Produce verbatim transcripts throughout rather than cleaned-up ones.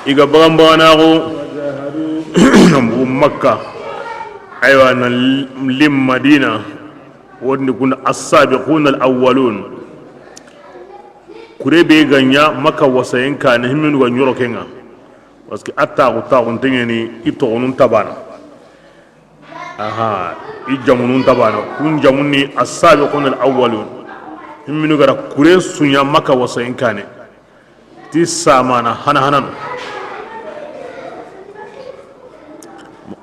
I ga bagan baganaxu, na bugu Makka, aywa, na lim Madina, wodini kun as-sabiquna al-awwalun. Kure be ga ɲa Makka wasayen kaane, himmenu ga ɲoro ke ŋa. Parce que a taxu, taxunte ɲeni, i toxonun tabana. Aha, i jamunun tabana. Kun jamun ni as-sabiquna al-awwalun. Himminu ga ra kure su ɲa Makka wasayen kaane. Ti samana hana hananu.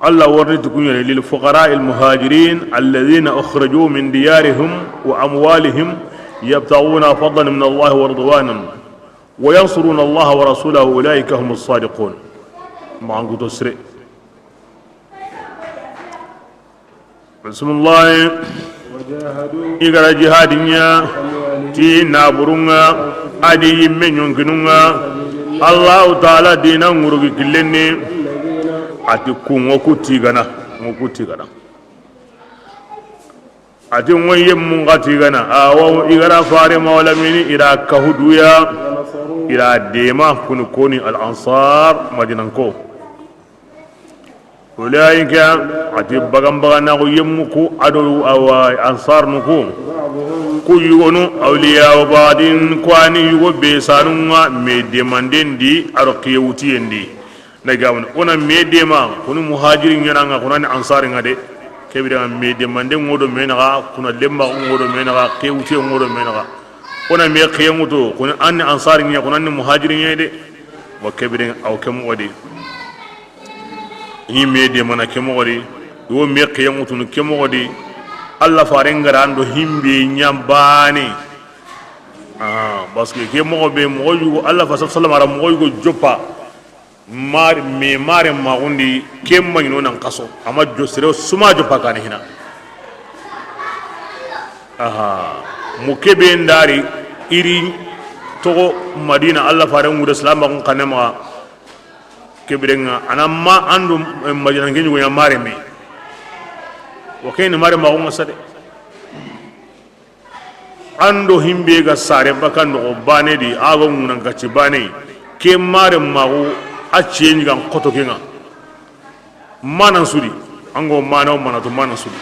Allah warni ti kun ɲeni, lil fuqara al muhajirin alladhina ukhriju min diyarihim wa amwalihim yabtaghuna fadlan min Allah wa ridwanan wa yansuruna Allah wa rasulahu ulaika humus sadiqun. Maxankuto sire. Bisimilahi. I ga ra jihadi ɲa ti naburun ŋa, a di yimme ɲonkinun ŋa, Allahu taala dina ŋurugi killen ni. A ti kun ŋo ku tigana, ŋo ku tigana. A ti ŋo yemmun ga tigana, awa, i ga ra fare mawlamini, i ra kahuduya, i ra dema kuni koni al ansar madinanko. Ulaika, a ti bagan baganaxu yemmu ku, a do awa ansarnu ku, ku yugonu, awliya badin, ku ani yugo be sanun ŋa me demanden di, a do kiye wutiyen di. Na gamani, o na me dema, kuni muhajiri ɲana ŋa, kuna ni ansari ŋa de. Kebire ŋa me demande ŋo do me naxa, kuna lemma ŋo do me naxa, kiye wutiye ŋo do me naxa. O na me kiye ŋutu, kuna an ni ansari ɲa, kuna ni muhajiri ɲa de. Wa kebire ŋa, aw ke moxo di. I me demana ke moxo di, i wo me kiye ŋutunu ke moxo di. Allah faren ga ra an do himbe ɲa bane. Ah, parce que ke moxo be moxo yugo, Allah fa sallam a ra moxo yugo joppa. Mari, me mare maxundi, ke maɲino nan kaso. Ama jo sere suma joppa kane hina. Aha, mu kebe ndari, iri toxo Madina, Allah faren ŋude silamaxun kane maxa. Kebire ŋa, a na ma an do, eh, Madina ke ɲugo ɲa mare me. Wa ke ni mare maxu ŋa sa de. An do himbe ga sare baka noxo bane di, a ga ŋunan kacci bane, ke mare maxu a ciye ɲi gan xoto ke ŋa. Manan sudi, an go mana o mana to manan sudi.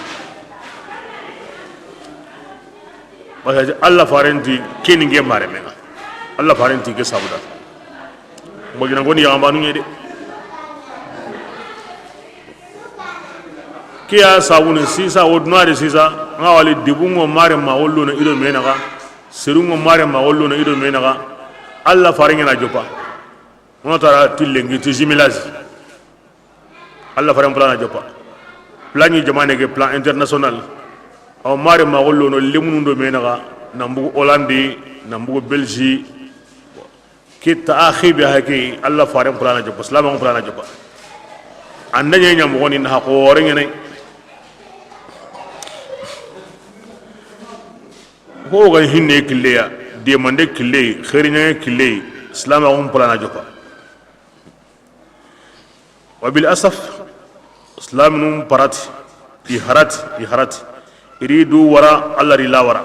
Parce que Allah faren ti ke ni nge mare me ŋa. Allah faren ti ke sabuda. Mo gina goni ya manu ɲe de. Ke ya sabuni sisa, wo duna de sisa, ŋa wali dibungo mare ma wollo na i do me naxa, serungo mare ma wollo na i do me naxa, Allah faren ŋa na joppa. Wono tara ti lenki ti jumelage. Allah faren plan na joppa. Plan ni jamane ke plan international. Aw mare ma wollo no lemunu do me naxa, na mbugu Hollande, na mbugu Belgique. Kitta a xibe hake, Allah faren plan na joppa, silamaxu plan na joppa. An da ɲa ɲa moxoni na xore ɲene. Ho ga hinne killeya, demande kille, xeeri ɲaŋe kille, silamaxun plan na joppa. Wa bil asaf, silaminun parati, i harati, i harati. I ri du wara, Allah ri la wara.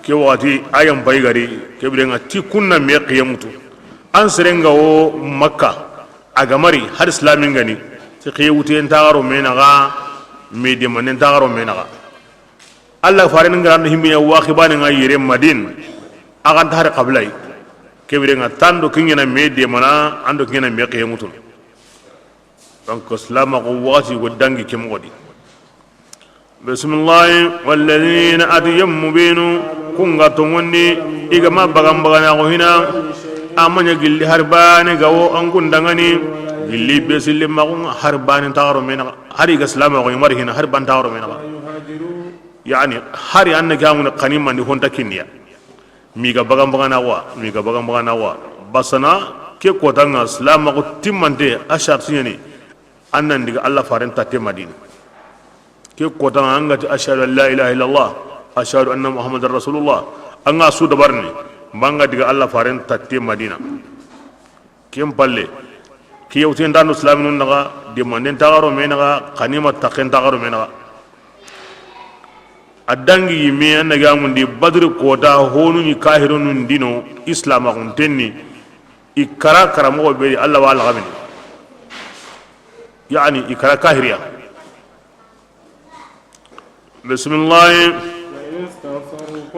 Ke waxati, a yan pay gari, ke biren ŋa ti kunna me xiye ŋutu. An seren ga wo Makka, a ga mari, hari silamin ga ni, ti xiye wutiyen ta xaro me naxa, me demanen ta xaro me naxa. Allah faren ga ra an do himbe ɲa waxi bane ŋa yere Madina, a ga nta hari xabilayi. Ke biren ŋa ti an do ken ɲa na me demana, an do ken ɲa na me xiye ŋutunu. Donc, silamaxu waxati go dangi ke moxo di. Bisimilahi, walladina, a ti yemmu benu, kun ga tonŋundi, i ga ma bagan baganaxu hina, a ma ɲa gilli hari bane ga wo an kun danŋani, gilli be silli maxun hari bane ta xaro me naxa, hari ga silamaxu i mari hina, hari bane ta xaro me naxa. Yani, hari an na ke amuna xani mandi honta kinniya. Mi ga bagan baganaxu wa, mi ga bagan baganaxu wa. Basana, ke kota ŋa silamaxu timmante, a sharti ɲa ni, an nan diga Allah faren tatte Madina. Ke kota ŋa, an ga ti ashhadu an la ilaha illallah, ashhadu anna Muhammadan rasulullah, an ga su dabarini, ma an ga diga Allah faren tatte Madina. Ken palle, ke yewten ta an do silaminun naxa, demanden ta xaro me naxa, xanima taxen ta xaro me naxa. A dangi yimme, a na ga mundi Badri kota, honu ni kahirunun dino, Islam a xuntenni, i kara karamoxo be di, Allah wa laxamini. Yani, i kara kahiriya. Bisimilahi.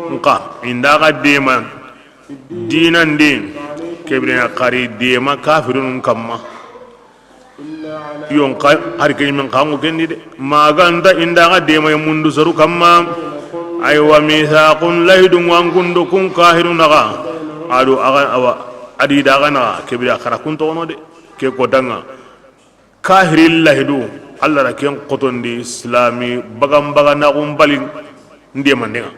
Nka, i nda ga dema dinan di, ke biren ŋa, xari dema kafirunun kamma. Yo, nka, hari ke ɲimen xanŋu kendi de. Maganta i nda ga dema ya mundu soru kamma. Aywa, misaqun, lahidun ŋa an kundo kun kahirun naxa. Ado axa, awa, adi daga naxa, ke bire xara kun toxono de. Ke kota ŋa. Kahiri lahidu, Allah ra ken xotondi silami bagan baga naxun bali ndemande ŋa.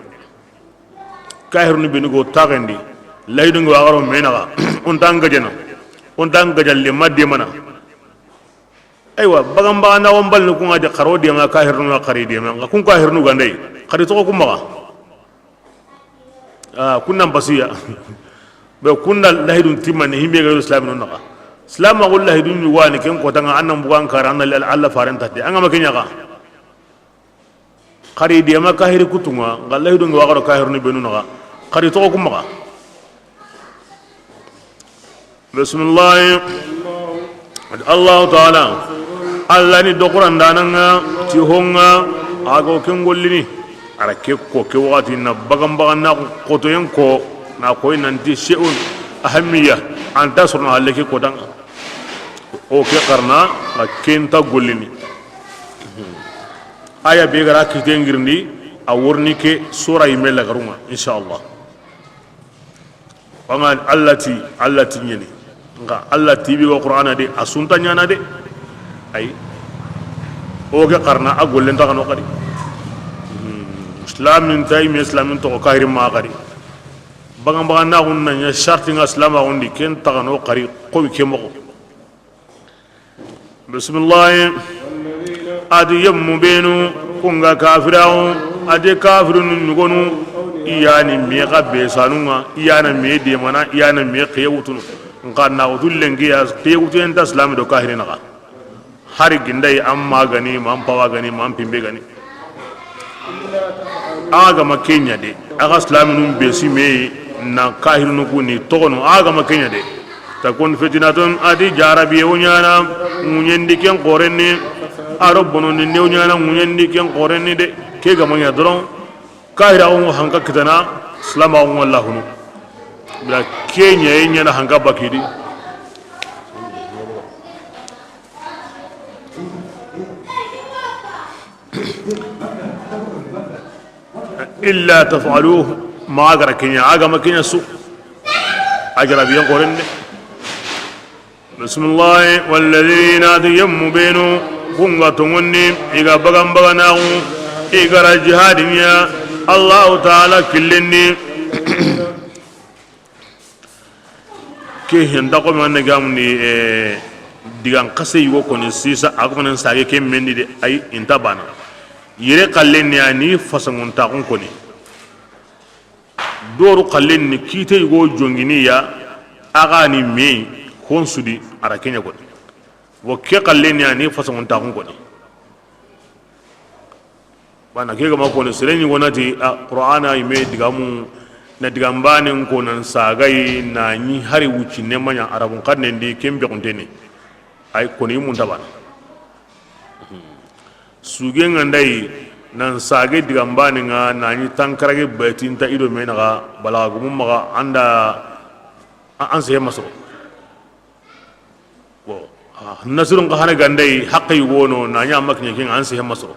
Kahirunu benu go taxendi, lahidu ngi waxaro me naxa, o nta n gajana, o nta n gajalle ma demana. Aywa, bagan baga naxun bali kun ŋa de, xaro dema kahirunu ŋa, xari dema ŋa, kun kahirunu gandai, xari toxo kun maxa. Ah, kunnan basiya. Be kunda lahidun timmani, himbe ga yoro silaminu naxa. Silamaxu lahidun ɲi wani ken kota ŋa, an nan bugan kara, an na Allah faren tatte. An ga ma ken ɲa xa. Xari dema kahiri kutu ŋa, nxa lahidun ŋa waxaro kahirunu benu naxa. Xari toxo kun maxa. Bisimilahi. Allahu taala, Allah ni dokurandanan ŋa, ti ho ŋa, a go ken gollini. A ra ke ko, ke waxati na bagan baga na xotoyen ko, na koy nanti shay'un ahammiya, an ta sorono halle ke kota ŋa. O ke xarana, a ken ta gollini. Aya be ga ra kite ngirindi, a worni ke sura yimme lagarun ŋa, inshallah. Wanga Allah ti, Allah ti ɲeni. Nka Allah ti bi wa Qur'ana de, a sunta ɲana de. Ay. O ke xarana a gollen ta kano xadi. Hmm. Islamin tay, me islamin to kahiri ma xadi. Bagan bagan na gunna ɲa sharti ŋa islama gundi ken ta kano xadi ko ke moxo. Bisimilahi. A ti yemmu benu, kun ga kafiraxu, a ti kafirunu ɲugonu, i yani me xa be sanu ŋa, i yana me demana, i yana me xiye wutunu. Nxa na wutu lenki ya, xiye wutu enta silami do kahiri naxa. Hari gindayi an ma gani, ma an pawa gani, ma an pimbe gani. Axa ga ma ke ɲa de, axa silaminun be si me yi, na kahirinu ku ni toxono, axa ga ma ke ɲa de. Takun fitnatun, a ti jarabiye wo ɲana ŋuɲendi ken xorenni, a ro bonondinde wo ɲana ŋuɲendi ken xorenni de. Ke ga ma ɲa doron, kahiraxu ŋa hanka kitana, silamaxu ŋa lahunu. Bila ke ɲa ye ɲana hanka bakidi. Illa taf'aluhu, ma a ga ra ke ɲa, a ga ma ke ɲa su, a jarabiyen xoren de. Bisimilahi. Walladina, a ti yemmu benu, kun ga tongondi, i ga bagan baganaxu, i ga ra jihadi ɲa Allahu taala killen di. Ke henta xo me an ne gamundi, eh, digan xase yugo koni sisa, a ko nan sage ke mendi de, ay, inta bana. Yere xalle ni a ni fasangun taxun koni. Doru xalle ni kite yugo jongini ya, a ga ni me hon sudi a ra ke ɲa koni. Wo ke xalle ni a ni fasangun taxun koni. Bana ke ga ma koni, sere ɲi wona ti, a, Qur'ana i me digamu, na digan banen ko nan sagayi, na ɲi hari wuccinne ma ɲa Arabun xannen di, ken bexunteni. Ay koni mun ta bana. Suge ŋa ndayi, nan sage digan banen ŋa, na ɲi tankarage batinta i do me naxa, balaga gumu maxa, anda, a, an sehe masoro. Bon, a, nasirun xa hana gandai, haqqe yugo no, na ɲa ma kiɲe ken ŋa, an sehe masoro.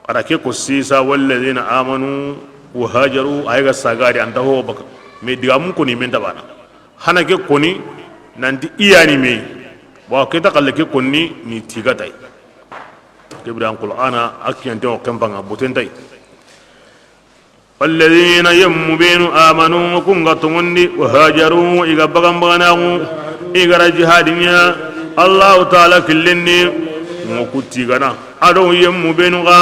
A ra ke ko sisa, walladina amanu wa hajaru, ay ga sagari anta ho baka. Mais digamun koni men ta bana. Hana ke koni, nanti i yani me. Bon, ke ta xalle ke koni ni tigatay. Ke biran Qur'ana, a kiɲante o kempanga, botentay. Walladina, yemmu benu, amanu, kun ga tongondi, wa hajaru, i ga bagan baganaxu, i ga ra jihadi ɲa Allahu taala killen di, ŋo ku tigana. A do yemmu benu ga,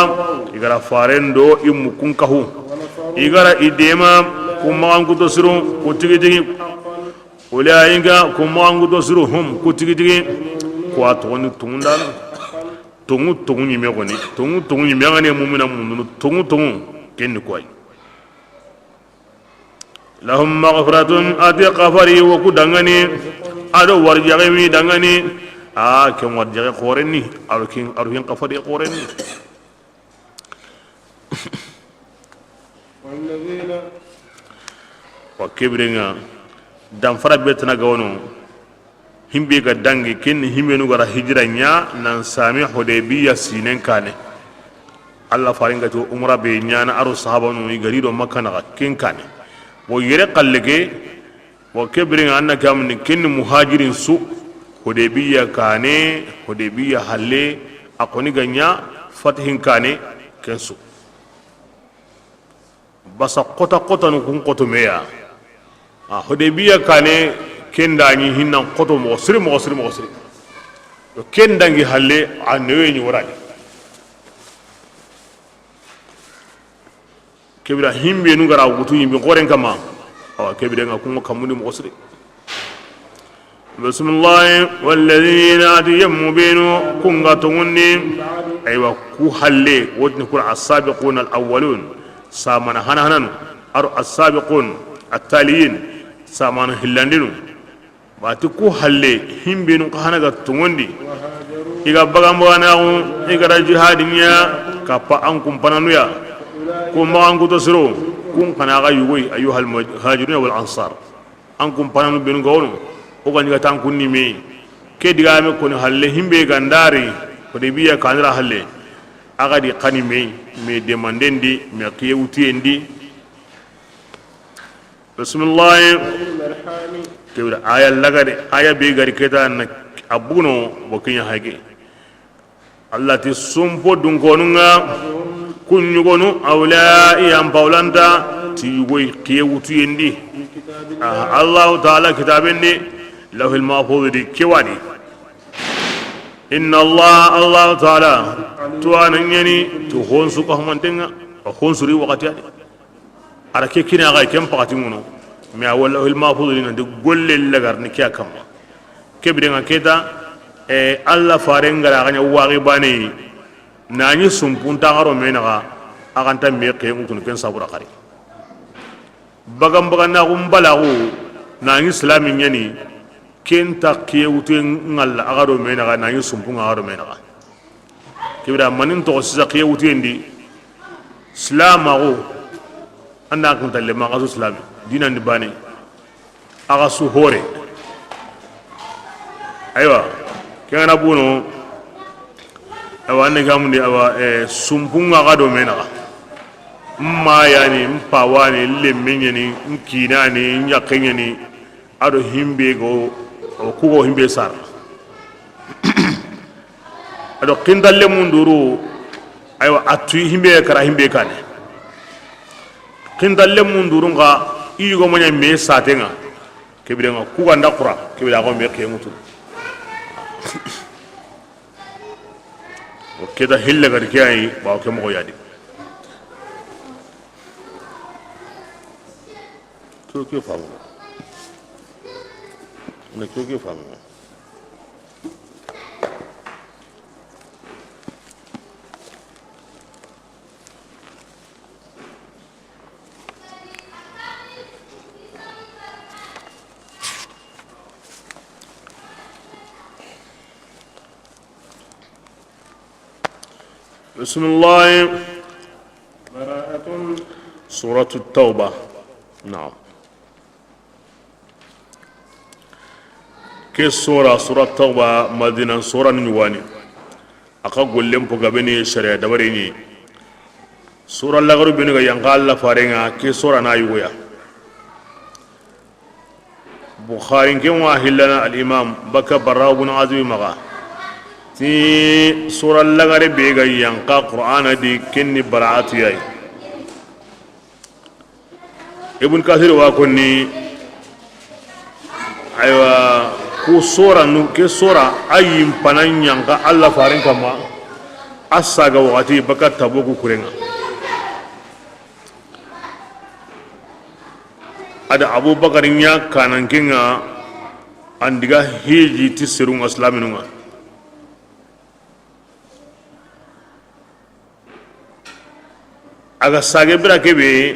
i ga ra faren do i mukkun kahu. I ga ra i dema, ku maxan kuto siru, ku tigi tigi. Ulaika, ku maxan kuto siru, hum, ku tigi tigi. Ku wa togondi tungundana. Tonŋu tonŋu ɲime xoni, tonŋu tonŋu ɲime, an ga ni mumina mundunu tonŋu tonŋu, ken ni koy. Lahum maghfiratun, a ti xafari wo ku danŋa ni, a do warijaxe wi danŋa ni. A ken warijaxe xoren ni, a do ken, a do ken xafari xoren ni. Wa ke biren ŋa, danfara be tana ga wono, himbe ga dangi, ken ni himbenu ga ra hijira ɲa, nan sami Hudaybiya sinen kane. Alla faren ga ti umra be ɲana, a do sahabanu i ga ri do Makka naxa ken kane. Wo yere xalle ke, Wa ke biren ŋa, an na ke amini, ken ni muhajirin su, Hudaybiya kane, Hudaybiya halle, a xoni ga ɲa fatihin kane, ken su. Basa xota xotanu kun xoto me ya. A Hudaybiya kane, ken da ɲi hinnan xoto moxo siri, moxo siri, moxo siri. Yo, ken dangi halle, a newe ɲi wara ni. Ke bire himbenu ga ra wutu yimbi xoren kama. Awa, ke biren ŋa kun ŋa kamundi moxo siri. Bismillahi, walladhina, a ti yemmu benu, kun ga tonŋundi. Aywa, ku halle, wo ti ni kura as-sabiquna al-awwalun. Samana hana hananu. A do as-sabiqun at-taliyin. Samana hillandinu. Ba ti ku halle, himbenu xa hana ga tonŋundi. I ga bagan baganaxu, i ga ra jihadi ɲa, kappa an kumpananu ya. Ku maxan kuto siro, kun xa na ga yugoy, ayyuhal muhajiruna wal ansar. An kumpananu benu ga wono, o ga ɲi ga tan kunni me. Ke digame koni halle, himbe ga ndari, Hudaybiya kanira halle. A ga di xani me, me demandendi, me xiye wutiyendi. Bismillahi. Ke bire aya lagare, aya be ga ri keta na a buno bo kiɲa hage. Alla ti sumpo dunkonu ŋa, kun ɲugonu, awla i yan pawlanta ti yugoy xiye wutuyendi. Ah, Allahu taala kitabendi, lawhil mahfuz di kewani. Inna Allah, Allahu taala, tuwana ɲani ti honsu ka humantenga, honsu ri wakati adi. A ra ke kini a ga ken pakati ŋono. Mais a walla hil mahfuz ni nanti golle lagar ni ke ya kamma. Ke biren ŋa keta, e, Alla faren ga ra ga ɲa waxi bane, na ɲi sumpunta ga ro me naxa, a ga nta me xiye ŋutunu ken sabura xari. Bagan baganaxu mbalaxu, na ɲi silami ɲani, ken ta xiye wute ŋalla a ga ro me naxa, na ɲi sumpu ŋa a ga ro me naxa. Ke bire manin toxo sisa xiye wutuyendi, silamaxu, an da kintalle ma xa su silami, dinandi bane, a xa su hore. Aywa, ke ŋa na buno, awa, an ne gamundi, awa, e, sumpunga xa do me naxa. N ma yani, n pa wani, n lemme ɲani, n kinani, n yakke ɲani, a do himbe go, o kugo himbe sar. A do xintalle munduru, aywa, a tuyi himbe kara himbe kane. Xintalle munduru nga i yugo maɲa me satenga. Ke bire nga kuga nda xura, ke bire a go me xiye ŋutu. O keta hille gadi ke ayi, bawo ke moxo yadi. To ke famu. Ne to ke famu. بسم الله. براءة. سورة التوبة. نعم. Ke sora, sora Tawba, Madina sora ni ɲuwani. A xa gollen po gabe ni sharia dabari ni. Sora lagaru benu ga yanqa Alla farenga, ke sora na yugoya. Bukhari ke wa hillana al imam baka Bara ibn Azib maxa. Ti sora lagare be ga yanqa Qur'ana di, kenni Bara'atu yayi. Ibn Kathir wa konni, aywa, ku sora nu, ke sora a yi n pana ɲanka Alla faren kamma, a saga waxati baka Tabuku kurenga. A da Abubakar ɲa kanankenga, an diga hiji ti serunga silaminunga. A ga sage bira kebe,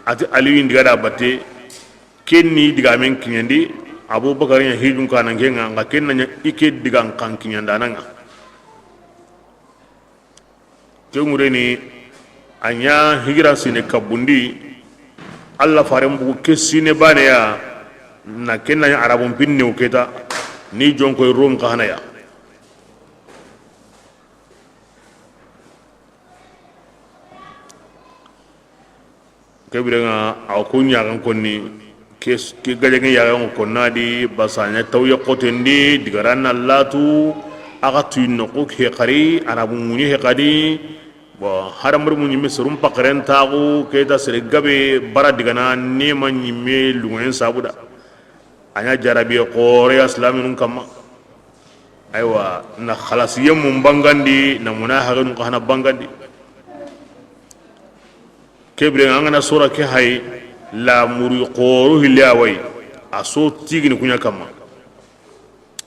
a ti Aliyu ndiga da batte, ken ni digamen kiɲandi, Abubakar ɲa hijun kanan ke ŋa, nxa ken na ɲa i ke digan kan kiɲandana ŋa. Ke ŋureni, a ɲa hijira sine kabundi, Alla faren bugu ke sine baneya, na ken na ɲa Arabun pinnew keta, ni jonkoy Rom xa hanaya. Ke biren ŋa, a wa ku ɲaxen konni, ke, ke gajaŋe yaxen ŋa konna di, basa a ɲa tawye xoten di, digara na latu, a xa tuyi noxu ke xari, Arabu ŋuɲe he xadi, bon, hadamari mu ɲimme serum paxaren taxu, ke ta sere gabe bara digana, nema ɲimme luŋoyen sabuda. A ɲa jarabiye xoore ya silaminun kamma. Aywa, na xalasiye mun bangandi, na munahaxinun xa hana bangandi. Ke biren ŋa, an ga na sora ke hay, la muri xooro hille a wa yi, a so tigini ku ɲa kamma.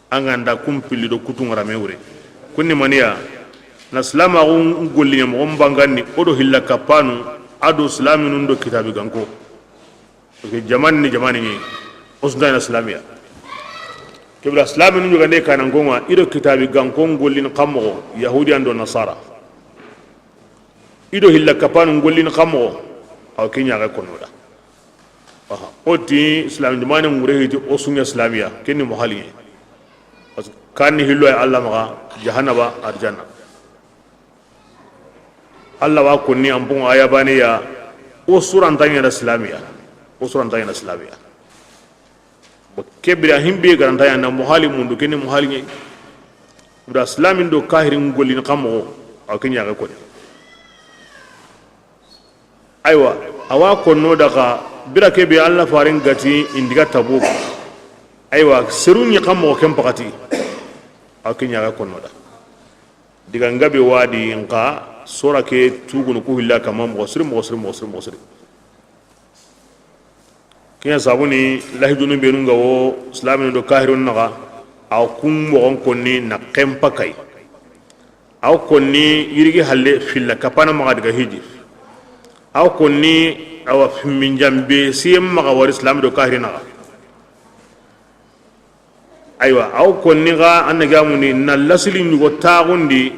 An ga nda kun pilli do kutu ŋa rame wure. Kunni maniya, na silamaxu golliɲa moxon bangandi, o do hilla kappanu, a do silaminun do kitabi ganko. Parce que jamani ni jamani ni, o su nta ɲaana silamiya. Ke bira silaminu ɲogande kanan ko ŋa, i do kitabi ganko n gollini xa moxo, Yahudiyan do Nasara. I do hilla kappanu n gollini xa moxo, a wa ke ɲaxe konno da. Aha, o ti silami jamani ŋure hiti, o su ɲa silamiya, ken ni muhali ɲe. Parce que kan ni hillo ya Alla maxa, jahannaba, arjanna. Alla wa konni an boŋo aya baneya, o su ra nta ɲaana silamiya, o su ra nta ɲaana silamiya. Bon, ke bira himbe ga ra nta ɲaana muhali mundu, ken ni muhali ɲe. Bira silamin do kahirin gollini xa moxo, a wa ke ɲaxe konni. Aywa, a wa konno da xa, bira ke be Alla faren gati i ndiga Tabuk. Aywa, seru ɲi xa moxo ken paxati, a wa ke ɲaxe konno da. Diga ngabe wadi nxa sora ke tugunu ku hilla kama moxo siri, moxo siri, moxo siri, moxo siri. Ke ɲa sabuni lahidunu benu nga wo silaminu do kahirun naxa, a kun moxon konni na xenpa kay. A konni yirigi halle filla kapana maxa diga hiji. A konni awa fimmin jambe siyen maxa wari silami do kahiri naxa. Aywa, a wa konni xa, an na gamuni na lasili ɲugo taxundi,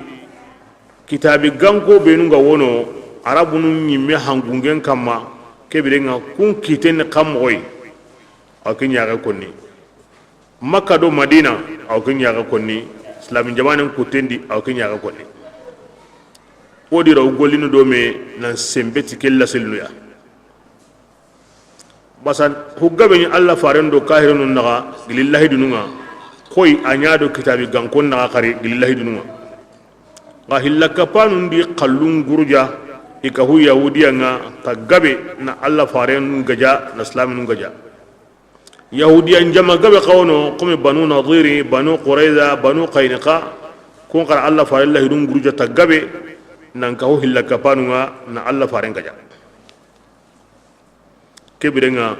kitabi ganko benu nga wono, Arabunu ɲimme hangungen kamma, ke biren ŋa kun kiten ni xa moxoy, a wa ke ɲaxe konni. Makka do Madina, a wa ke ɲaxe konni. Silami jamanen kutendi, a wa ke ɲaxe konni. O di ra wo gollini do me nan sembe ti ke lasilinu ya. Basa huggabe ni Alla faren do kahirinu naxa gili lahidunu nga, koy a ɲa do kitabi gankon naxa xari gili lahidunu nga. Nga hilla kapanun di xallun guruja, i ka hu Yahudiya nga ta gabe na Alla faren gaja, na silaminu gaja. Yahudiya njama gabe xawono, comme Banu Nadiri, Banu Qurayza, Banu Qaynuqa, kun xara Alla faren lahidun guruja ta gabe, nan ka hu hilla kapanu nga na Alla faren gaja. Ke biren ŋa,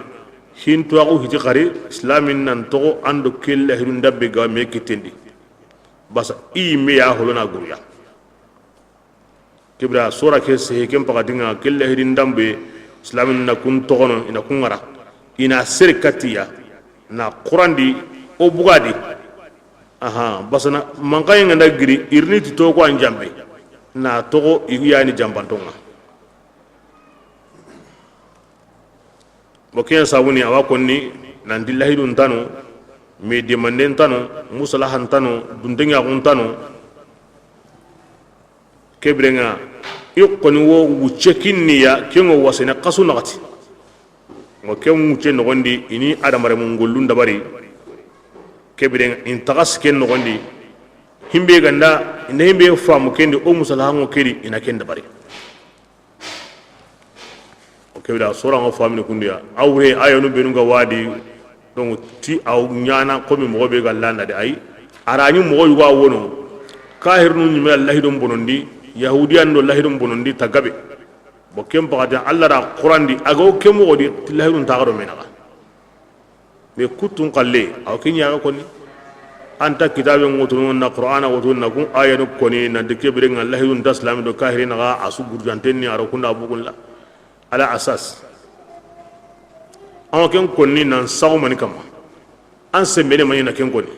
hintuwaxu hiti xari, silamin nan toxo an do ke lahidun dabbe ga me kitendi. Basa i yimme ya holona guruya. Ke bira sora ke sehe ken paxati nga, ke lahidun dabbe, silamin na kun toxono, i na kun ŋara. I na sere katiya, na Qurandi, o bugadi. Aha, basa na, mankaye nga nda giri, i rini ti toxo an jambe. Na toxo, i yani jambantonga. Bon, ken sabuni a wa konni nanti lahidun tano, me demanden tano, musalahan tano, duntenŋaxun tano. Ke biren ŋa, i koni wo wucce kinniya, ken ŋo wasene xasu naxati. Ŋo ken wucce noxondi, i ni adamarenmun gollun dabari. Ke biren ŋa, in taxa si ken noxondi. Himbe ganda, i na himbe famu kendi, o musalahan ŋo kedi, i na ken dabari. O ke bira sora ŋo famini kundiya. A wure ayanu benu ga wadi. Donc ti aw ɲana komi moxo be ga landa de ay. Arani moxo yugo a wono. Kahirnu ɲime lahidun bonondi, Yahudiyan do lahidun bonondi ta gabe. Bon, ken paxati Alla da Qurandi, a ga wo ke moxo di, ti lahidun taxa do me naxa. Mais kuttun xalle, a wa ke ɲaxe konni. An ta kitaaben ŋotunu na Qur'ana wotunu na kun ayanu koni nanti ke biren ŋa lahidun ta silami do kahiri naxa a su gurjanten ni a ro kunda bugun la. Ala asas. An wa ken konni nan saxu mani kamma. An senbene mani na ken konni.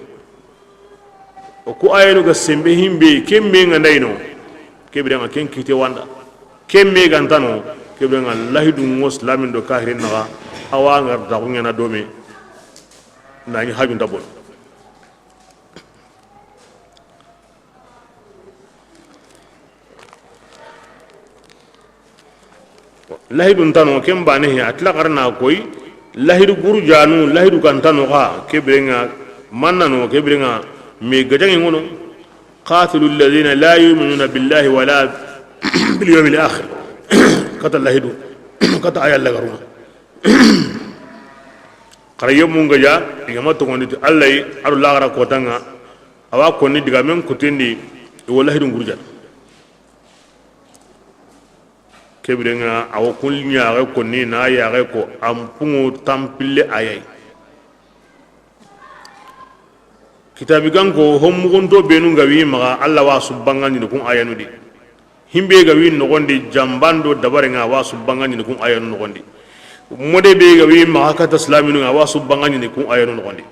O ku ayanu ga senbe himbe, ken me ŋa ndayino. Ke biren ŋa ken kite wanda. Ken me ga ntano, ke biren ŋa lahidun ŋo silamin do kahirin naxa, a wa ŋa ra daxu ŋena dome. Na ɲi hajun ta bono. Lahidun tano ken bane he, a tila xarana koy, lahidu gurujanu, lahidu kantano xa, ke biren ŋa, mannano, ke biren ŋa, me gajaŋe ŋono, qatilu alladhina la yu'minuna billahi wala bil yawmil akhir. Kata lahidu, kata aya lagaruma. Xara yemmun gaja, i ga ma togondi ti Allah yi, a do laxara kotanŋa, a wa konni digamen kutendi, i wo lahidun gurujana. Ke biren ŋa, a wo kun ɲaxe konni, na yaxe ko, an punŋo tanpille ayay. Kitabi ganko, hon muxunto benu ga wi maxa, Allah wa su bangandini kun ayanu di. Himbe ga wi noxondi, jambando dabare ŋa, a wa su bangandini kun ayanu noxondi. Mode be ga wi maxa kata silaminu ŋa, a wa su bangandini kun ayanu noxondi.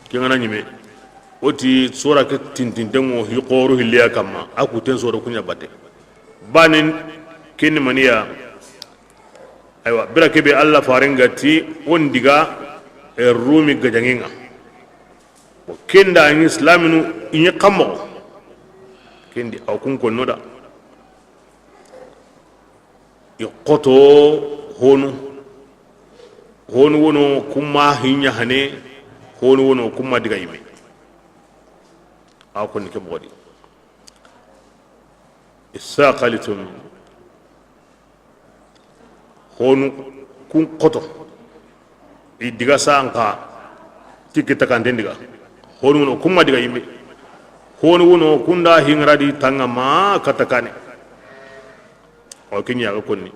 Ke ŋa na ɲime, o ti sora ke tintinten ŋo hi xoro hilliya kamma, a kuten soro kuɲa bate. Banen ken ni maniya, aywa, bira kebe Allah faren ga ti, o n diga, e, Rumi gajaŋen ŋa. O ken da ni silaminu, i ɲi kammo. Ken di, a wa kun konno da. I xoto honu, honu wono kuma hinya hane, honu wono kuma diga yime. A konni ke moxo di. Isaqalitum. Honu kun xoto. I diga sanka ti kita kanten diga. Honu wono kuma diga yime. Honu wono kunda hingra di tanga ma kata kane. O ken ɲa ga konni.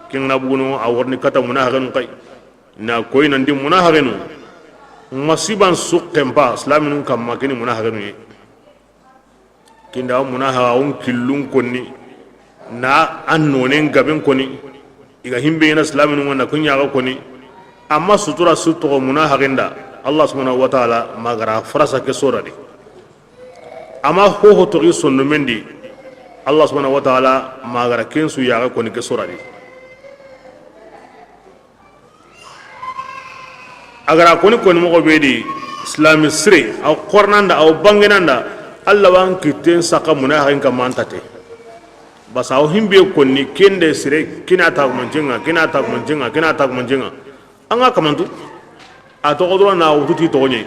Ken na buguno a warni kata munahaxenu kay. Na koy nanti munahaxenu. Masiban sukken pa silaminun kamma keni munahaxenu ye. Kinda munahaxa on killun konni. Na an nonen gaben konni. I ga himbe ɲana silaminun ŋa na kun ɲa ga konni. Amma sutura su toxo munahaxen da. Allah subhanahu wa ta'ala ma gara farasa ke sora di. Amma hoho toxi sondomen di, Allah subhanahu wa ta'ala ma gara ken su yaxe konni ke sora di. A gara konni konni moxo be di, silami sire, a wo xorananda, a wo bangenanda, Allah wa n kitten saxa munahaxen kamma an tate. Basa a wo himbe konni kende sire, kina tagumancenga, kina tagumancenga, kina tagumancenga. An ga kamantu. A toxo doro na wutu ti toxo ɲe.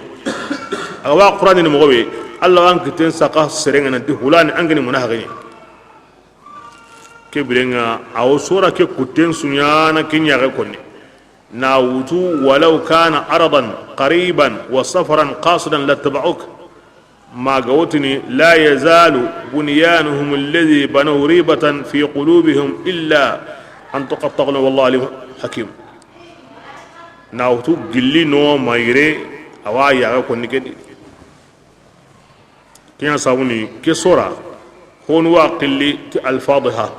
A ga wa Qur'ani ni moxo be, Allah wa n kitten saxa sere ŋa nanti hulani an keni munahaxe ɲe. Ke biren ŋa, a wo sora ke kutten su ɲana ke ɲaxe konni. Na wutu, walaw kana aradan qariban wa safaran qasidan lattaba'uk. Ma ga wotini, la yazalu bunyanuhum alladhi banaw ribatan fi qulubihim illa an taqatta'u qulubuhum, wallahu alimun hakim. Na wutu gilli no mayire, a wa yaxe konni ke di. Ke ɲa sabuni ke sora, honu wa xilli ti alfadiha.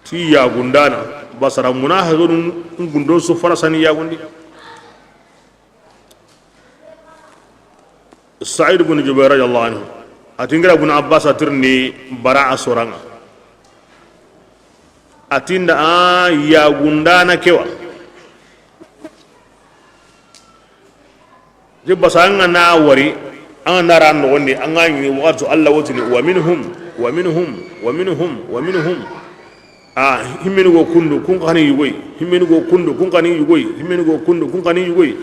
Ti yagundana, basara munahaxenu n gundo su farasani yagundi. Sa'id ibn Jubair radiyallahu anhu, a ti n gira Ibn Abbas a tirindi Bara'a soranŋa. A ti nda a yagundana kewa. Ti basa an ga na wari, an ga na ra noxondi, an ga ɲi waxati Allah wotini, wa minhum, wa minhum, wa minhum, wa minhum. A, himmeni go kundu, kun xani yugoy, himmeni go kundu, kun xani yugoy, himmeni go kundu, kun xani yugoy.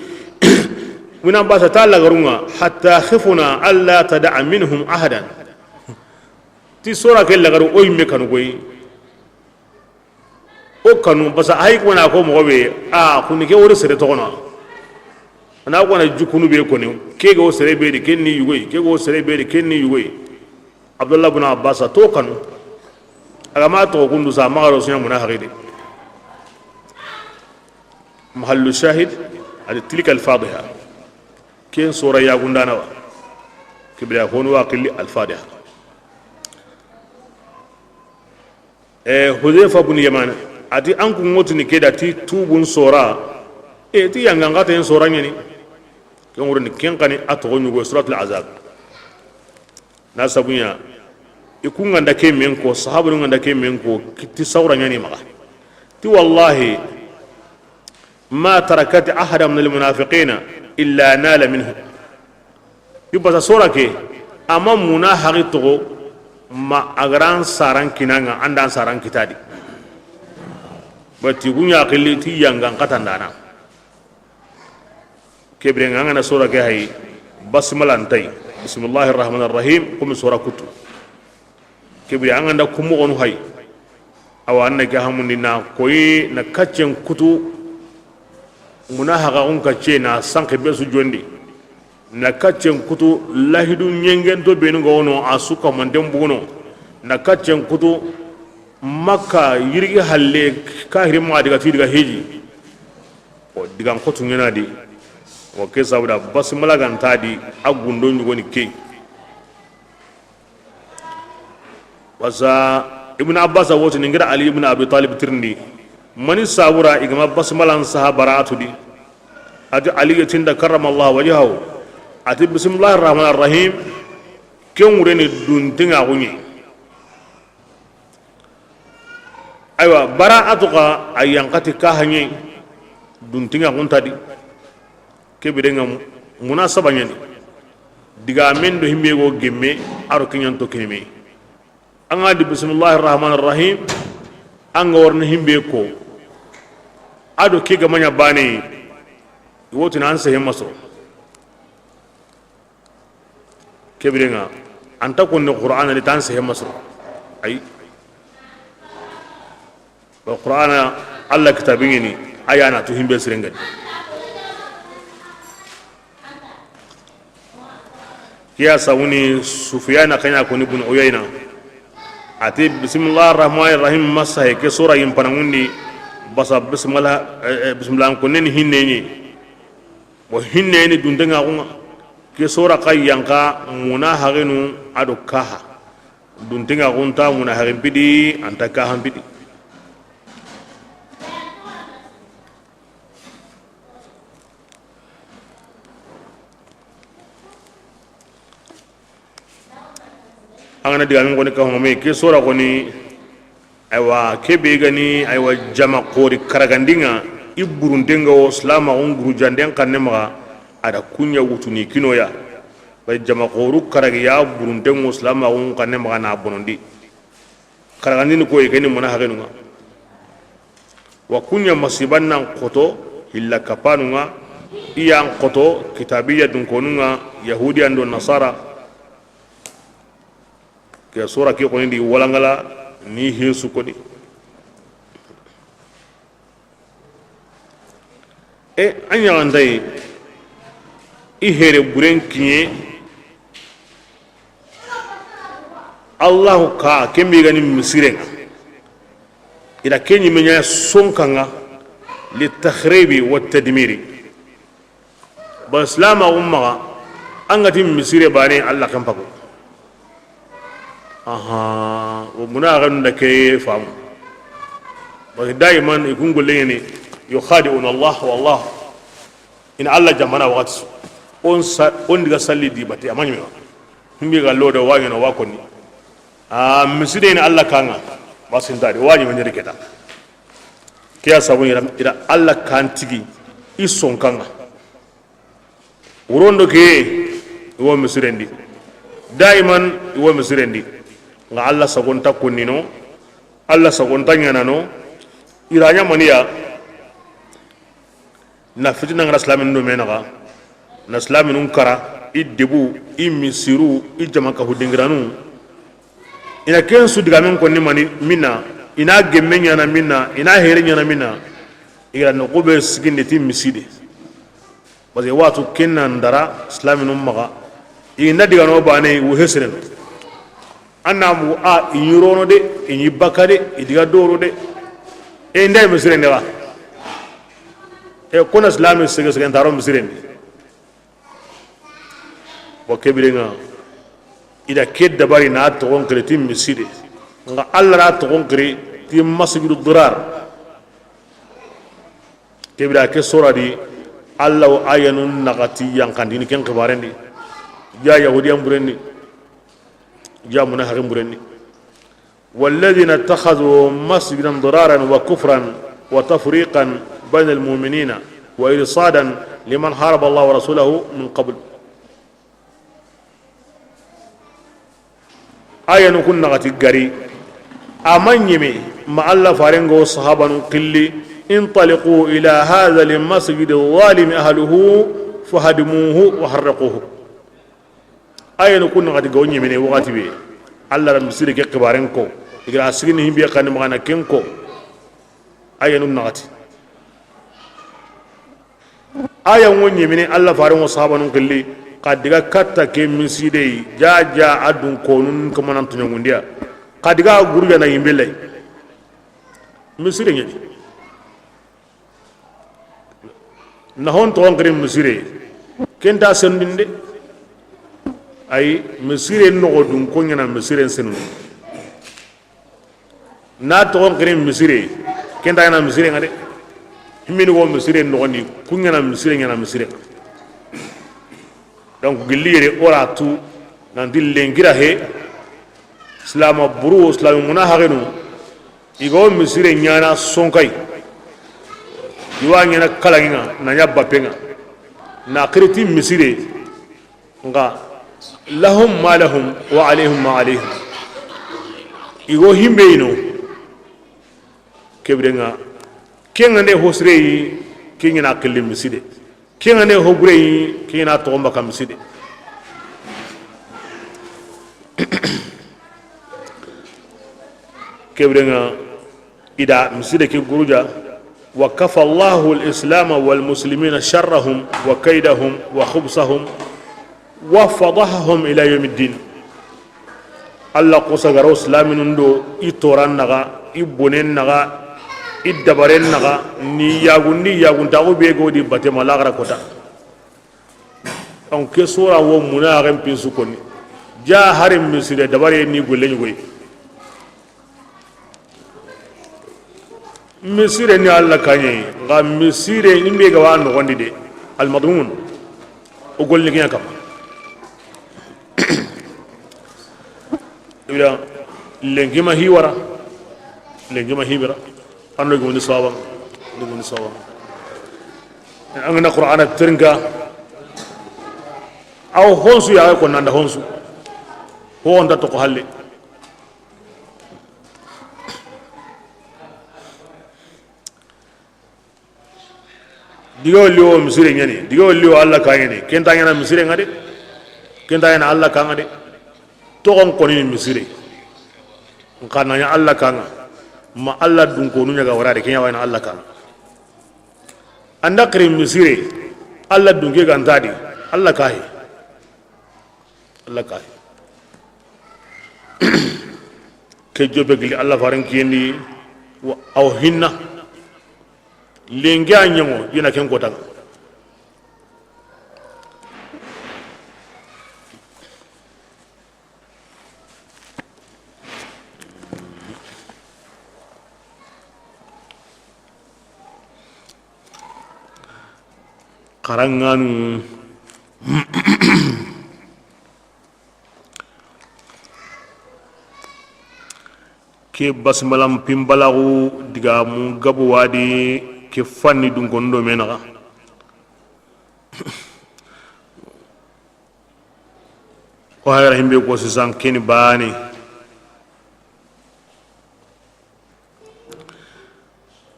Muna basa ta lagarunŋa, hatta khifna alla tada'a minhum ahadan. Ti sora ke lagaru o yimme kanu goy. O kanu, basa hay ko na ko moxo be, a, kuni ke wori sere toxono. Ana ko na jukunu be koni, ke go sere be di, ken ni yugoy, ke go sere be di, ken ni yugoy. Abdullah ibn Abbas a to kanu. A ga ma to kundu sa, ma garo sunya munahaxi de. Mahallu shahid, a di tilka al-fadiha. Ken sora yagundana wa. Ke bire ya honu wa xilli Alfatiha. E, Huzaifa bun Yaman, a ti an ku ŋotini ke da ti tubun sora, e, ti yangan xaten sora ɲani. Ken wurni ken xani a toxo ɲugo Suratul Azab. Na sabuɲa, i ku ŋanda ke men ko, sahabanu ŋanda ke men ko, kitti sawra ɲani maxa. Ti wallahi, ma tarakat ahada min almunafiqina illa nala minhu. I basa sora ke, ama muna haqi toxo, ma a ga ra n saran kinanga, an da n saran kitadi. Ba ti guɲa xilli ti yangan xatandana. Ke bire ŋa, an ga na sora ke hayi, basmala nta yi. Bismillahi rahmani rahim, komi sora kutu. Ke bire an ga nda ku moxonu hayi. Awa, an na ke hamundi na koyi na kaccen kutu. Muna haxaxun kacce na sanqi be su jondi. Na kaccen kutu lahidu ɲengento benu ga wono a su kamanten buguno. Na kaccen kutu Makka yirigi halle kahiri maxa diga ti diga hiji. O digan xotu ŋena di. O ke sabuda basmala ganta di a gundo ɲugoni ke. Wasa Ibn Abbas a wotini ngira Ali ibn Abi Talib tirindi. Mani sabura i ga ma basmalan saha bara'atu di. A ti Ali ya tinda karramallahu wajhahu. A ti bismillahir rahmanir rahim. Ken wureni duntinga gunye. Aywa, bara'atu xa a yanqati ka hanye duntinga gunta di. Ke bire ŋa munasaba ɲani. Diga men do himbe go gemme, a ro ke ɲanto kenime. An ga di bismillahir rahmanir rahim, an ga warni himbe ko. A do ke ga ma ɲa bane, i wotini an sehe masoro. Ke bire ŋa, an ta konni Qur'ana ni tan sehe masoro. Ay. Wa Qur'ana Allah kitabin ni, a ya na tu himbe sirengani. Kiya sawuni Sufyana kanya koni Ibn Uyayna. A ti, bismillahir rahmanir rahim, masa he ke sora yin panangundi, basa bismillah, eh, eh, bismillah ko nen hinne ni. Bo hinne ni duntenga kunga. Ke sora kay yanka muna hagenu ado kaha. Duntenga kunta muna hagen pidi, anta kahan pidi. An ga na digamen koni ka home ke sora koni. Aywa, ke be gani, aywa, jama xori karagandinga, i buruntenga wo silamaxun gurujanden xanne maxa, a da kuɲa wutuni kinoya. Bay jama xoru karagi ya buruntengo silamaxun xanne maxa na bonondi. Karagandini koyi keni mona haxenunga. Wa kuɲa masiban nan xoto hilla kapanunga, i yan xoto kitabiya dunkonunga, yahudiyan do nasara. Ke sora ke koni di walangala ni hinsu koni. E, a ɲaxantayi, i here buren kiɲe, Allahu ka, kembe gani misirenga. I da ke ɲimeɲa sonkanga, li takhribi wa tadmiri. Ba silamaxu maxa, an ga ti misire bane, Allah kan pago. Aha, o muna ga nda ke famu. Ba daiman i kun golle ni, yukhadi'una Allah wallah. Ina Allah jamana waxati su. On sa, on diga salli di bati, a ma ɲi me wa. Himbe ga lodo wa ɲana wa konni. A miside ni Allah kanga. Ba sintadi, wa ɲi me ɲeri keta. Ke ya sabu ira, ira Allah kan tigi i sonkanga. Wurondo ke, i wo misirendi. Daiman, i wo misirendi. Nga Allah sagonta konnino, Allah sagonta ɲanano, i ra ɲa maniya, na fitina ngara silaminu do menaxa, na silaminun kara, i debu, i misiru, i jama kafu dingiranu. I na ken su digamen konni mani minna, i na gemme ɲana minna, i na here ɲana minna, i ga noxu be sigindi ti miside. Parce que watu kenna ndara silaminun maxa, i nda digano bane wu hesreno. An na mu a, i ɲi rono de, i ɲi baka de, i diga doro de. E nda misire nde wa. E kona silami sege sege ntaro misire nde. Wa ke biren ŋa, i da ke dabari na toxon xiri ti miside, nxa Alla ra toxon xiri ti masjidu dirar. Ke bire ke sora di, Alla wo ayanu naxati yanqandini ken xibaren di, ja Yahudiyan buren di, ja munafiqin buren di. والذين اتخذوا مسجدا ضرارا وكفرا وتفريقا بين المؤمنين وإرصادا لمن حارب الله ورسوله من قبل. Ayanu kun naxati gari, a ma ɲeme ma Alla faren ga wo sahabanun xiri, انطلقوا إلى هذا المسجد الظالم أهله فاهدموه وحرقوه. Ayanu kun naxati ga wo ɲemene waxati be, Alla ra misire ke xibaren ko, i ga ra sigini himbe xani maxana ken ko. Ayanu naxati. Aya ŋo ɲemene Alla faren wo sahabanun xiri, xa diga katta ke miside yi, ja ja a dun konun kamanan tuɲangundiya, xa diga gurujana yimbe lay. Misire ɲani. Na hon toxon xiri misire, ken nta senundinde. Ay, misire noxo dun ko ɲana misiren senundinde. Na toxon xiri misire, ken nta ɲana misire ŋa de. Himini wo misire noxondi, ku ɲana misire ɲana misire ŋa. Donc gilli yere o ra tu nanti lenki ra he, silama buru, silami munafiqinu, i ga wo misire ɲana sonkay, i wa ɲana kalaŋi ŋa, na ɲa bape ŋa, na xiri ti misire, nxa لهم ما لهم وعليهم ما عليهم. I ga wo himbe yi no. Ke biren ŋa, ken ŋa nde hosire yi, ken ɲana xiri miside. Ken ŋa nde hogure yi, ken ɲana toxon baka miside. Ke biren ŋa, i da miside ke guruja. وكفى الله الإسلام والمسلمين شرهم وكيدهم وخبثهم وفضحهم إلى يوم الدين. Alla xosa ga ro silaminun do i toran naxa, i bonen naxa, i dabaren naxa, ni yagundi yaguntaxu be ga wo di batema laxara kota. Donc ke sora wo munafiqen pinsu konni. Ja hari misire dabare ni golle ɲi goy. Misire ni Alla kaɲe, nxa misire ni be ga wa noxondi de, almadmun, o golli kiɲa kama. Ibra, lenki ma hi wara, lenki ma hi bira, an do gumundi sawaba, gumundi sawaba. An ga na Qur'ana terinka, aw honsu ya ko nanda honsu, ho onda to ko halle. Diga wo li wo misire ɲani, diga wo li wo Alla ka ɲani, ken nta ɲana misire ŋa de, ken nta ɲana Alla ka ŋa de. Toxon koni misire, nxa na ɲa Alla ka ŋa, ma Alla dun konu ɲa ga wara de, ken ɲa wa ɲana Alla ka ŋa. An da xiri misire, Alla dun ke ga nta di, Alla ka he. Alla ka he. Ke jobe gili Alla faren kiyendi, wa aw hinna. Lenki a ɲaŋo, i na ken kota ŋa. Xaraŋanu. Ke basmalan pinbalaxu digamu gabo wa di, ke fanni dunkondo me naxa. O hayra himbe ko sisan keni bane.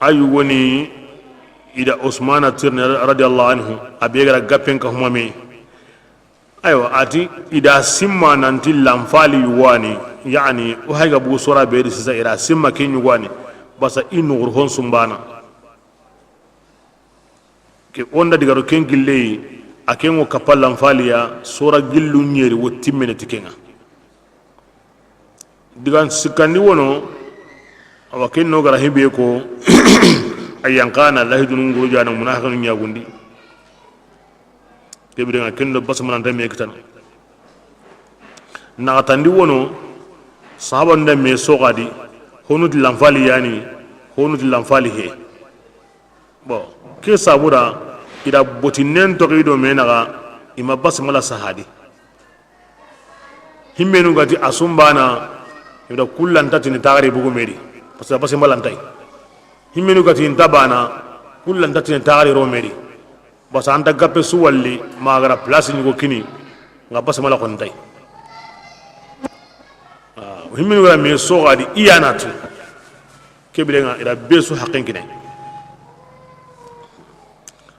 A yugoni i da Usmana tirni radiyallahu anhu, a be ga ra gappen ka huma me. Aywa, a ti i da simma nanti lanfali yugo wa ni, yani, o hayga bugu sora be di sisa i da simma ke yugo wa ni, basa i nuxur hon sumbana. Ke onda digaro ken gilleyi, a ken ŋo kappa lanfaliya, sora gillu ɲeri wo timmene ti ken ŋa. Digan sikkandi wono, awa ken no gara hibe ko, a yanqana lahidunu ngurujana munafiqinu ɲagundi. Ke birenŋa ken do basmananta me kitana. Naxatandi wono, sahabanun da me soxadi, honu ti lanfali yani, honu ti lanfali he. Bon, ke sabu da, i da botinen toxi do me naxa, i ma basmala sahadi. Himmenu ga ti a su n bana, i da kullantatini taxari bugu me di, parce que basmala ntay. Himmenu ga ti nta bana, kullantatini taxari ro me di. Basa anta gappe su walli, ma gara place ɲugo kini, nga basmala xo ntay. Ah, himmenu gara me soxadi i ya na tu. Ke birenga i da be su haqqen kine.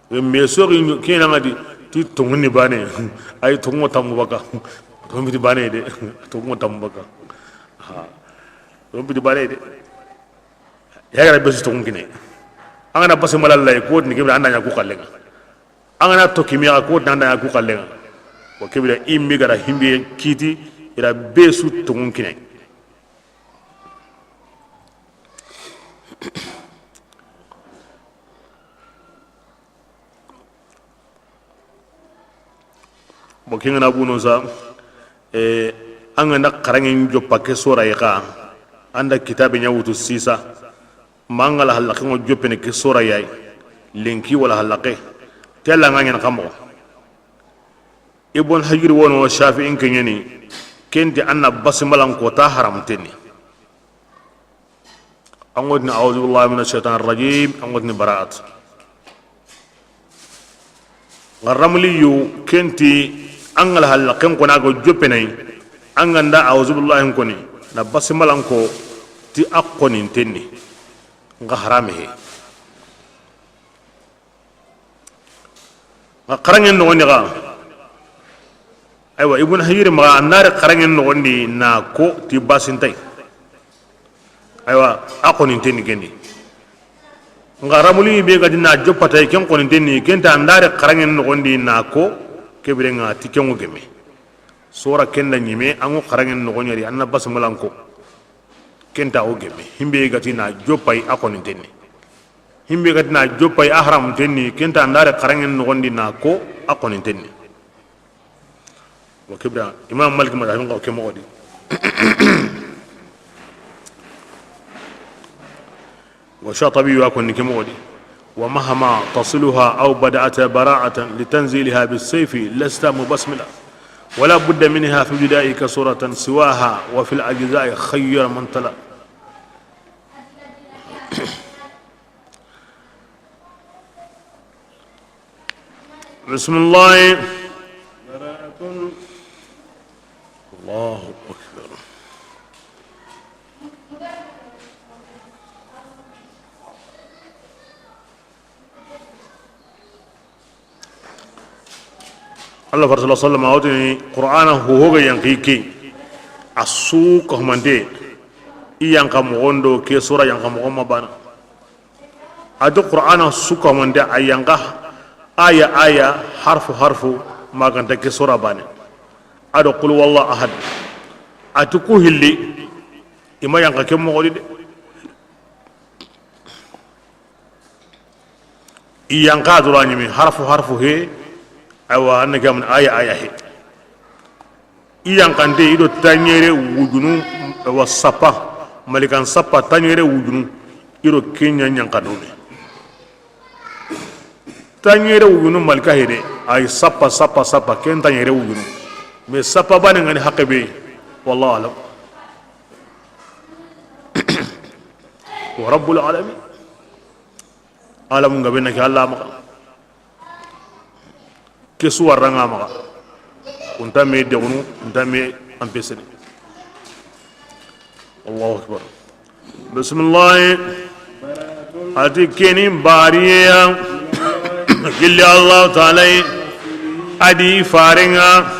Me soxi kina ngadi ti tonguni bane. Ay tongo tammu baka. Tombiti bane de. Tongo tammu baka. Ha. Tombiti bane de. Ya gara be su tongun kine. An ga na basmala lay ko ni ke bire anda ɲa ku xallenga. An ga na to kimiya ko anda ɲa ku xallenga. Wa ke bire imbi gara himbi kiti i da be su tongun kine. Bon, ke ngana buno sa, eh, an ga na xaranŋen joppa ke sora yi xa, an da kitabe ɲa wutu sisa, ma an ga la halaxe ŋo joppene ke sora yayi, lenki wala halaxe, tella nga ɲen xamo. Ibn Hajir wono Shafi'in ke ɲeni, kenti an na basmalan ko ta haram tenni. An ŋotini, "A'udhu billahi minash shaitanir rajim," an ŋotini bara'at. Nga Ramliyu kenti an ga la halaxen kona ga joppenayi, an ga nda "A'udhu billahi" koni, na basmalan ko ti a xonintenni, nga harame he. Nga xaranŋen noxondi xa. Aywa, Ibn Hajir maxa, an da ri xaranŋen noxondi na ko ti basintay. Aywa, a xonintenni kendi. Nga Ramuli be ga di na joppatay, ken xonintenni, kenta an da ri xaranŋen noxondi na ko, ke birenga ti ken ŋo gemme. Sora kenda ɲime, an ŋo xaranŋen noxo ɲari, an na basmalan ko. Kenta o gemme. Himbe ga ti na joppay, a xonintenni. Himbe ga ti na joppay, a haram tenni. Kenta an da ri xaranŋen noxondi na ko, a xonintenni. Wa ke bire, Imam Malik madhabin ko ke moxo di. Wa Shatibi wa koni ke moxo di. "Wa mahama tasiluha aw bada'ata bara'atan litanziliha bisayfi lasta mubasmila. Wala budda minha fi ibtida'ika suratan siwaha wa fil ajza'i khayra man tala." بسم الله. الله أكبر. Allah faare sallallahu alaihi wasallam a wotini Qur'ana ho hoga yanqi ke, a su ko mande, i yanqa moxon do ke sora yanqa moxon ma bana. A do Qur'ana su ko mande a yanqa aya aya, harfu harfu, ma ganta ke sora bane. A do qul huwallahu ahad. A ti ku hilli, i ma yanqa ke moxo di de. I yanqa dura ɲimi harfu harfu he, awa, an na ke amna aya aya he. I yanqante i do taɲere wujunu, awa, sappa, malikan sappa taɲere wujunu, i do ke ɲa yanqa dome. Taɲere wujunu malika he de, ay sappa, sappa, sappa, ken taɲere wujunu. Mais sappa bane ngani haqqe be, wallahu alam. Wa rabbul alamin. Alamu nga be na ke Allah maxa. Ke su waranga maxa. Unta me degunu, unta me ampesene. Allahu akbar. Bismillah. A ti keni bariya. Gilli Allah taala. A di farenga.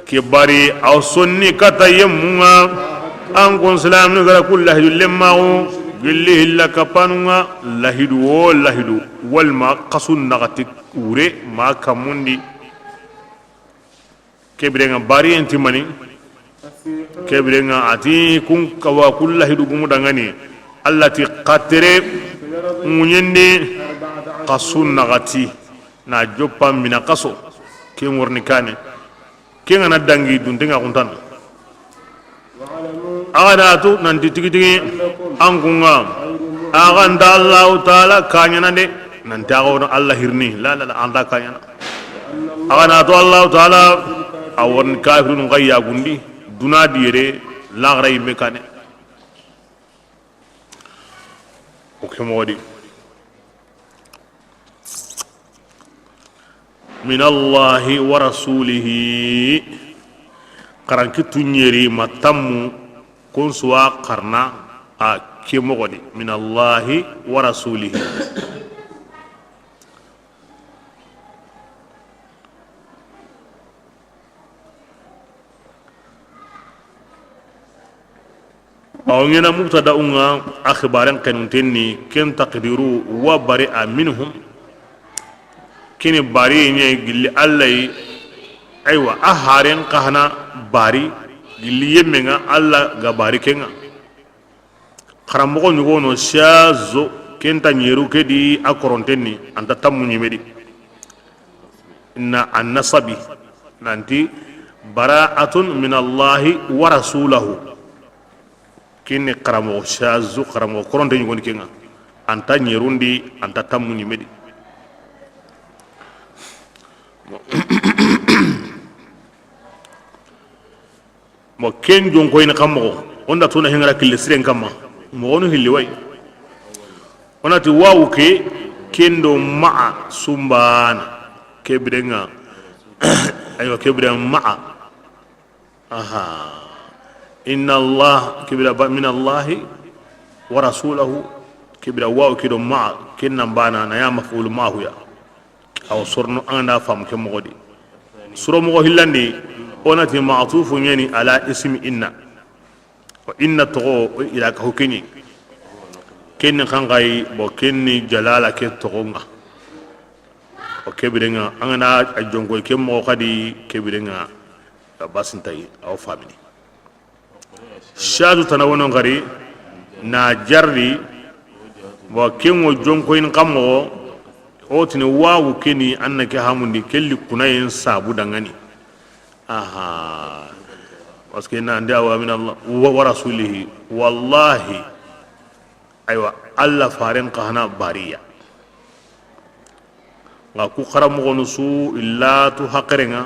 Ke bari aw sonni kata yemmunga. An kun silaminu gara ku lahidu lemmaxu, gilli hilla kappanunga, lahidu wo lahidu, walma xasu naxati wure ma kammundi. Ke birenga bari enti mani? Ke birenga a ti kun kawa ku lahidu gumu dangani. Allah ti xatere ŋuɲendi xasu naxati. Na joppa mina xaso, ke ŋorni kane. Ken ga na dangi dunten ŋa xuntana. Axa na tu nanti tigi tigi an kun ŋa, axa nta Allahu Taala kaɲana de, nanti axa wona Allah hirni, la, la, la, an nta kaɲana. Axa na tu Allahu Taala, a woni kafirun ga yagundi, duna di yere, laxara yimme kane. O ke moxo di. Min Allahi wa rasulihi. Xaranki tuɲeri ma tammu, kun suwa xarana a ke moxo di. Min Allahi wa rasulihi. Awa ŋena mubtada unŋa, a xibaren xenunten ni, ken taqdiru wa bari'a minhum. Kini bari ɲe gilli Allah yi, aywa, a haren xa hana bari gilli yemmen ŋa, Allah ga bari ken ŋa. Xaranmoxo ɲugono shazo, ken ta ɲeru ke di a koronten ni, an nta tammu ɲime di. Na an nasabi nanti bara'atun min Allahi wa rasulahu. Kini xaranmoxo shazu, xaranmoxo koronte ɲugoni ken ŋa. An nta ɲerundi, an nta tammu ɲime di. Mo ken jonkoyini xa moxo, o nda tuna hengara kille siren kamma, moxonu hilli way. O nati wawu ke, ken do ma'a sumbana, ke biren ŋa, aywa, ke biren ma'a. Aha. Inna Allah, ke bira ba, min Allahi wa rasulahu, ke bira wawu ke do ma'a, ken nan bana na ya maf'ul ma'ahu ya. Awa sorono an ga na famu ke moxo di. Soro moxo hillandi, o nati ma'tufu ɲeni ala ismi inna. Wa inna toxo, o ila ka hukini. Ken ni xanxayi, bo ken ni jalala ke toxo ŋa. O ke biren ŋa, an ga na a jonkoy ke moxo xadi, ke biren ŋa, a basintayi, awa famini. Shadu tana wono ngari na jarri, wa kengo jonkoyin kammo, o tini wawu keni anna ke hamundi kelli kunayen sabu dangani. Aha. Parce que na ndi awa min Allah wa, wa rasulihi. Wallahi. Aywa, Allah faren kahana bariya. Nga ku xaramoxonu su illa tu haqiren ŋa,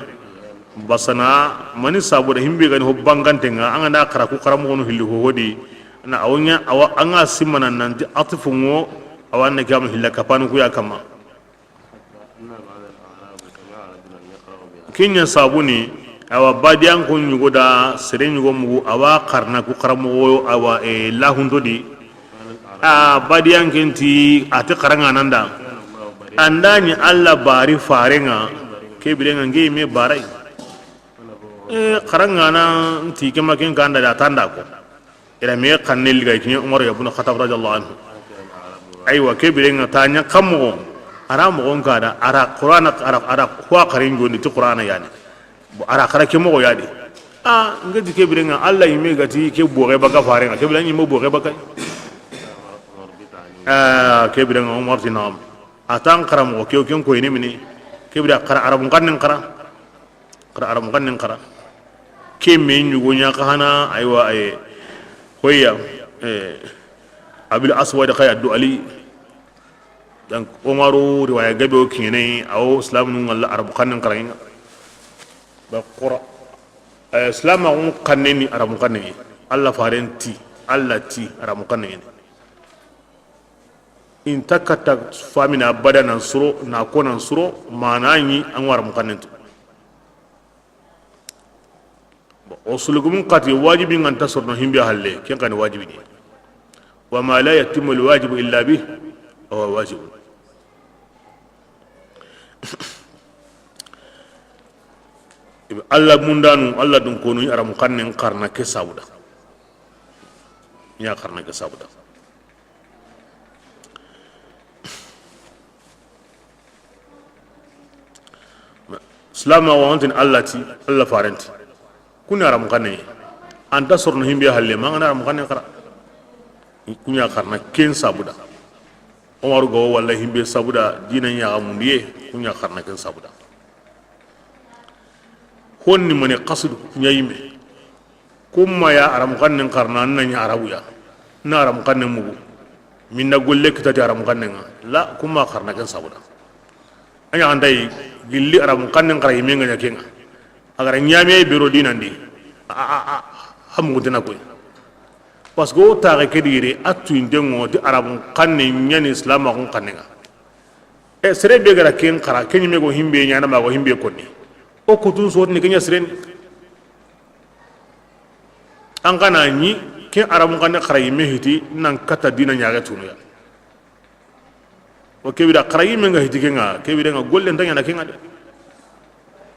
basana mani sabuda himbe gani ho banganten ŋa, an ga na xara ku xaramoxonu hilli ho hodi, na awonya awa an ga simana nanti atifu ŋo, awa na kiyama hilla kapanu ku ya kama. Kinya sabuni, awa badiyan ko ɲugo da sere ɲugo mugu, awa xarana ku xaramoxo, awa, e, lahuntodi. A badiyan kenti ati xaranŋa nanda. Anda ni Allah bari farenŋa, ke birenŋa nge me barai. E, xaranŋa na nti kema ken kanda da tanda ko. Ira me xanne liga kiɲe Umar ibn Khattab radiyallahu anhu. Aywa, ke birenŋa ta ɲa kammo. Ara mogon kada, ara Qur'ana, ara, ara kuwa xarin jondi ti Qur'ana yani. Bo ara xara ke moxo ya di. A, nga ti ke birenŋa, Allah yime gati ke boxe baka farenŋa, ke birenŋa yime boxe baka. A, ke birenŋa Umar ti naam. A tan xaramoxo ke, ken koyini mini. Ke birenŋa xara Arabun xannen xara. Xara Arabun xannen xara. Ke me ɲugo ɲa xa hana, aywa, ay, hoya, e, Abil Aswad xa ya du Ali. Donc, Umaru riwaya gabe o kiɲene, awo Islam nun Allah Arabu xannen xaraŋa. Ba Qura-, eh, Islam agun xanne ni Arabu xanne. Allah faren ti, Allah ti Arabu xanne. Inta katta famina bada nan suro, na ko nan suro, mana ni an Arabu xannen tu. Bon, o sulugumun xati wajibi nga nta sorono himbe halle, ken xani wajibi ni. Wa ma la yatimmu al wajibu illa bih, wa huwa wajib. Allah mundanu, Allah dun konu, Arabu xannen xarana ke sabuda. Ya xarana ke sabuda. Silama wa antin Allah ti, Allah farenti. Kuni Arabu xanne. Anta sorono himbe halle, ma nga na Arabu xannen xara. Kunya xarana ken sabuda. Umaru go walla himbe sabuda, dina ɲa mundiye, kunya xarana ken sabuda. Onni mani xasidu ɲa yinme. Kuma ya arabu xannen xarana, an na ɲa arabu ya, na arabu xannen mugu, minna golle kita ti arabu xannen ŋa, la kuma xarana ken sabuda. A ɲa xantayi gilli arabu xannen xara yinme ŋa ɲa ken ŋa. A gara ɲame bero dinandi, a, a, a, a muguntena koy. Parce que o taxe ke di yere, a tuyinten ŋo ti arabu xannen ɲa ni silamaxun xannen ŋa. E, sere be gara ken xara, ken ɲime go himbe ɲana ma go himbe konni. O kutun sotini ken ɲa siren. An xa na ɲi ke arabu xanne xara yinme hiti nan kata dina ɲaxe tunuya. O ke bire xara yinme ŋa hiti ken ŋa, ke bire ŋa golle nta ɲana ken ŋa de.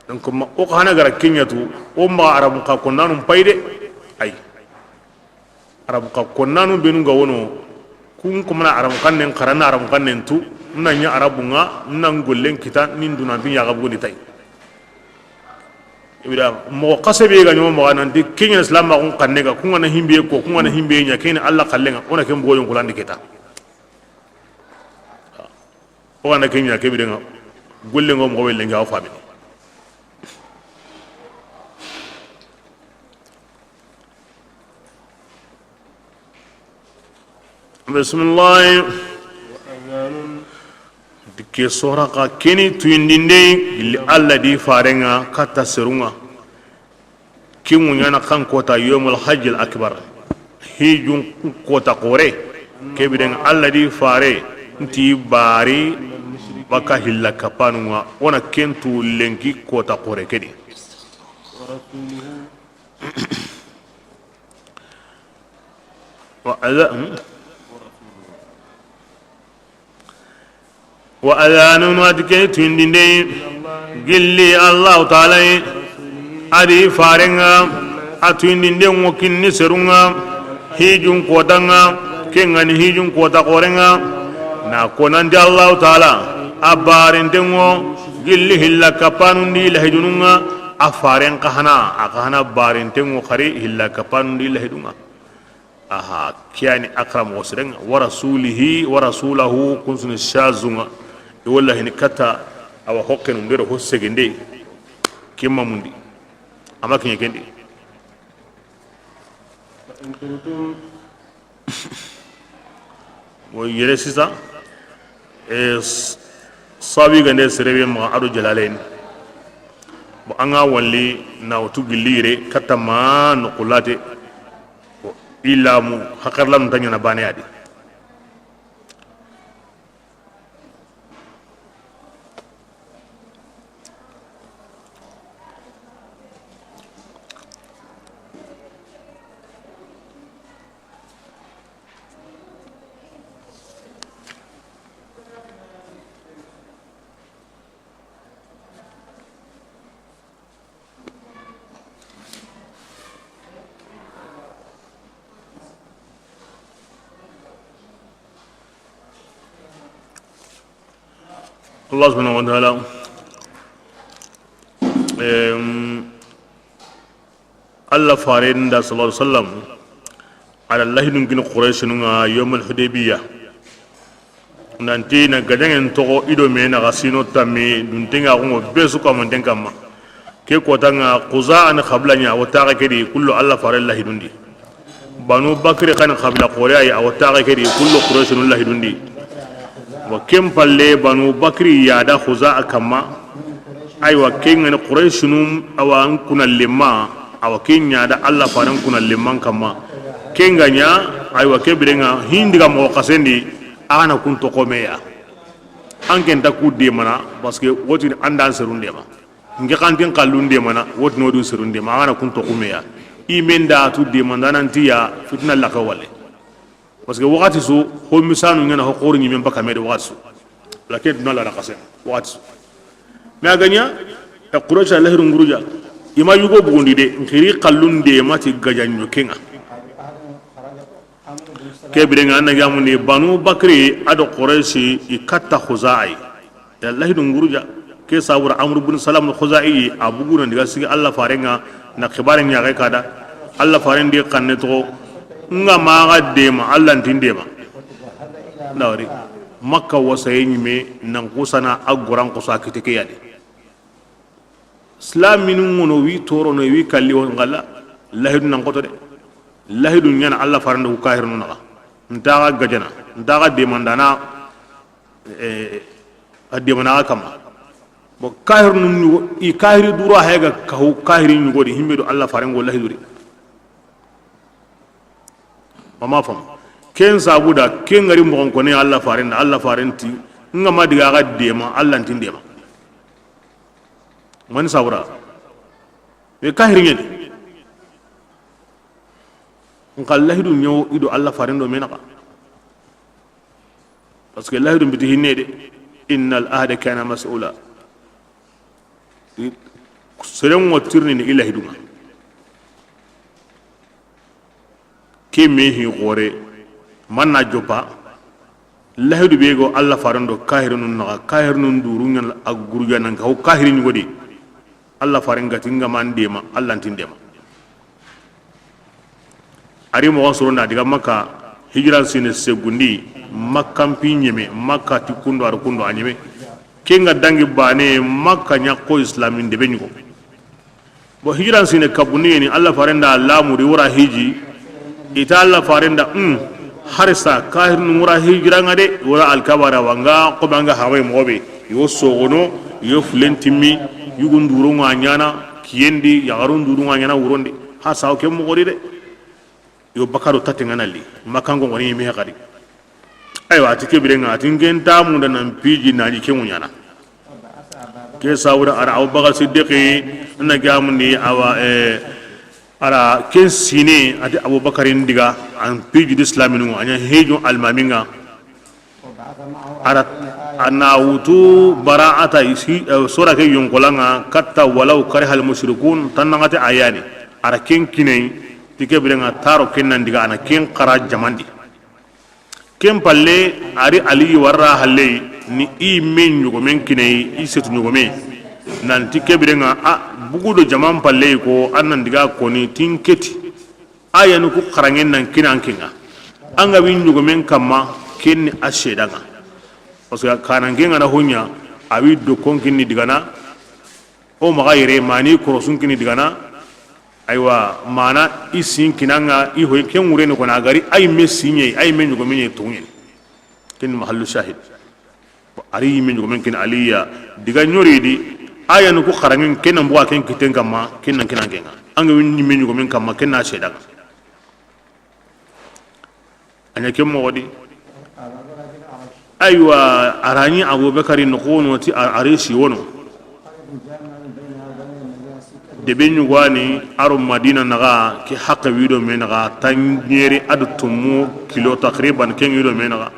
Donc ma o xa na gara ken ɲa tu, o ma arabu xa konnanu pay de. Ay. Arabu xa konnanu benu ga wono, kun kumana arabu xannen xara, na arabu xannen tu, na ɲa arabu ŋa, na gollen kita, nin dunan pi ɲaxa bugundi tay. Ibida moxo xase be ga ɲo moxo nanti ken ɲa silamaxun xannen ŋa, kun ŋa na himbe ko, kun ŋa na himbe ɲa, ken ni Alla xallen ŋa, o na ken bogon kulandi kita. O ga na ken ɲa ke bire ŋa, gollen ŋo moxo welle ŋa o famini. Bisimilahi. Dikke sora xa keni tuyindinde gilli Alla di faren ŋa katta serun ŋa. Ke ŋuɲana kan kota yomul hajjil akbar. Hijun kota xore. Ke bire ŋa Alla di fare nti bari baka hilla kapanun ŋa, o na ken tu lenki kota xore ke di. Wa adha-, hmm? Wa adhanun, a ti ke tuyindinde gilli Allahu Taala yi, a di faren ŋa, a tuyindinde ŋo kinni serun ŋa, hijun kotan ŋa, ken ŋa ni hijun kota xoren ŋa, na ko nanti Allahu Taala a barinten ŋo gilli hilla kapanun di lahidunun ŋa, a faren xa hana, a xa hana barinten ŋo xari hilla kapanun di lahidun ŋa. Aha, ke ya ni a xara moxo siren ŋa. Wa rasulihi, wa rasulahu, kun su ni shazun ŋa. I walla hini katta, awa hokkenu ndero ho segende. Ke ma mundi. A ma kiɲe ken di. Wo yere sisa, e, s-, sawi gande serebe ma ado jalalen. Bon, an ga walli na wutu gilli yere katta ma no kulate. Bon, ilamu hakarlam tanya na bane adi. Allah subhanahu wa ta'ala, em, Allah faren da sallallahu alaihi wasallam, a da lahidun kini Qurayshinu ŋa yawmal Hudaybiya. Nanti na gajaŋen toxo i do me naxa sino tammi dunten ŋa xunŋo be su kamanten kamma. Ke kota ŋa Xuza ani xabila ɲa, a wo taxe ke di kullu Allah faren lahidundi. Banu Bakri xani xabila xore ayi, a wo taxe ke di kullu Qurayshinu lahidundi. Wa ken palle Banu Bakri ya da Xuza a kamma. Aywa, ken ŋa ni Qurayshinu awa n kuna lemma, awa ken ɲa da Allah faren kuna lemman kamma. Ken ga ɲa, aywa, ke biren ŋa, hindi ga moxo xasendi, a ga na kun toxo me ya. An ken ta ku demana, parce que wotini an da an serun dema. Nke xantin xallun demana, wotini o du serun dema, a ga na kun toxo me ya. I men da tu demanda nan ti ya, fitina laxa walle. Parce que waxati su, ho misanu ɲana ho xoru ɲimen baka me de waxati su. La ke duna la na xasen, waxati su. Mais a ga ɲa, e Quraysh a lahidun guruja, i ma yugo bugundi de, n xiri xallun de ma ti gajaɲo ken ŋa. Ke biren ŋa, an na ɲamundi Banu Bakri a do Quraysh i katta Xuza ayi. Ya lahidun guruja, ke sabura Amr ibn Salam al-Khuzai, a bugu na diga sigi Allah faren ŋa, na xibaare ɲaxe ka da, Allah faren di xanne toxo, n ga maxa dema, Allah nti n dema. Ndawari, Makka wasaye ɲime, nan xusana a goran xusa kite ke ya di. Silaminu ŋono wi torono wi kalli wo ŋalla. Lahidu nan xoto de. Lahidu ɲana Allah farenda ku kahirinu naxa. Ntaxa gajana, ntaxa demandana. Eh, a demanaxa kama. Bon, kahirinu ɲugo, i kahiri dura hega kahu kahiri ɲugodi himbe do Allah farengo lahiduri. Ama fam. Ken sabuda ken gari moxon kone Allah farenda, Allah farenti. Nga ma diga ga dema Allah ntin dema. Mani sabura. Be kahiri ɲeni. Nka lahidu ɲewo ido Allah farendo menaxa. Parce que lahidu mbiti hinne de. Innal ahda kana mas'ula. Seren ŋo tirni ni i lahidunga. Ke me hi xore. Manna jopa. Lahidu be go Allah farendo kahirinu naxa, kahirinu duru ɲana a guruja nan ka ho kahiri ɲugodi. Allah faren gati nga man dema, Allah ntin dema. Ari moxon soro na diga Makka, hijran sine segundi, Makka mpi ɲeme, Makka ti kundo ar kundo a ɲeme. Kenga dangi bane, Makka ɲa ko islamin debe ɲugo. Bon, hijran sine kabundi yeni, Allah farenda lamuri wura hiji, ita Allah farenda, um, harisa, kahirinu wura hijranga de, wura alkabara wanga, ko banga hawe mobe, yo sogono, yo fulentimmi, yugun duru nga ɲana, kiyendi, yaxarun duru nga ɲana wurondi. Ha sawo ke moxori de. Yo bakaro tatenga nalli. Makango ngoni me xadi. Aywa, ati ke birenga, ati ngen tamunda nan piji nani ke ŋuɲana. Ke sawura ara Abubakar Siddiqi na gamundi awa, eh, ara ken sine ati Abubakarin diga an piji di islaminu anya hejo almaminga. Ara ana wutu bara'ata isi, eh, sora ke yonkolanga katta walau karihal mushrikun tannangate ayani. Ara ken kinai ti ke birenga taro ken nan diga ana ken kara jamandi. Ken palle, ari Aliyi warra halle ni i me ɲogomen kinai, i setu ɲogome. Nanti ke birenga a bugu do jaman palle ko, an nan diga koni tin keti. A yani ku xarangen nan kinan kinga. An ga wi ɲogomen kamma, ken ni a sedanga. Parce que kanan kenga na honya, a wi do kon kinni digana, o maxa yere mani korosun kini digana. Aywa, mana i sin kinanga i hoy ken wureni kona gari ay me sinye, ay me ɲogo me ɲe tonyen. Ken mahallu shahid. Ari me ɲogo men kin Aliya diga ɲori di. Aya no ku xarangin ken nan buga ken kiten kamma, ken nan kinan kenga. Anga win me ɲogo men kamma, ken na sedanga. A ɲa ken moxo di. Aywa, a ra ɲi Abubakari noxono ti a, a ri si wono. Debe ɲugani a ro Madina naxa, ke haqe wido me naxa, tanɲeri a do tumu kilo takriban ken wido me naxa.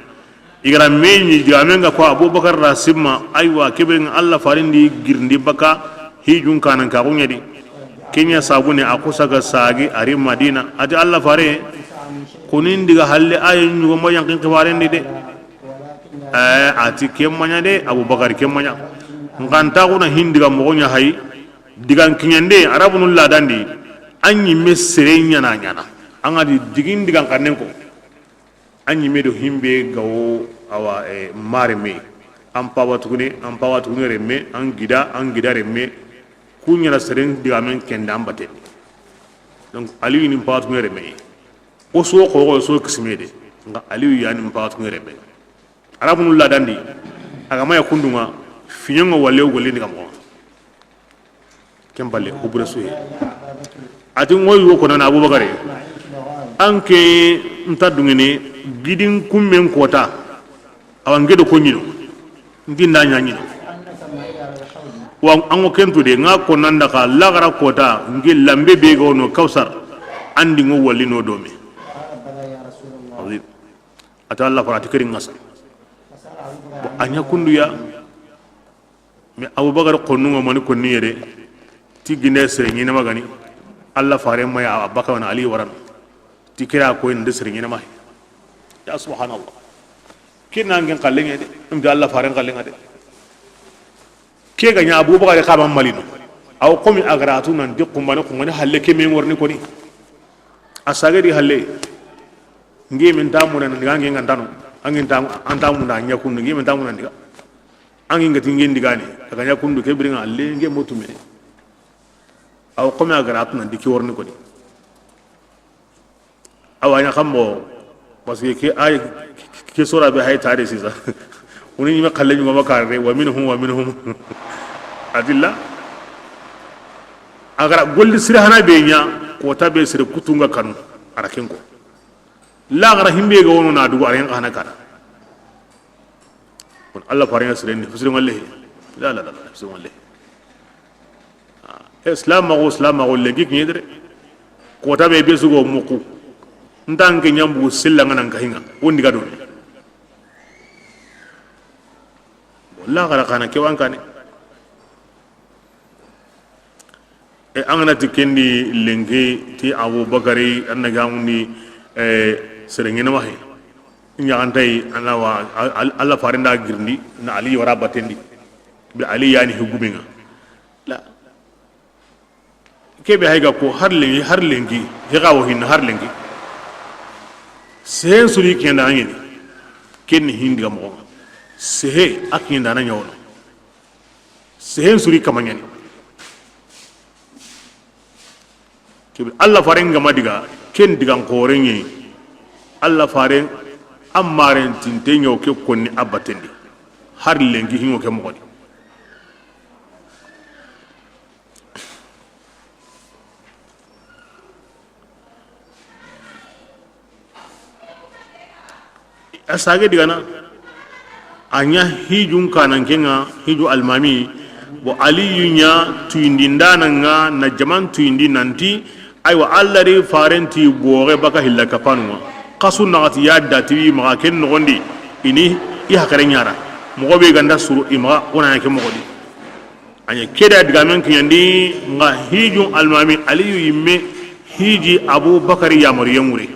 I ga ra me ɲi digamen ga ko Abubakar ra simma, aywa, kebe nga Allah farindi girindi baka, hijun kanan ka kuɲa di. Kenya sabune a kusa ga sagi a ri Madina. Ati Allah fare, kunin diga halle aye ɲugo ma yankin xibaren di de. Eh, ati ke maɲa de, Abubakar ke maɲa. Nkan ta kuna hin diga moxo ɲa hay, digan kiɲande, Arabunu ladandi, an ɲi me sere ɲana ɲana. An ga di digin digan kannen ko. An ɲi me do himbe gawo awa, eh, mare me. An pawa tugune, an pawa tugune remme, an gida, an gida remme. Kuɲana seren digamen kenda an baten. Donc, Aliyu ni pawa tugune remme. O so xoxo, o so kisime de. Nga Aliyu yani pawa tugune remme. Arabunu ladandi, a ga ma ya kundunga, fiɲonga walle wo golle ni ga moxo. Ken balle, hubure suye. Ati ŋoyi wo konana Abubakare. An ke nta dungene, gidin kummen kota. Awa ngedo ko ɲino. Ngi nda ɲa ɲino. Wa an ŋo kentu de, nga konanda ka lagara kota, ngi lambe be ga wono Kawsar. Andi ŋo walli no dome. Azim. Ata Allah fara ti keri ngasa. Bon, a ɲa kunduya. Mais Abubakar konnunga mani konni yere. Ti gine sere ɲinema gani. Allah fare ma ya Abubakar wana Ali warana. Ti kira ko inde sere ɲinema. Ya subhanallah. Kinna ngen kallenga de. Imda Allah faren kallenga de. Ke ga ɲa Abubakar kama malino. Aw komi agaratu nan di kumbane kumbane halle ke me ngorni koni. A sage di halle. Nge men tamuna ndiga nge ngantano. Angin tam antamuna ɲa kundu nge men tamuna ndiga. Angin gati nge ndigani. A ga ɲa kundu ke biringa halle nge motu mene. Aw xo me a ga ra tu nan ti ke worini koni. Awa ɲa xam moxo, parce que ke ay, ke sora be hay tare sisa. Woni ɲi me xalle ɲi ma kare, wa minhum, wa minhum. Adilla. A ga ra golli sire hana be ɲa, kota be sire kutunga kanu, a ra ken ko. La ga ra himbe ga wono na dugu a ra ken hana kana. Kon Allah faren ŋa siren di, fisiren ŋa lehe. La, la, la, la, fisiren ŋa lehe. Ah, Islam maxo, Islam maxo, lenki kiɲe dere. Kota be, be sugo muku. Ntan ke ɲambu silla ŋa nan kahinga. Wondi ga do. Bon, la ga ra kana ke wan kane. E, an ga na ti ken di lenki ti Abubakari, an na ga mundi, e, sere ŋene maxe. Ɲaxantayi, an na wa, al-, al-, Allah faren da girindi, na Ali wara batendi. Bi Ali yani hugumenga. La. Kebe hay ga ko har lenki, har lenki, he ga wo hin har lenki. Sehen suri kenda ɲeni. Ken ni hindiga moxo. Sehe a kenda na ɲawono. Sehen suri kama ɲani. Kebe Allah faren ga ma diga, ken digan xoren ɲi. Allah faren, an maren tinte ɲo ke konni a batendi. Har lenki hingo ke moxo di. A sage digana, a ɲa hijun kanan ke ŋa, hiju almami, bo Aliyu ɲa tuyindi ndana ŋa, na jaman tuyindi nanti, aywa, Allah ri faren ti boge baka hilla kapanu ŋa. Xasu naxati ya dati wi maxa ken noxondi, ini i hakare ɲara. Moxo be ganda suru i maxa, wona ɲa ke moxo di. A ɲa keda digamen kiɲandi ŋa hijun almami Aliyu yimme hiji Abubakari yamariyen ŋure.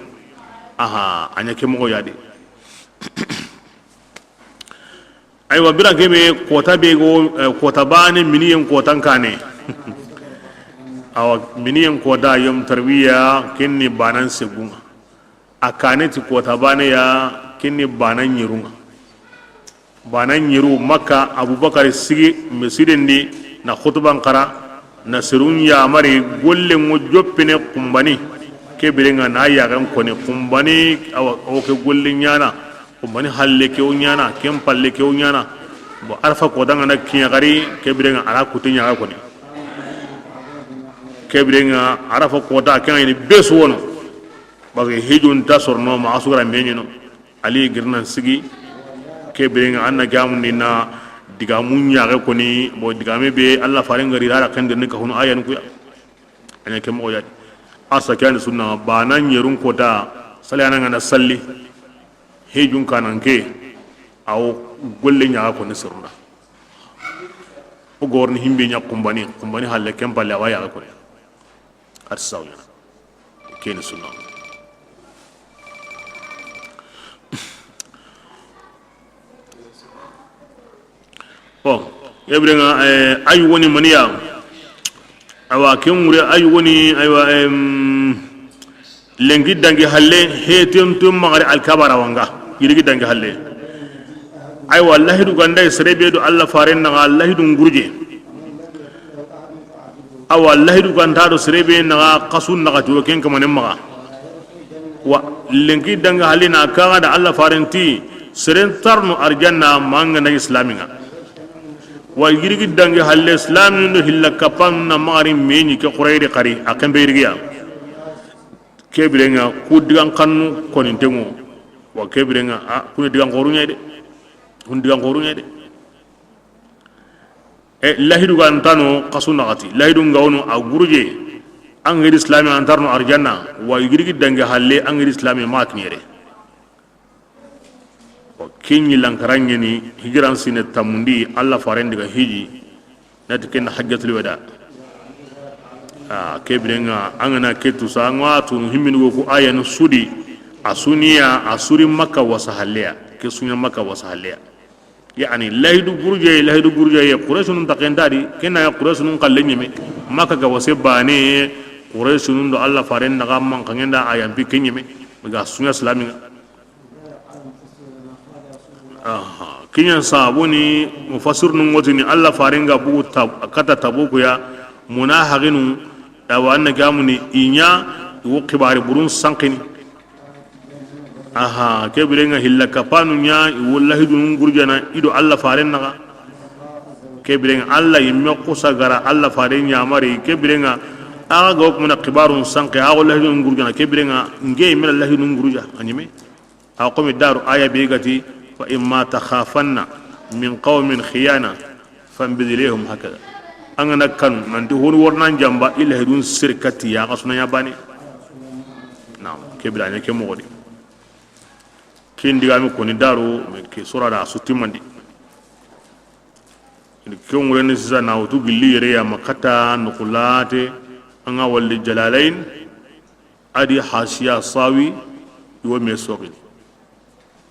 Aha, a ɲa ke moxo ya de. Aywa, bira kebe kota be go, eh, kota bane miniyen kotan kane. Awa, miniyen kota yom tarwiya kenni banan segunga. A kane ti kota bane ya, kenni banan ɲerunga. Bana ɲeru Makka, Abubakar sigi misiden di na xutuban xara, na serun yamari gollen ŋo joppene xumbani. Ke biren ŋa na yaxen koni xumbani, awa, o ke golle ɲana, xumbani halle ke o ɲana, ken palle ke o ɲana. Bon, Arafa kota ŋa na kiɲa xari, ke biren ŋa a ra kutte ɲaxa koni. Ke biren ŋa Arafa kota ke ŋa ni besu wono. Parce que hijun ta sorono ma a sugara meɲino. Ali girinan sigi, ke biren ŋa a na gamundi na digamu ɲaxe koni, bo digame be Allah faren gari rara kendirni ka hunu ayan kuya. A ɲa ke moxo yadi. A sa ke yani sunna, bana ɲerun kota, sali a na ŋa na salli, hijun kanan ke, awo golle ɲaxa koni serunda. O gorni himbe ɲa xumbani, xumbani halle ken palle awa yaxe koni. A ti saw ɲana. Keni sunna. Bon, ke biren ŋa, eh, ayu woni maniya. Awa, ken ŋure ayu woni, aywa, em, lenki dangi halle, he tem tem magari alkabara wanga. Yirigi dangi halle. Aywa, lahidu ganda sere be do Allah faren naxa, lahidu ngurje. Awa, lahidu ganta do sere be naxa, xasu naxati wo ken kamanen maxa. Wa lenki dangi halle na kaga da Allah faren ti, seren tarno arjanna manga na islami ŋa. Wa yirigi dangi halle islami do hilla kapan na magari meɲi ke xurayri xari, a kembe yirigiya. Ke biren ŋa ku digan xannu koninten ŋo. Wa ke biren ŋa, a, kuni digan xoru ɲa de. Kuni digan xoru ɲa de. E, lahidu ga ntano xasu naxati. Lahidu nga wono a guruje. An giri islami an tarno arjanna. Wa yirigi dangi halle an giri islami ma kiɲere. Bon, ken ɲi lankaran ɲeni hijiran sine tamundi, Allah faren diga hiji, na ti ken hajjatul wada. A, ke biren ŋa, an ga na ke tu sa, an ga tu himmini go ku ayan sudi, a suniya, a suri Makka wasa halleya, ke sunya Makka wasa halleya. Yani, lahidu gurje, lahidu gurje, Qurayshunun ta ken da di, ken na ya Qurayshunun kalle ɲeme, Makka ga wase bane, Qurayshunun do Allah faren naxa man kangenda ayan bi ke ɲeme, ga sunya islami ŋa. Aha. Kiɲan sabuni mufassirnu ŋotini Allah faren ga bugu tab-, kata Tabuku ya, muna haginu, Awa, an na ke amuni i ɲa, i wo xibaari burun sanqini. Aha, ke biren ŋa hilla kapanu ɲa, i wo lahidunun gurujana i do Alla faren naxa. Ke biren ŋa Alla yimme xusa gara Alla faren ɲamari, ke biren ŋa axa ga wo kumana xibaarun sanqi, axa wo lahidunun gurujana, ke biren ŋa nke yimme na lahidunun guruja a ɲime. A xomi daru aya be ga ti, "Fa imma takhafanna min qawmin khiyana fanbidh ilayhim hakadha." An ga na kanu nanti honu wornan jamba, i lahidun sir kati ya, xa suna ɲa bane. Naam, ke birane ke moxo di. Ken digame koni daru, me ke sura da su timandi. Ke ŋureni sisa na wutu gilli yere ya ma kata nukulate, an ga walli Jalalayn, a di Hasiya Sawi, i wo me soxini.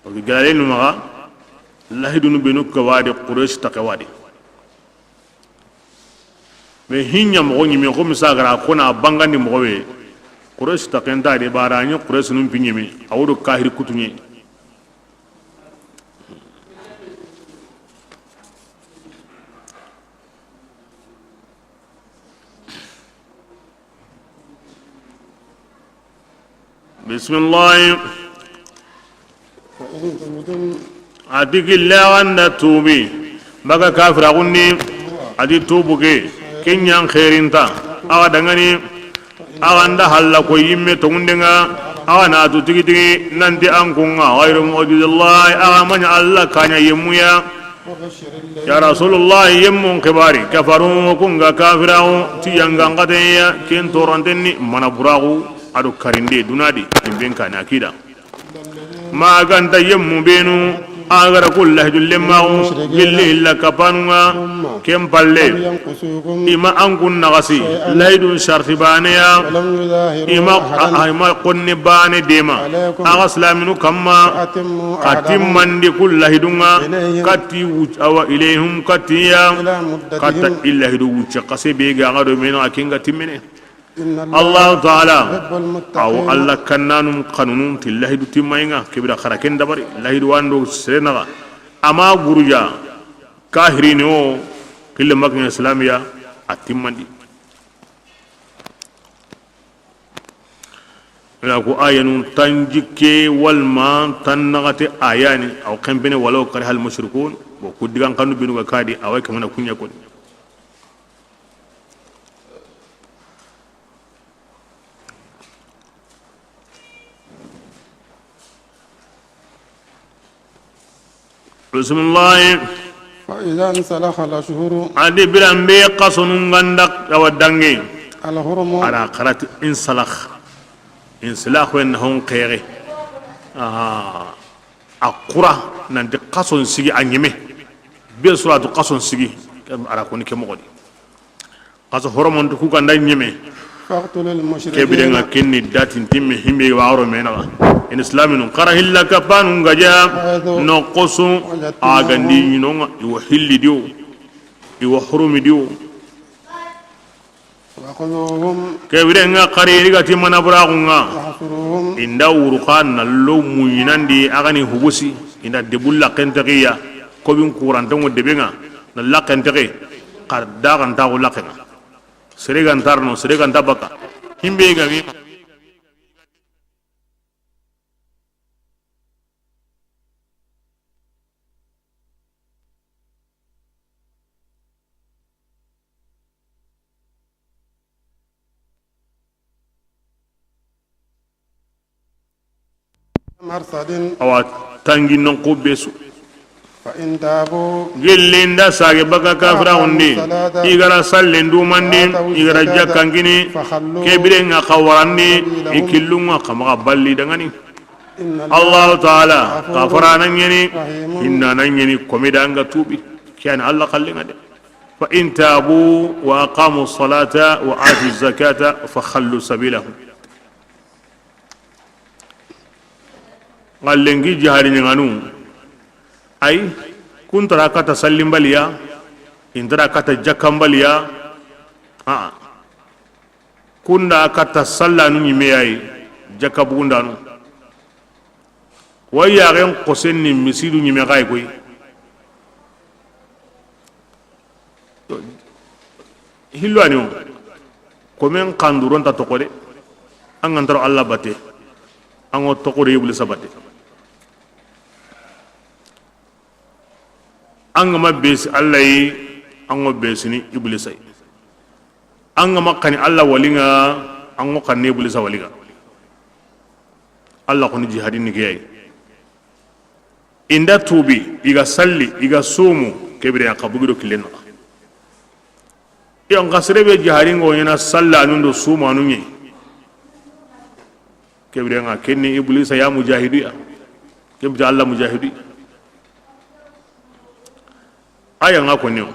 Parce que Jalalayn maxa, lahidunu benu ke wa di, Quraysh taqe wa di. Mais hinɲa moxo ɲime, xo misa gara kona bangandi moxo be, Quraysh taqe nta de, bara ɲi Quraysh num pi ɲime, a wo do kahiri kutuɲe. Bisimilahi. A ti gilla an da tuubi baga kafiraxun di, a ti tuubu ke, ken ɲan xerinta axa dangani. Axa nda halla ko yimme tongunden ŋa, axa na tu tigi tigi nanti an kun ŋa, ghayru mu'jizillahi, axa ma ɲa Alla kaɲa yemmu ya. Ya Rasulullah, yemmun xibari, kafaru, kun ga kafiraxu, ti yangan xateya, ken toranten ni, mana buraxu, a do karinde, duna di, yimben kane a kida. Ma ganta yemmu benu, a gara ku lahidu lemmaxu, gilli illa kapanu ŋa, ken palle, i ma an kun naxasi, lahidun sarti bane ya, i ma, a, i ma xonni bane dema, axa silaminu kamma, xa timmandi ku lahidun ŋa, katti wuc-, awa, ilayhim, katti ya, katta i lahidu wucce, xase be ga axa do mena, a ken ga timmene. Allahu taala, awo Alla kannanun xanunun ti lahidu timmayi ŋa, ke bira xara ken dabari, lahidu wando sere naxa, a ma guruja, kahirini o, kille makin islamiya, a timmandi. Ila ku ayanun tan jikke walma tan naxate ayani, aw xempene walaw kariha al mushrikun, bo ku digan xanu binu ga kadi, away kamana kunya koni. Bisimilahi. فإذا انسلخ الأشهر A di biran be xasonun ganda awa dangi. الحرم. A ra xarati insalakh. Insalakh wen hon xere. Aha. A xura nanti xason sigi a ɲeme. Be suratu xason sigi. A ra koni ke moxo di. Xaso horomontu ku ganda ɲeme. فاقتلوا المشركين. Ke biren ŋa kenni datin timme himbe wa oro menaxa. In islaminu xara hilla kapanu ngaja. حيث No xosu. وجدتموهم. A gandi ɲinonga, i wo hilli diwo, i wo hurumi diwo. وخذوهم. Ke biren ŋa xari i ga ti mana buraxu ŋa. واحصروهم. Inda wuru xa na lo muɲinandi, a ga ni hubusi, inda debulla kentaxiya, kobin kurantongo debe ŋa, na laxentaxe, xa daxantaxu laxenga. Sere ga nta ri no, sere ga nta baka. Himbe ga wi. مرصد. Awa tangi non ko besu. فإن تابوا. Gelli nda sage baka kafira hundi. وأقاموا الصلاة. I gara sallen dumandi, وآتوا الزكاة. I gara jakkan kini. فخلوا. Ke biren ŋa xa warandi, سبيلهم. I killun ŋa xa maxa balli dangani. إن الله. Allahu taala, غفور. Xafaranan ɲeni, رحيم. Hinnanan ɲeni, komi da an ga tubi. Ke yani Alla xallen ŋa de. فإن تابوا وأقاموا الصلاة وآتوا الزكاة فخلوا سبيلهم. Ŋa lenki jihadi ɲaŋanu, ay, kuntara kata sallimbaliya, intara kata jakkanbaliya, a, kunda kata sallanu ɲimeyayi, jakka bugundanu. Wa yaxen xosen ni misidu ɲime xay koy. Hillo ani o. Komen xanduron ta toxo de. An ga nta ro Alla batte, an ŋa toxo de Iblisa batte. An ga ma besi Alla yi, an ŋa besini Iblisa yi. An ga ma xani Alla wali ŋa, an ŋa xani Iblisa wali ŋa. Alla xoni jihadini ke yi. I nda tuubi, i ga salli, i ga sumu, ke bire ya xa bugi do killen naxa. Iyo, nxa sere be jihadin ŋo ɲaana sallanun do sumanun ɲi. Ke bire ŋa, ken ni Iblisa ya mujahidu ya. Ken bita Alla mujahidu. Aya ŋa ko ni o.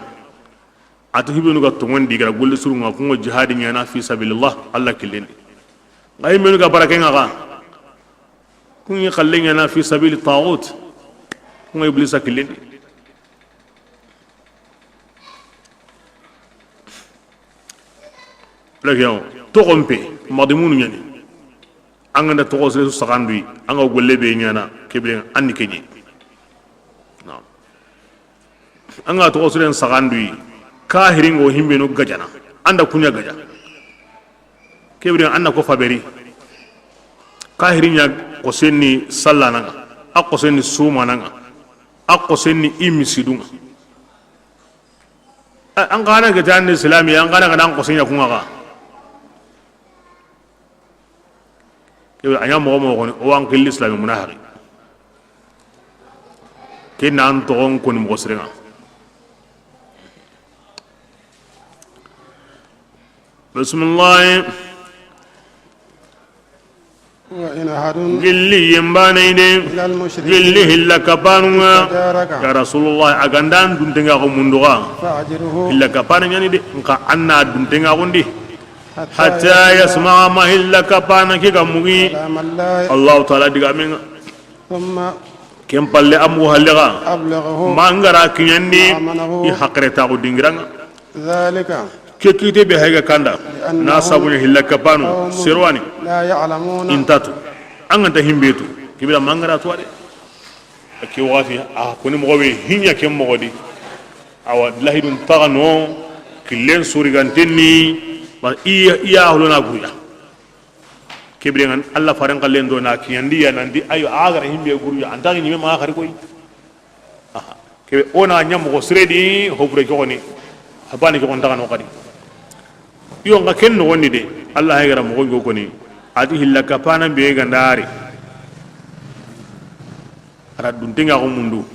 A ti hibenu ga toŋondi, i ga ra golle suru ŋa, ku ŋa jihadi ɲaana fi sabilillah, Alla killen di. Nxa hibenu ga bara ke ŋa xa, ku ŋi xalle ɲaana fi sabili taxut, ku ŋa Iblisa killen di. Lagi yaŋo, toxon pe, madimunu ɲaani. An ga nda toxo sere su saxanduyi, an ga golle be ɲaana, ke bire an ni ke ɲi. Naam. An ga toxo seren saxanduyi, kahirin ŋo hibenu gajana, an da ku ɲa gaja. Ke bire an na ko faberi. Kahirin ɲa xosen ni sallana ŋa, a xosen ni sumana ŋa, a xosen ni i misidu ŋa. A, an xa na gete an ni silami, an xa na ga na an xosen ɲa ku ŋa xa. Ke bire a ɲa moxo moxo ni, o wa an xilli silami munahaxi. Ke na an toxon koni moxo sire ŋa. Bisimilahi. وإن أحد Gilli yembane de. من المشركين Gilli hilla kapanu ŋa. استجارك Ya Rasulullah, a ga nda an duntenga ko mundu ga. فأجره Hilla kapana ɲaani de, nxa an na duntenga ko ndi. حتى Hatta يسمع yasma ma hilla kapana ke ga mugi. كلام الله Allahu Taala digamen ŋa. ثم Ken palle, a mugu halle ga. أبلغه Ma an ga ra kiɲandi مأمنه i haqqe taxu dingiran ŋa. ذلك Ke kite be hayga kanda. بأنهم Na sabu ɲa hilla kapanu قوم serwani. لا يعلمون I nta tu. An ga nta himbe tu. Ke bire ma an ga ra tu a de. Ke waxati, a koni moxo be hiɲa ken moxo di. Awa, lahidun taxano, killen surigantenni, ba, i, i ya holona guya. Ke bire ŋa ni Alla faren xallen do na kiɲandi ya nanti, ayo, a ga ra himbe guruya, an ta ɲi ɲime ma xari koy. Aha. Ke o na ɲa moxo sire di, hobure ke xoni, a bani ke xon taxano xadi. Iyo, nxa ken noxon di de, Alla hay ga ra moxo ɲi ko koni, a ti hilla kapana be ga nda ri. A ra duntenga ko mundu.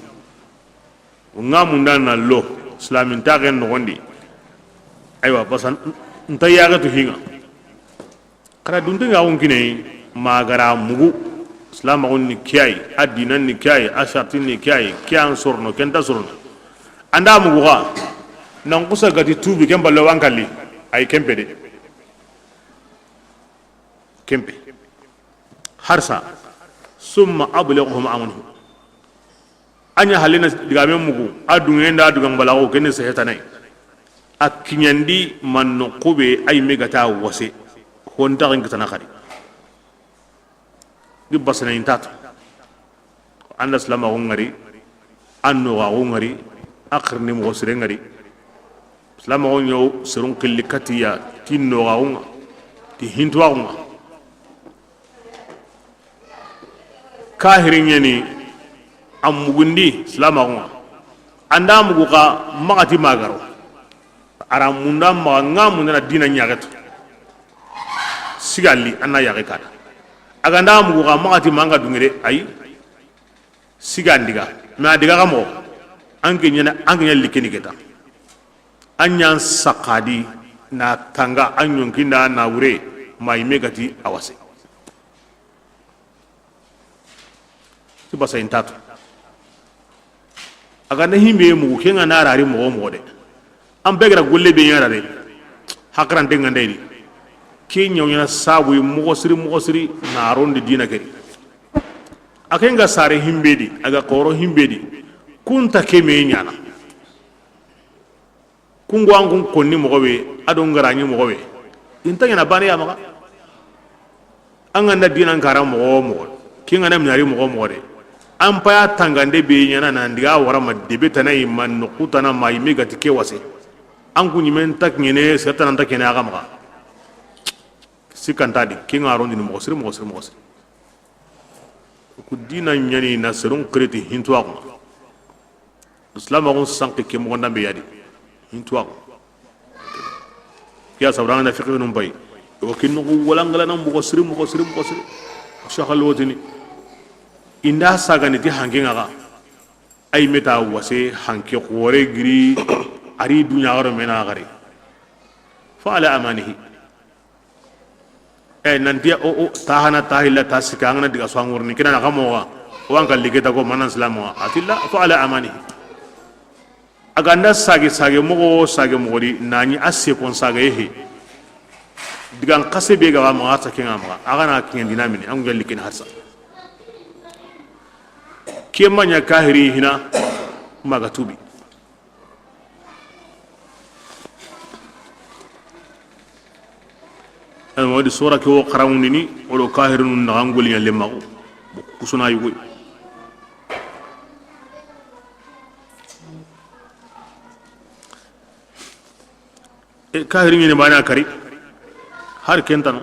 O ŋa munda na lo, silamin taxen noxon di. Aywa, basa n-, nta yaxe tu hi ŋa. Xa ra duntenga xun kine, ma ga ra mugu, silamaxun ni ke yi, a dinan ni ke yi, a sartin ni ke yi, ke an sorono, ken nta sorono. An da mugu xa, nan xusa gati tuubi, ken palle wa an kalli, ay ken pe de. Ken pe. Harsa. Summa ablighhum amanahu. A ɲa halle na digamen mugu, a duŋe nda dugan balaxu, ken ni sehetanay. A kiɲandi ma noqu be, a yinme ga ta wase, ho ntaxen kitana xadi. Di basana i nta tu. An da silamaxu ŋari, an noxaxu ŋari, a xirindi moxo sire ŋari. Silamaxu ɲa wo serun xilli katiya, ti noxaxu ŋa, ti hintuwaxu ŋa. Kahiri ɲeni, a mugundi silamaxu ŋa. An da mugu xa, maxa ti ma ga ro. A ra munda maxa, ŋa munda na dina ɲaxetu. Sigalli, an na yaxe kata. A ga nda mugu xa, maxa ti ma an ga duŋe de, ayi. Siga n diga. Mais a diga xa moxo. An ke ɲana, an ke ɲa likeni keta. An ɲan saxadi, na tanga, an ɲonkinda, na wure, ma yinme gati a wase. Ti basa i nta tu. A ga na himbe mugu, ke ŋa na rari moxo moxo de. An be ga ra golle be ɲa ra de. Hakarante ŋa ndey di. Ke ɲa wo ɲana sabu yi moxo siri, moxo siri, na rondi dina ke di. A ke ŋa sare himbe di, a ga xoro himbe di. Kunta ke me ɲana. Kungo an kun konni moxo be, a do n ga ra ɲi moxo be, i nta ɲana bane ya maxa. An ga nda dinan kara moxo wo moxo, ke ŋa na minari moxo wo moxo de, an paya tangande be ɲana nan diga wara ma debe tana yi ma noqu tana ma yinme gati ke wase. An ku ɲimen ta kiɲene, sere tana nta kene a ga maxa. Sikkanta di, ke ŋa rondini moxo siri, moxo siri, moxo siri. Ku dina ɲani na serun xiriti hintuwaxu. Islamaxun sanki ke moxon danbe yadi. Hintuwaxu. Ke ya sabura ŋa na fiqhinun bay. Yo kinnoxu walangalana moxo siri, moxo siri, moxo siri. Saxal wotini. Inda sagani ti hanke ŋa ga. Ay meta wase hanke xore giri. Ari dunya garo mena gari. Fa ala amanihi. E nanti o, o, ta hana, ta hilla, ta sika, an ga na diga so an ŋurni, ke na xa moxo, o an kalli ke ta ko manan silamo, a ti la, fa ala amanihi. A ga nda sage, sage moxo, sage moxo di, na ɲi a se kon sage he. Digan xase be ga wa maxa, a sa ke ŋa maxa, a ga na kiɲe dina mini, an ga likin harsa. Ke ma ɲa kahiri hina, maxa tubi. Almawdi sora ke wo xaranŋundini, o do kahirinu naxan goliɲa lemaxu, kusuna yugoy. E, kahiri ɲini bana kari, har kentano,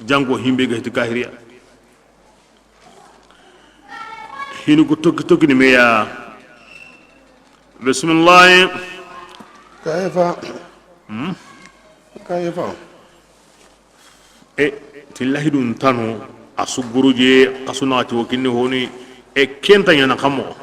janko himbe ga hiti kahiriya. Hinu ku tokki tokki ni meya. Bismillahi. Kayfa. Hmm? Kayfa. E, ti lahidun tano, a su guruje, a su naxati wo kinni honi, e, kenta ɲana xa moxo.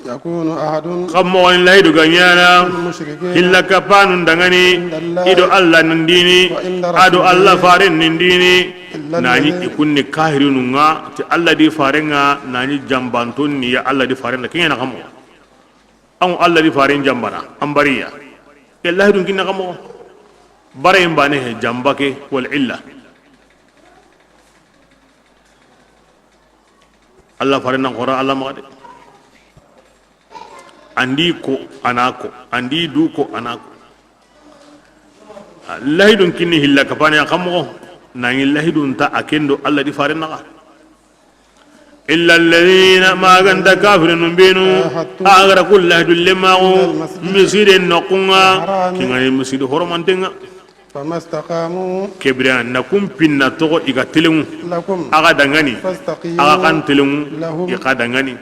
Yakunu ahadun. Xa moxo ni lahidu ga ɲana, lil mushrikin, hilla kapanun dangani, inda Allah, i do Allah nin dini, wa inda, a do Allah, rasulihi, faren nin dini, illa, nani, alladhi, i kunni kahirinun ŋa, ti Allah di faren ŋa, nani jambanton ni ya Allah di faren da, ke ɲana xa moxo. An Allah di faren jambana, an bariya. Ke lahidun kinna xa moxo. Barayin bane he jamba ke, wal illa. Allah faren nan xora Allah maxa de. Andi ko, a na ko, andi du ko, a na ko. Lahidun kinni hilla kapane ya xa moxo, na ɲi lahidun ta a kendo Allah di faren naxa. Illa alladhina, ma ganta kafirinun benu, ahadtum, a ga ra ku lahidu lemaxu, minal masjidi, misiden noxun ŋa, harami, ke ŋa ni misidi horomanten ŋa. Famastaqamu. Ke bire na kun pinna toxo i ga telenŋu. Lakum. A ga dangani. Fastaqimu. A ga kan telenŋu. Lahum. I ga dangani.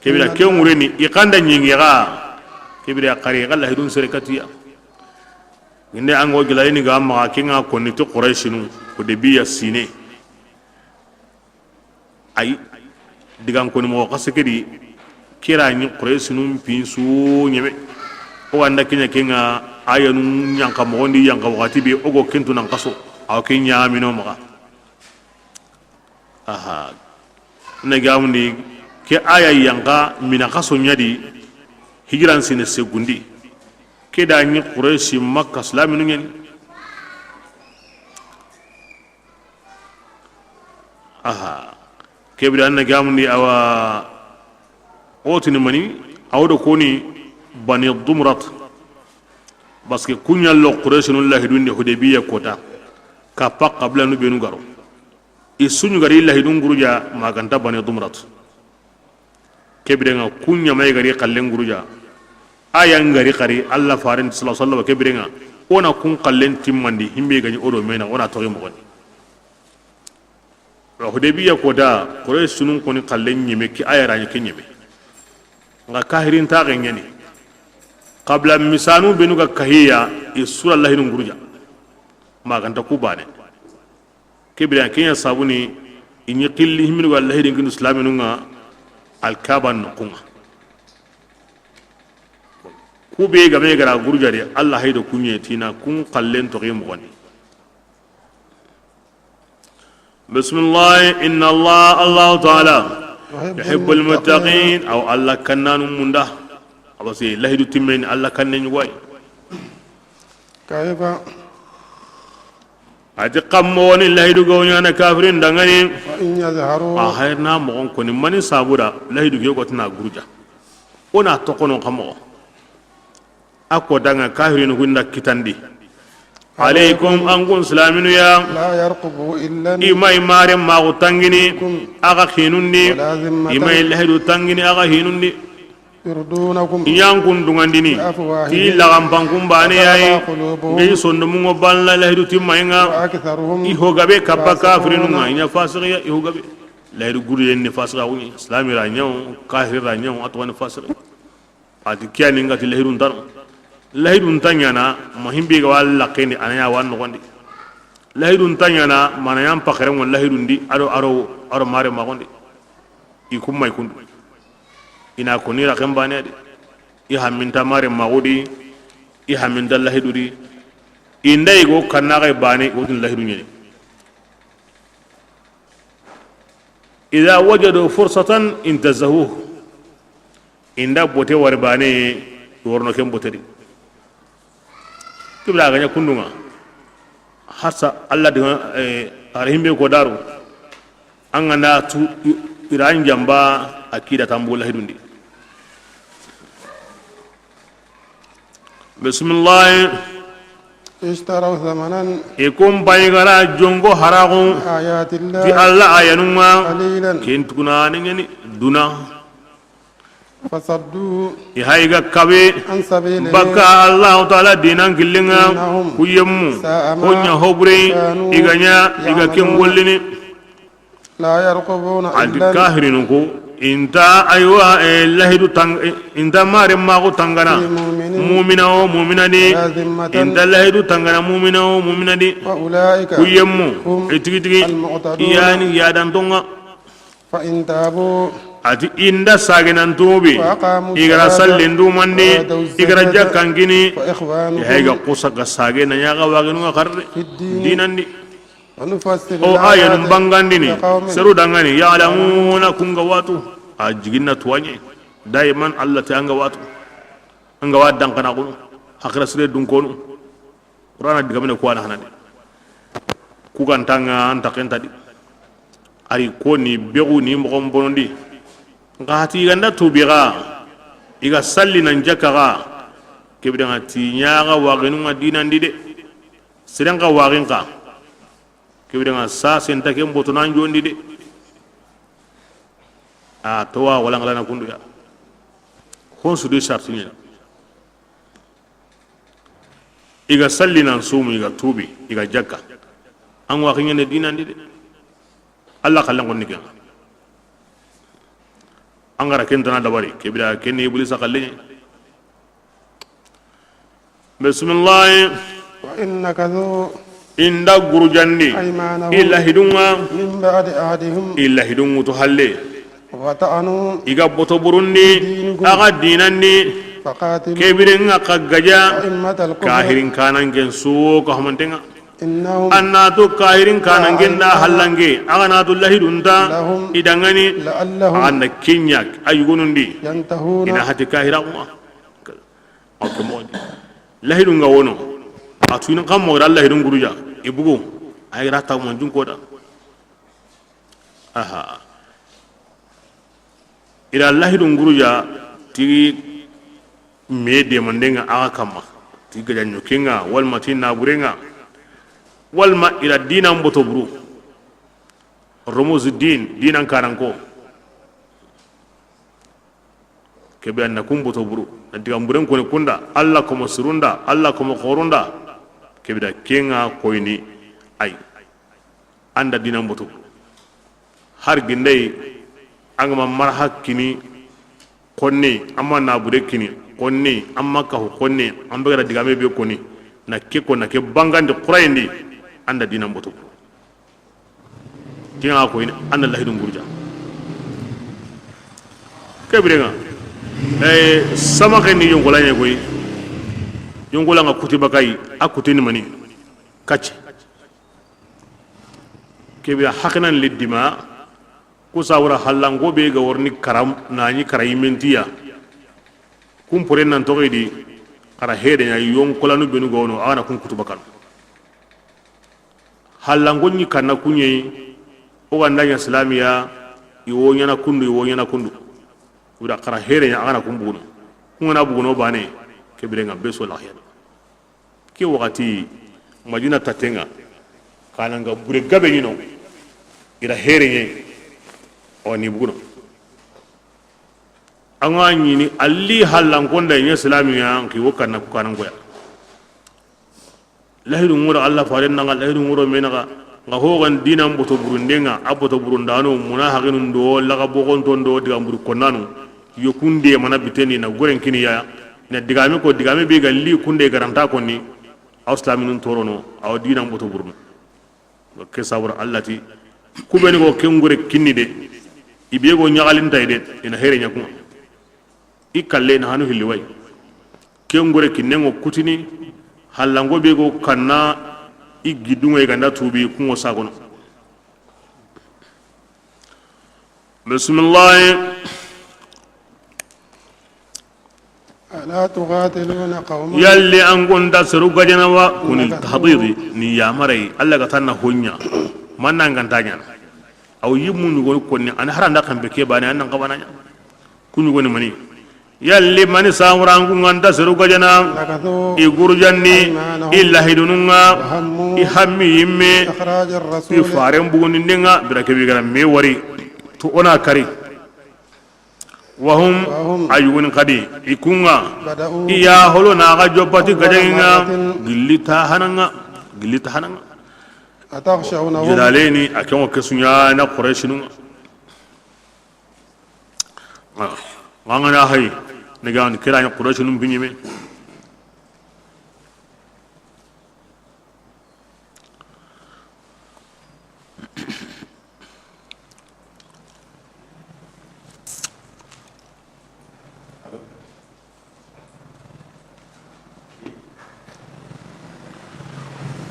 Ke bire ke ŋureni i ga nda ɲingi ga. Ke bire xari i ga lahidun sere katiya. Inde an go gilayini ga maxa ke ŋa konni ti Quraysinu, Hudaybiya sine. Ayi, digan koni moxo xase ke di, kira ɲi Quraysinun pin su ɲeme. O ga nda ke ɲa ke ŋa, a yanu yanqa moxon di, yanqa waxati be, o go kentu nan xaso, a wo ke ɲamino maxa. Aha, na gamundi ke aya yanqa mina xaso ɲa di, hijiran sine segundi. Ke da ɲi Quraysi Makka silaminu ɲani. Aha. Ke bire an na gamundi awa, o tini mani, a wo do koni Bani Dumrat. Parce que ku ɲa lo Quraysinun lahidundi Hudaybiya kota. Kappa qabilanu benu ga ro. I su ɲi ga ri lahidun guruja ma ganta Bani Dumrat. Ke bire ŋa ku ɲa ma i ga ri xallen guruja. A ya ŋa ri xari, Allah faren sallallahu alaihi wasallam ke bire ŋa, o na kun xallen timmandi, himbe ga ɲi o do mena, o na toxi moxon di. Wa Hudaybiya kota, Quraysinun koni xallen ɲeme, ke aya ra ɲi ke ɲeme. Ŋa kahirin taxe ɲani. Qabila misanu benu ga kahiya, i su ra lahidun guruja. Ma ganta ku bane. Ke bire ke ɲa sabuni, i ɲi xilli himinu ga lahidin kindu silaminu ŋa, Alkaba noxun ŋa. Ku be ga me ga ra guruja de, Allah haydo ku ɲe tina kun xallen toxi moxon di. Bismillah, inna Allah, Allah Ta'ala, yuhibbul muttaqin, aw Allah kannanu munda. Abasi lahidu timmen Allah kannen ɲi goy. Kayfa. A ti xa moxo ni lahidu ga wo ɲana kafirin dangani. Wa in yazharu. A hayri na moxon koni mani sabuda lahidu ke go tana guruja. O na toxono xa moxo. A ko danga kafirin ku nda kitandi. Alaykum, an kun silaminu ya. La yarqubu illa. I ma i mare maxu tangini. Fikum. A ga hinundi. Wala zimmatan. I ma i lahidu tangini a ga hinundi. يرضونكم I ɲa kun dungandini, بأفواههم ti laxanpankun baane ya yi, وتأبى قلوبهم nge yi sondomun ŋo balla lahidu timmayi ŋa, وأكثرهم i ho gabe kappa فاسقون kafirinun ŋa, i ɲa fasiqiya, i ho gabe. Lahidu guriyen ni fasiqaxu ɲi, islami ra ɲa wo, kahiri ra ɲa wo, a toxo ni fasiqi. A ti ke ya ni n ga ti lahidun ta no. Lahidun ta ɲaana, ma himbe ga wa laxendi, a na ɲa wa noxondi. Lahidun ta ɲaana, ma na ɲa n paxeren ŋo lahidun di, a do, a do, a do mare maxondi. I kun ma i kundu. I na ko ni raxen baane ya di. I hamminta mare maxu di, i hamminta lahidu di. I nda i go kannaxe baane, i wo tun lahidu ɲeni. إذا وجدوا فرصة انتهزوها. I nda bote wari baane, i worono ken bote di. Kibira ga ɲa kundun ŋa. Harsa Allah diga, eh, a ra himbe ko daru. An ga na tu i-, i ra n jamba a kida tambu lahidun di. Bismillah. اشتروا ثمنا I kun bayi ga ra jonko haraxu. بآيات الله Ti Allah ayanun ŋa. قليلا Ken tuguna ne ɲeni duna. فصدوا I hayi ga kabe. عن سبيله Baka Allahu Taala diinan killen ŋa. إنهم Ku yemmu. ساء ما Ko ɲa hobure. كانوا I ga ɲa, i ga ken يعملون gollini. لا يرقبون A ti إلا kahirinu ku, i nta, aywa, eh, lahidu tang-, eh, i nta mare maxu tangana. في مؤمن Mumina wo mumina di. ولا ذمة I nta lahidu tangana mumina wo mumina di. وأولئك Ku yemmu, هم i tigi tigi, المعتدون i ya ni yadanton ŋa. فإن تابوا A ti i nda sage nan tubi, وأقاموا i ga ra الصلاة sallen dumandi, وآتوا i ga ra الزكاة jakkan kini, فإخوانكم i hayi ga kusa ga sage na ɲa ga waxinu ŋa xarre, في الدين diinan di. ونفصل O ayanun الآيات bangandini, لقوم seru dangani, يعلمون kun ga watu, a jiginna tuwaɲe, daiman Allah ti an ga watu, an ga wa dankana kunu, haxira sire dunkonu, Qur'ana digamene ku wa na hana de, ku ga nta ŋa an ta ken ta di, a ri ko ni bexu ni moxon bonondi, nxa hati i ga nda tubi xa, i ga salli nan jakka xa, kebire ŋa ti ɲa ga waxinu ŋa diinan di de, seren xa waxin xa. Kebire ŋa sa senta ken boto nan jondi de. A towa wala ŋalana kundu ya. Hon su de sarti ɲa. I ga salli nan sumu, i ga tubi, i ga jakka. An wa xiɲene diinan di de. Allah xallen xonni ken. An ga ra ken tana dabari, kebira ken ni Iblisa xallen. Bisimilahi. وإن نكثوا I nda gurujandi. أيمانهم I lahidun ŋa. من بعد عهدهم I lahidun ŋutu halle. وطعنوا I ga boto burundi. في دينكم A ga diinan di. فقاتلوا Kebire ŋa xa gaja. أئمة الكفر Kahirin kanan ken su wo ka humanten ŋa. إنهم An na tu kahirin kanan ken da إلا أيمانا hallange. A ga na tu lahidun ta. لهم I dangani. لعلهم A ga na kiɲa a yugunun di. ينتهون I na hati kahira kuma. Aw ke moxo di. Lahidun ŋa wono. A tu i na xa moxo da lahidun guruja. I bugu. A yi ra ta manjun ko da. Aha. I da lahidun guruja ti me demanden ŋa a ga kamma. Ti gajanɲo ken ŋa, walma ti naburen ŋa. Walma i da diinan boto buru. Rumuzu din, diinan kanan ko. Kebe an na kun boto buru, na digan buren koni kunda, Allah komo sirunda, Allah komo xorunda, kebe da ken ŋa koyini ay. An da diinan boto buru. Har gindey, an ga ma marha kini xonne, an ma nabure kini xonne, an ma kahu xonne, an be ga da digame be koni, na ke ko, na ke bangandi xurayindi, an da diinan boto buru. Ken ŋa koyini, an na lahidun guruja. Kebire ŋa, eh, samaxe ni yonkola ɲa koyi. Yonkola ŋa kuti bakayi, a kuti ni mani? Kacce. Kebire haqinan liddima, ku sawura hallango be ga worni karam, na ɲi kara yimentiya. Kun poren nan toxoyidi, xara hede ɲa yonkolanu benu gono, a ga na kun kutu bakano. Hallango ɲi kanna kuɲeyi, o ga nda ɲa silamiya, i wo ɲana kundu, i wo ɲana kundu. Wura xara here ɲa, a ga na kun buguno. Kun ga na buguno bane, kebire ŋa be so laxiyana. Ke waxati, Madina taten ŋa, kananga bure gabe ɲi no, i da here ɲe, o ni buguno. An ga ɲini, a li hallankonda ɲa silamiya, an ki wo kanna ku kanan koya. Lahidu ŋoro Allah faren naxa, lahidu ŋoro me naxa, nga hogan dinan boto burundenga, a boto burundano, muna haqinun do, laga bogonton do, digan buru konnanu, yo kunde mana biteni na goren kiniya, na digame ko, digame be ga li kunde garanta konni, aw silaminun torono, aw dinan boto burunu. Ke sabura Allah ti, kubeni go ken gore kinni de, i be go ɲaxalintay de, ina here ɲakunga. I kalle na hanu hilli way. Ken gore kinnen ŋo kutini, hallango be go kanna, i gidunŋo i ganda tubi kunŋo sagono. Bismillahi. ألا تقاتلون قوما. Yalli an gonda seru gajana wa, kuni tahdidi, ni yamarai, Allah ga tanna honya. Manna an ganta ɲana. Aw yimmu ɲugoni konni, an haranda kambe ke bane, an nan kabana ɲa. Ku ɲugoni mani. Yalli mani samuranku nganta seru gajana, i gurjanni, i lahidununga, i hammi yimme, i faren bugundindenga, bira kebi gara me wari, to ona kari. Wahum, a yuguni kadi, i kunga, i ya holo na ga joppati gajainga, gilli ta hananga, gilli ta hananga. Jilaleni, a kengo kesunya na Qurayshinunga. Ngana hay, ne ga on kira ni Quraysh num binyime.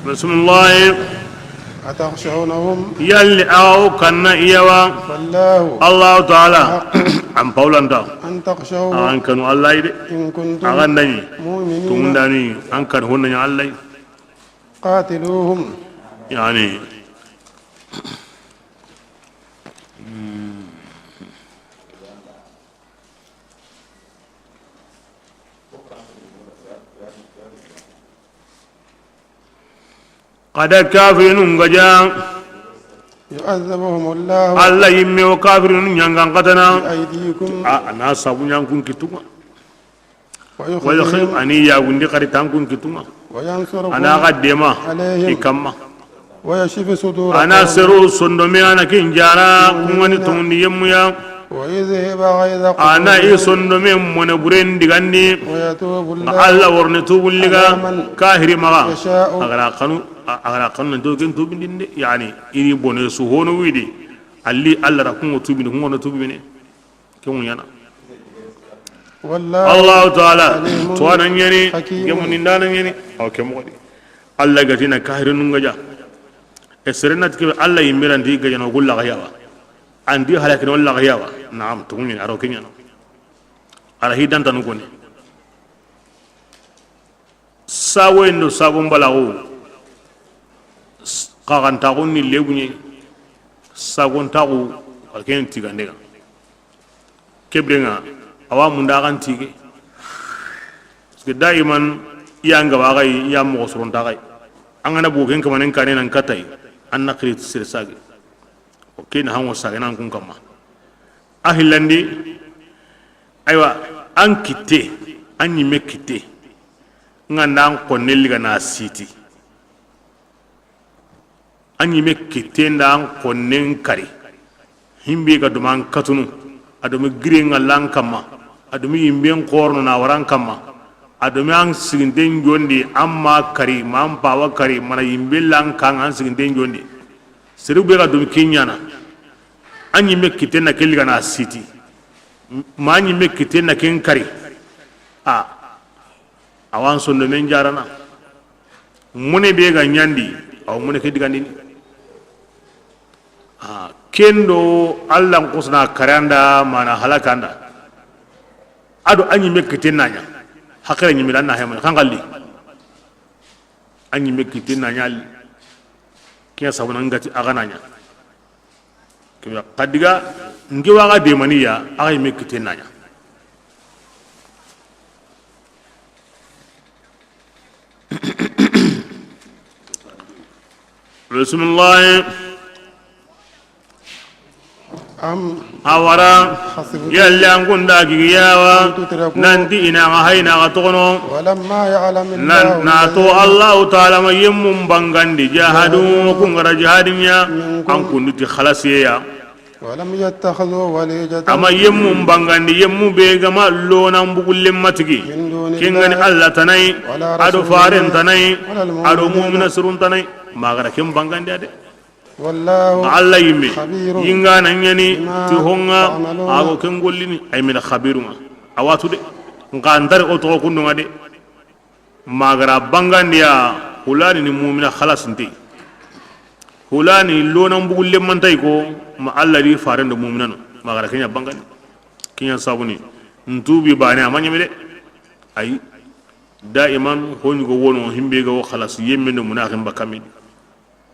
Bismillahi. أتخشونهم. Yalli aw kanna iyawa. فالله. Allahu taala. أحق. An paulanta. أن تخشوه. An kanu Allah de. إن كنتم. Agan dani. مؤمنين. Tungundani an kan honna Allah. قاتلوهم. Yani. Kada kafirinun gaja. يعذبهم الله. Allah yimme o kafirinun ɲangan katana. بأيديكم. A, a na sabu ɲankun kitunga. ويخزهم. Wa yukhzihim, ani yagundi kari tankun kitunga. وينصركم. Ana ga dema. عليهم. I kamma. ويشفي صدور. Ana قوم. Seru sondome ana kin jara. مؤمنين. Kungani tumundi yemmuya. ويذهب غيظ قلوبهم. Ana i sondome mone buren digandi. ويتوب الله. Nga Allah worne tubun liga. على من. Kahiri maga. يشاء. Agara kanu, a-, agara kanu nan to ken tubindinde. Yani, ini bone su hono widi. Alli Allah ra kungo tubinde, kungo no tubine. Ke mu ɲana. والله. Allahu taala. عليم. Tuwana ɲani. حكيم. Gemu nindana ɲani. Aw ke moxo di. Allah gatina kahirinun gaja. E serenati kebe Allah yimmiranti gajana o gulla gayawa. Andi halakina o laga yawa. Naam, tuguɲini, a ro ke ɲana. A ra hi dantanu koni. Sagoyen do sagon balaxu, s-, xaxantaxun ni lebuɲe, sagontaxu, a ken tigande ga. Kebrenga, awa munda xan tige. Parce que daiman, i ya ngaba xay, i ya moxo soronta xay. An gana bogu ken kamanen kane nan katay, an na xiri sere sage. O ken hango sage nan kun kamma. A hillandi, aywa, an kitte, an ɲimme kitte, nga nda an xonne liga na siti. An ɲimme kitte nda an xonnen kari. Himbe ga duma an katunu, a dumi gire nga lan kamma, a dumi yimben xorno na waran kamma, a dumi an siginten jondi, an ma kari, ma an pawa kari, mana yimbe lan kan an siginten jondi. Sere be ga dumi ke ɲana. An ɲimme kitten na ke liga na siti. Ma ɲimme kitten na ken kari. A, awan sondomen jarana. Mone be ga ɲandi, aw mone ke digandini. A, kendo Allah n xosna karanda mana halakanda. Ado an ɲimme kitten na ɲa. Hakere ɲimme dan na hemana kan galli. An ɲimme kitten na ɲa li. Kiya sabana ngati a ga na ɲa. Kadiga ngi waga demaniya, a ga yimme kitten na ɲa. Bismillah. Awara, yalla an kun da gigiyawa, nanti i na ga hayna ga togono. Na to Allahu Taala ma yemmun bangandi, jahadu, kun ga ra jihadin ɲa, an kun ti xalasiye ya. Ama yemmun bangandi, yemmu be ga ma lonan bugullen matigi. Ken ga ni Allah tana yi, a do faren tana yi, a do mu'mina sirun tana yi. Ma ga ra ken bangandi a de. Wallahu, nxa Allah yimme, khabirun, yinga na ɲani, bima, ti honga, ta'malun, a go ken gollini, ay mina khabirunga. A watu de, nxa ndari o toxo kundunga de. Ma ga ra bangandiya, hulani ni mumina xalasinte. Hulani lonan bugu lemmantay ko, ma Allah di farendo muminano. Ma ga ra kenya bangandi. Kenya sabuni. Ntubi bane ama ɲeme de. Ay. Daiman, honi go wono, himbe go xalas, yemme no munaxin bakami.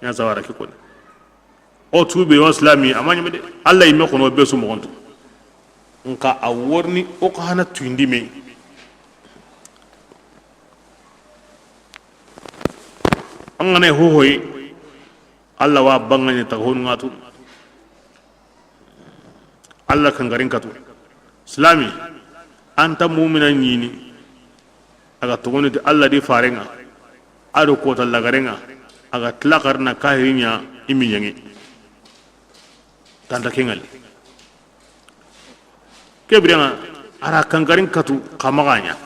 Ɲa sawara ke koni. O tuube wa silami, ama ɲeme de. Allah yimme kono be su moxontu. Nxa a worni o xa hana tuyindi me. An ga na hohoyi, Allah wa bangani ta honu ngatu. Allah kangarin katu. Silami, anta mumina ɲini. A ga togoni ti Allah di farenga, a do kota lagarenga, a ga tilakarna kahirinya imi ɲangi. Tanta kengali. Kebirenga, a ra kangarin katu kamaganya.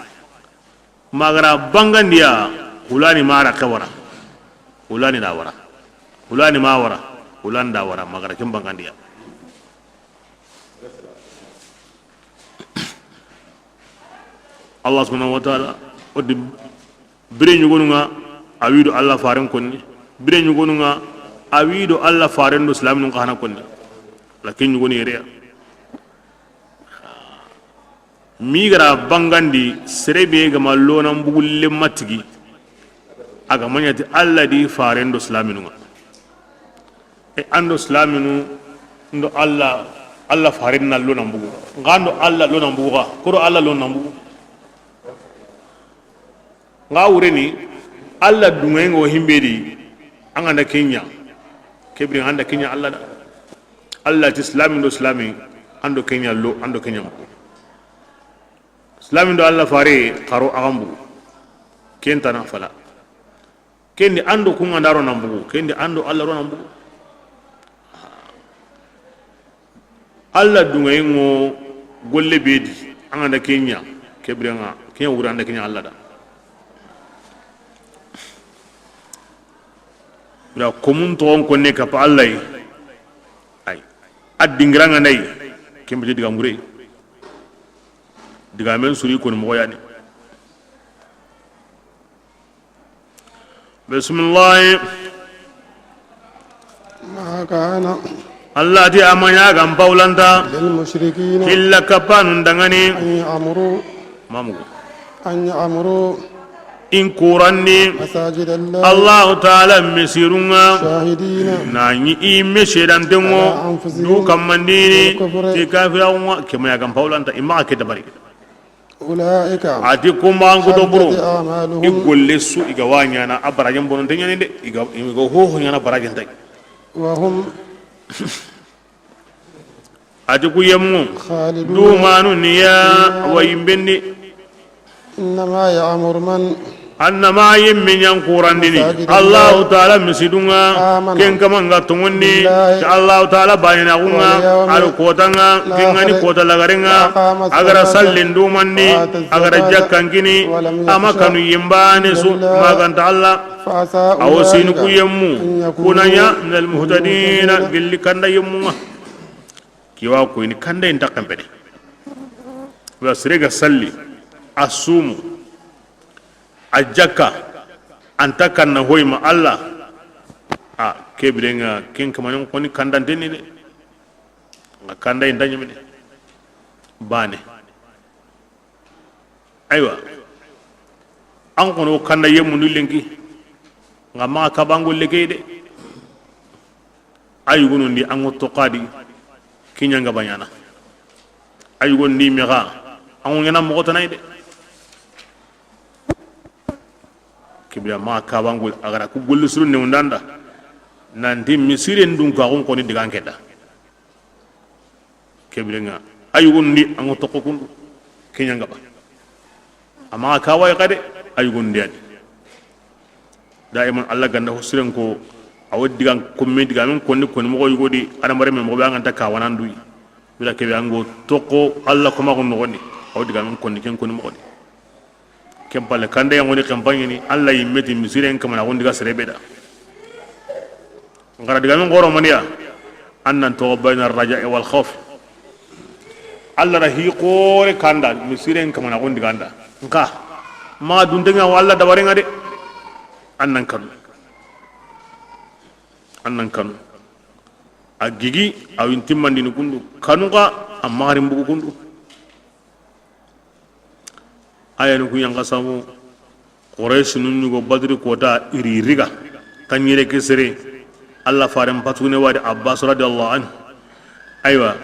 Ma ga ra bangandiya, hulani ma ra kawara. Hulani da wara. Hulani ma wara. Hulani da wara. Ma ga ra kin bangandiya. Allah subhanahu wa ta'ala, o di bire ɲugonunga, a wido Allah faren konni. Bire ɲugonunga, a wido Allah faren do silaminun xa hana konni. Lakin ɲugoni yereya. Mi ga ra bangandi, sere be ga ma lonan bugulle matigi. A ga ma ɲa ti Allah di faren do silaminunga. E an do silaminu ndo Allah, Allah faren na lonan bugu. Nxa an do Allah lonan bugu xa, koro Allah lonan bugu. Nxa wureni, Allah dungayen ŋo himbe di, an ga nda kenya. Kebri an da kenya Allah da. Allah ti silami ndo silami, an do kenya lo, an do kenya bugu. Silami ndo Allah fare, xaro a ga bugu. Kentana fala. Kendi an do kunga nda ro nan bugu, kendi an do Allah ro nan bugu. Allah dungayen ŋo golle be di, an ga nda kenya, kebirenga, kenya wura an da kenya Allah da. Bira komun toxon konne kapa Allah yi. Ay. A dingiranga nay, kembe diga mure. Diga men suri koni moxo yani. Bisimilahi. Ma kana. Allah ti a ma ɲa gan pawulanta. Lil mushrikina. Hilla kapanun dangani. An ya'muru. Mamugu. An ya'muru. In kurandi. Masajid Allah. Allahu taala misirunga. Shahidina. Na ɲi i me sedantengo. Ala anfusihim. Du kammandini. Bil kufri. Ti kafiraunga. Kemaya gan pawulanta. I maxa ke dabari. Ulaika. A ti kumba an kuto buru. Habitat a'maluhum. I golle su i ga wa ɲana a barajen bononte ɲani de. I ga, i ga hoho ɲana barajen tay. Wa hum. A ti ku yemmu. Khalidun. Dumanu niya. Fiha. Wa yimbendi. Innama ya'muru man. Annama yimme ɲan kurandini. Masajid Allah. Allahu taala misidunga. Amana. Ken kama nga tongondi. Billahi. Ti Allahu taala bayinaxunga. Wal yawmil. Ado kotanga. Akhir. Ken ga ni kota lagarenga. Wa aqama. A ga ra salata. Sallin dumandi. Wa ata. A ga ra zakata. Jakkan kini. Wa lam yakhsha. A ma kanu yimbane su. Illa. Maganta Allah. Fa asa. Awo sini ku yemmu. Ulaika. An yakunu. Kunanya minal muhtadina. Gilli kanda yemmunga. Kiwa ko ini kanda inta kampene. Wa sere ga salli. A sumu. A jakka, anta kanna hoy ma Allah. A kebirenga ken kamanen koni kandanteni de. Nga kanda inda ɲamene. Bane. Aywa. An kono kanda yemundu lenki. Nga ma kabango leke de. A yugonondi an ŋo toxadi kiɲanga baɲana. A yugondi mexa an ŋo ɲana moxo tanay de. Kibira maxa kabangol a gara ku golli suru newndanda. Nanti misiren dun ka xun koni digan keda. Ke biren ŋa, a yugundi an ŋa toxo kundu. Ke ɲa n ga ba. Amma ka wa yi xa de, a yugundi ya ni. Daiman Allah ga nda ho siren ko, a wo digan kome, digamen konni, konni moxo yugo di, hadamarenme moxo be an ga nta kawana ndu yi. Bila ke be an ŋa toxo Allah ko ma ko noxon di, a wo digamen konni, ken konni moxo di. Ken palle, kande yan ŋoni, ken palle ni, Allah yinme ti misiren kamana ko n diga sere be da. N ga ra digamen xoore maniya, an nan toxo bayna raja'i wal khawf. Allah da hi xoore kanda, misiren kamana ko n diga nda. Nka, ma dunten ŋa wa Allah dabaren ŋa de. An nan kanu. An nan kanu. A gigi, a win timmandini kundu. Kanu xa, a maxarin bugu kundu. Ayanu ku yan xa sabu, Qurayshinu ɲugo Badri kota i ri riga, kaɲire ke sere, Allah faren patugune wa di Abbas radiyallahu anhu. Aywa,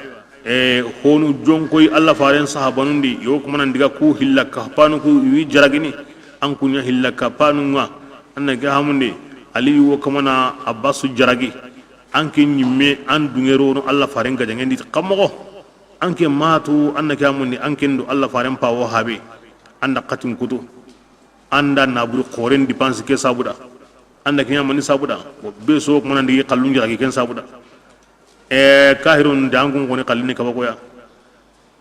e, honu jonkoy Allah faren sahabanun di, yo kuma nan diga ku hilla kapanu ku wi jaragini, an ku ɲa hilla kapanu ŋa, an na ke hamundi, Ali wo kamana Abbas jaragi, an ke ɲimme, an dunŋero no Allah faren gajangen di xa moxo. An ke matu, an na ke hamundi, an ken do Allah faren pawo habe, an da xatin kutu, an da naburi xoren dépense ke sabuda, an da ke ɲamani sabuda, wo be so kuma nan digi xallun jaragi ken sabuda. E, kahirun da an kun koni xallini kaba koya.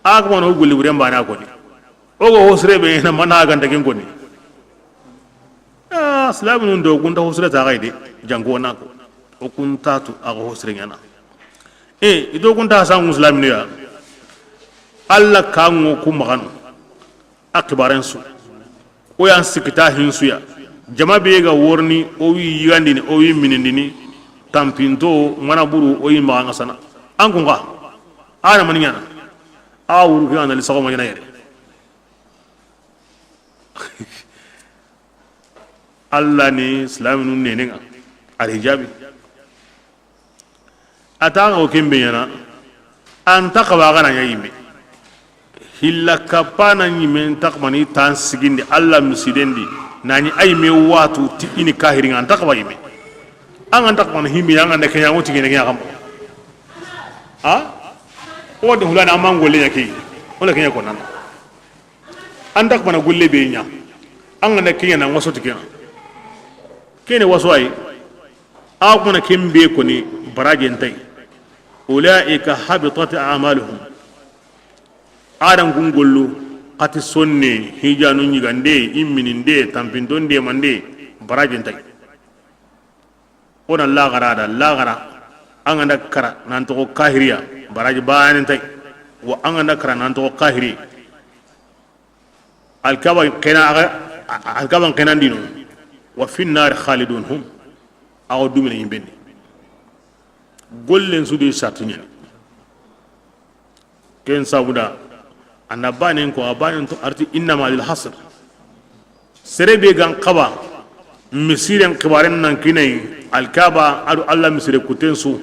A kuma no golli buren bana koni. O go hosre be na mana ganta ken koni. Ah, silaminun do kun ta hosre ta ga i de, janko na ko. O kun ta tu a go hosre ɲana. E, i do kun ta sangu silaminu ya. Allah ka ŋo ku maxanu. A xibaren su. O yan sikita hinsu ya. Jama be ga worni, o wi yigandini, o wi minindini. Tampinto, mana buru, o yi maxa ŋa sana. An kun ga. A na mani ɲana. A wuru ke an na li sago ma ɲana yere. Allah ni silaminu nenen ŋa, a ri jabi. A ta ŋa o ken be ɲana, an ta xawa ga na ɲa yinme. Hilla kapana ɲimen ta xamani tan sigindi Allah misiden di, na ɲi a yinme watu ti i ni kahirin ŋa, an ta xawa yinme. An ga ta xamana himbi, an ga na ke ɲa ŋo tigene ke ɲa xam. Ha? O de hulani amman golle ɲa ke. O na ke ɲa ko nan. An da bana golle be ɲa. An ga na ke ɲa na waso ti ke ŋa. Ke ni waso ay. A kuma na ken be koni barajen tay. Ulaika habitat a'maluhum. Adan kun gollu, xati sonne, hijanu ɲigande, immininde, tampintonde mande, barajen tay. O na laxara da, laxara, an ga na kara nan toxo kahiriya, baraji baane tay. Wa an ga na kara nan toxo kahiri. Alkaba xena, alkaba xena ndino. Wa fi nnari khalidun hum. Awa dumine yimbendi. Gollen su di sarti ɲani. Ken sabuda, an da banen ko, a banen to arti innama lil hasr. Sere be gan xaba, misiren xibaren nan kinay, alkaba, ado Allah misire kuten su.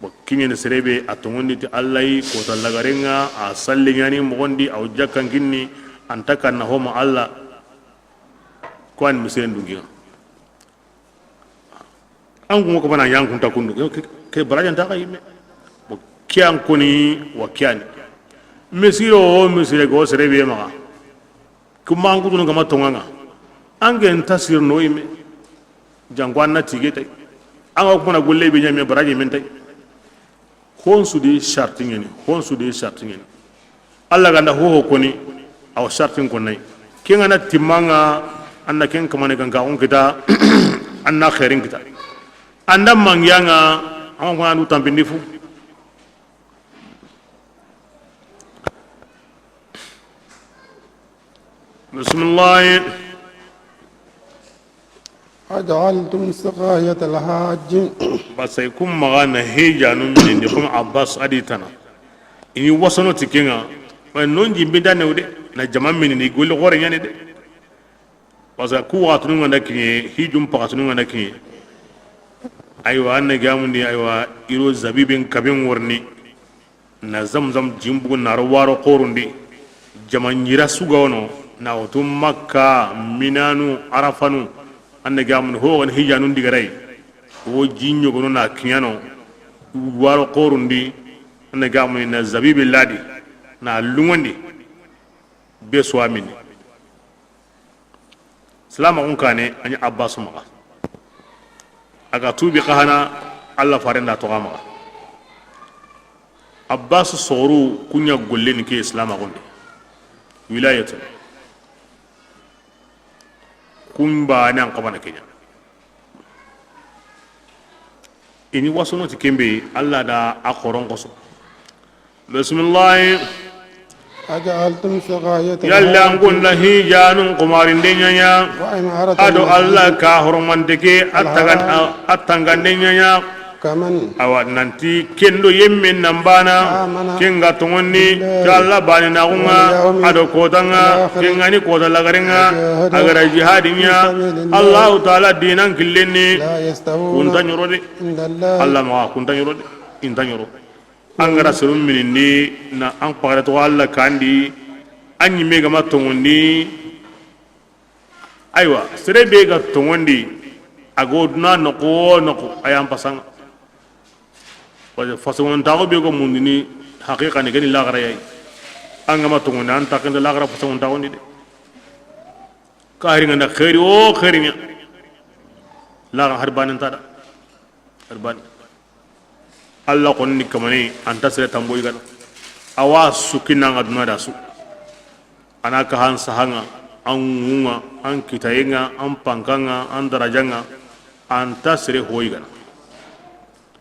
Bo kiɲene sere be a tongondi ti Allah yi, kota lagaren ŋa, a salli ɲani moxon di, aw jakkan kinni, an ta kanna homa Allah, ko an misiren dungi ŋa. An kun ko bana yan kun ta kundu. Ke, ke barajan ta kayime. Bo kiyan koni wa kiyani. Misiro o misire go sere be maxa. Kuma an kutunu gama tonganga. An gen tasir no yime. Jango an na tige tay. An ga kuma na golle be ɲame baraji men tay. Honsu di sharti ɲeni, honsu di sharti ɲeni. Allah ganda hoho koni, aw shartin konnay. Ken ga na timmanga, an na ken kamane kan ka on kita, an na khairin kita. An da mangiyanga, an ko anu tampindi fu. Bismillah. أجعلتم سقاية الحاج. Basay kum maxa na hijanu minindi, comme Abbas adi tana. Ini wasono ti kenga, ma non jimbi dane wude, na jama minindi, golli xore ɲani de. Parce que ku waxatunu nga na kiɲe, hijum paxatunu nga na kiɲe. Aywa, an na gamundi, aywa, iro zabibin kabin worni. Na Zamzam jimbugu na ro waro xorundi. Jama ɲira suga wono, na wutu Makka, Minanu, Arafanu. An na gamundi, ho gani hijanun digaray. Wo ji ɲogono na kiɲano. Waro xorundi. An na gamuni na zabibi ladi, na lungondi, be suwa mini. Silamaxun kane, a ɲi Abbasu maxa. A ga tuubi xa hana, Alla faren da toxo a maxa. Abbasu soxoru ku ɲa golleni ke silamaxun di. Wilayatu. Kun baane an xabana ke ɲa. I ni wasono ti ken be, Alla da a xoron xoso. Bismillahi. أجعلتم سقاية Yalla an الحاج kunda hijanun xumarinde ɲaɲa. وعمارة A do المسجد Alla ka horomante ke, a tagan-, الحرام a, a tangande ɲaɲa. كمن Awa, nanti ken do yemme nan bana, آمن ken ga tongondi, بالله ti Alla bani naxunga, واليوم a do kotanga, الآخر ken ga ni kota lagarenga, وجاهد a ga ra jihadi ɲa, في سبيل الله Allahu Taala dinan killenni, لا يستوون kunta ɲoro de. عند الله Alla maxa kunta ɲoro de, inta ɲoro. An ga ra serum minindi, na an paxare to Alla kandi, an ɲimme ga ma tongondi, Aywa, sere be ga tongondi, a go duna noxo wo noxo, a yan pasanga. Parce que fasangontaxu be go mundini, haqiqa ni gani laxara yayi. An ga ma tongondi, an taxente laxara fasangontaxundi de. Ka heri nga na xeeri wo xeeri ɲa. Laxara hari banen ta da. Hari bane. Alla xonni kamane, anta sere tamboyi gana. Awa sukinanga duna da su. Ana kahan sahanga, an ŋunga, an kitayenga, an pankanga, an darajanga, anta sere hoyi gana.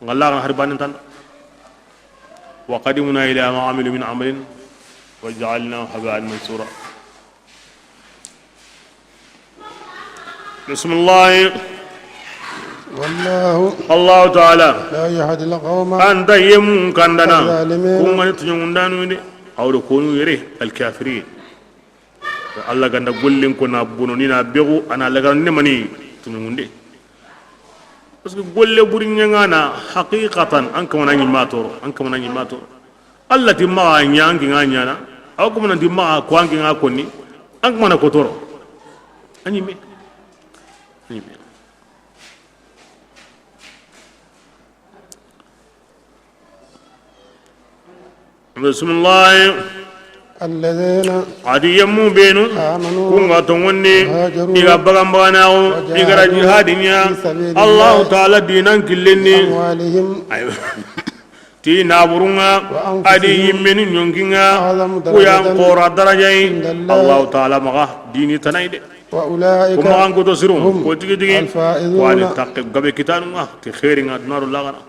Ngalla gana hari banen tanda. وقدمنا إلى ما عملوا من عمل فجعلناه هباء منثورا. Bisimilahi. والله Allahu taala. لا يهدي القوم Anta yemmun kandana. الظالمين. Kun ga ni tuɲungundanu de. Awdo konu yere alkafirin. Alla ganda gollen ko na bono ni na begu ana lagara ne mani tuɲungunde. Parce que golle buri ɲangana haqiqatan an kamana ɲi matoro, an kamana ɲi matoro. Alla ti maxa ɲa an kinga ɲana, aw kuma nanti maxa ko an kinga konni, an kuma na kotoro. An ɲi me. An ɲi me. Bisimilahi. الذين Adi yemmu benu, آمنوا kun ga tongondi, وهاجروا i ga bagan baganaxu, وجاهدوا i ga ra jihadi ɲa, في سبيل الله Allahu taala dinan killenni. بأموالهم Aywa. Ti naburunga, وأنفسهم adi yimmeni ɲonkinga, أعظم درجة ku yan xora darajayi, عند الله Allahu taala maxa dini tanayi de. وأولئك Kuma an koto sirum, هم ko tigi tigi, الفائزون. Ko ani takke gabe kitanunga, ti xeeringa dunaro lagana.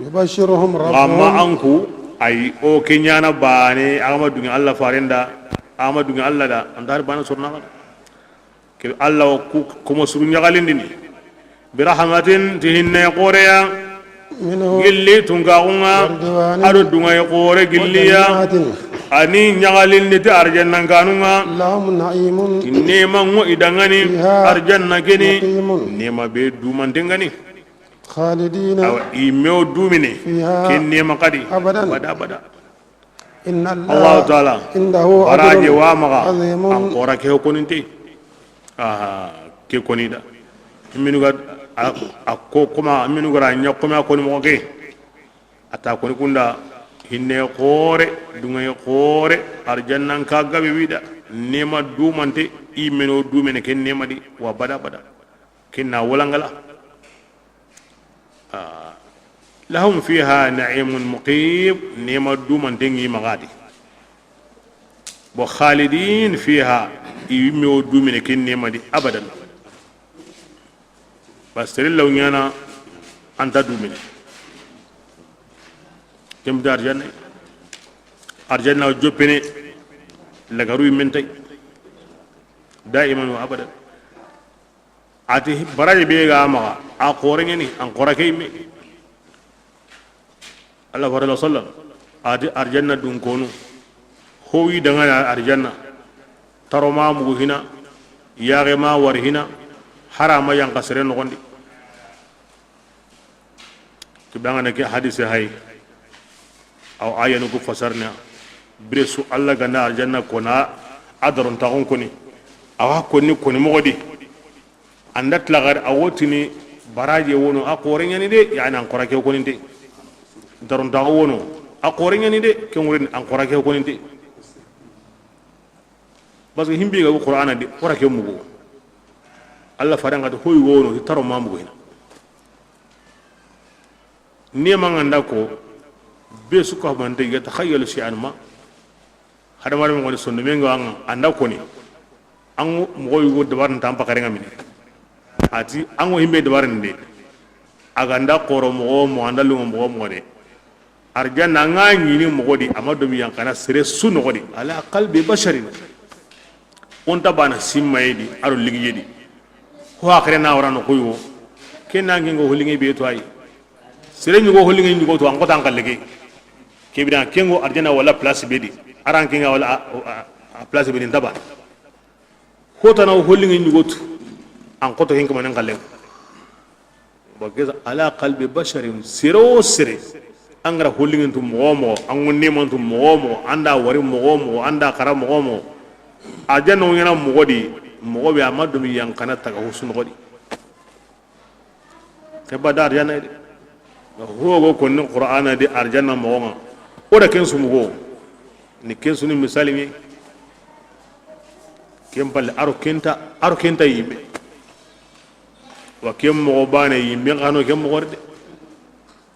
يبشرهم Amma ربهم an ku, ay, o ke ɲana bane, a ga ma dungi Alla farenda, a ga ma dungi Alla da, an da hari bane sorna. Ke Alla o ku, kuma suru ɲagalindini. برحمة ti hinne xoreya, منه gilli tunkaxunga, ورضوان ado dungaye xore gilliya, وجنات ani ɲagalindi ti arjannan kanunga, لهم نعيم ti nema ŋo i dangani, فيها arjanna keni, مقيم nema be dumantengani. خالدين Awa, i me wo dumine, فيها ken nema kadi, أبدا. Bada bada. إن الله Allahu taala, عنده أجر baraje wa maxa, عظيم an xora ke ho koninte. Aha, ke koni da. Minu ga, a, a ko kuma, minu ga ra ɲa kuma koni mo ke. A ta koni kunda, hinne xore, dungaye xore, arjannan ka gabe wida, nema dumante, i me no dumene ken nema di, wa bada bada. Kinna wolangala. Ah. لهم فيها نعيم مقيم, nema dumanten ŋi maxa di. Bo خالدين فيها, i me wo dumine ken nema di abadan. Ba sere law ɲana anta dumine. Ken da arjanna. Arjanna joppene lagaru mentay. دائما وأبدا. Ati baraji be ga maxa, a xore ɲani, an xora ke yimme. Allah fare la sallam, ati arjanna dun konu, howi dangana arjanna, taro ma mugu hina, yaxe ma wari hina, harama yanka sere noxondi. Kibangana ke hadise hay. Aw ayanu ku fasarna. Bire su Allah ganda arjanna kona, a daron taxon koni. Awa koni, koni moxo di. Anda tilagari a wotini baraje wono a xore ɲani de, yani an xora ke koninte. Daron taxo wono, A xoore ɲaani de, ke ŋurini an xoora ke koninte. Parce que himbe ga Qur'ana di, xoora ke mugu. Allah fadan ga to hoy wono, ti taro ma mugu hina. Ni ma ŋa nda ko, be su ka mante ga takhayyalu shay'an ma. Hadamaren ŋa ni sondomen ŋa ŋa, a nda koni. An ŋa moxo yugo dabarin ta an pakarenŋa mini. A ti, an ŋa himbe dabarin de. A ga nda xooro moxo moxo, a nda lunŋo moxo moxo de. Arjanna ŋa ɲini moxo di, a ma domi yanqana sere su noxo di. Ala qalbi basharin. O nta bana simmaye di, a do ligiye di. Ho axire na wara noxo yo. Ken na ŋa ŋo holinŋe be to ayi. Sere ɲugo holinŋe ɲugo to, an xota an xalle ke. Ke bire ken ŋo arjanna wala place be di. Aran ken ŋa wala a, a, a place be di nta bana. Xotana wo holinŋe ɲugo tu, an xoto hin kamanen xalle. Wa kesa ala qalbi basharin, sere wo sere. An ga ra holinŋen tu moxo moxo, an ŋa neman tu moxo moxo, an da wari moxo moxo, an da xara moxo moxo. Arjanna wo ɲaana moxo di, moxo be a ma domi yanqana taga ho su noxo di. Ke ba da arjanna de. Ho go konni Qur'ana di arjanna moxo ŋa. O da ken su mugu. Ni ken su ni misali ni. Ken palle a ro ken ta, a ro ken ta yimbe. Wa ken moxo bane yimbe xa no ken moxo de.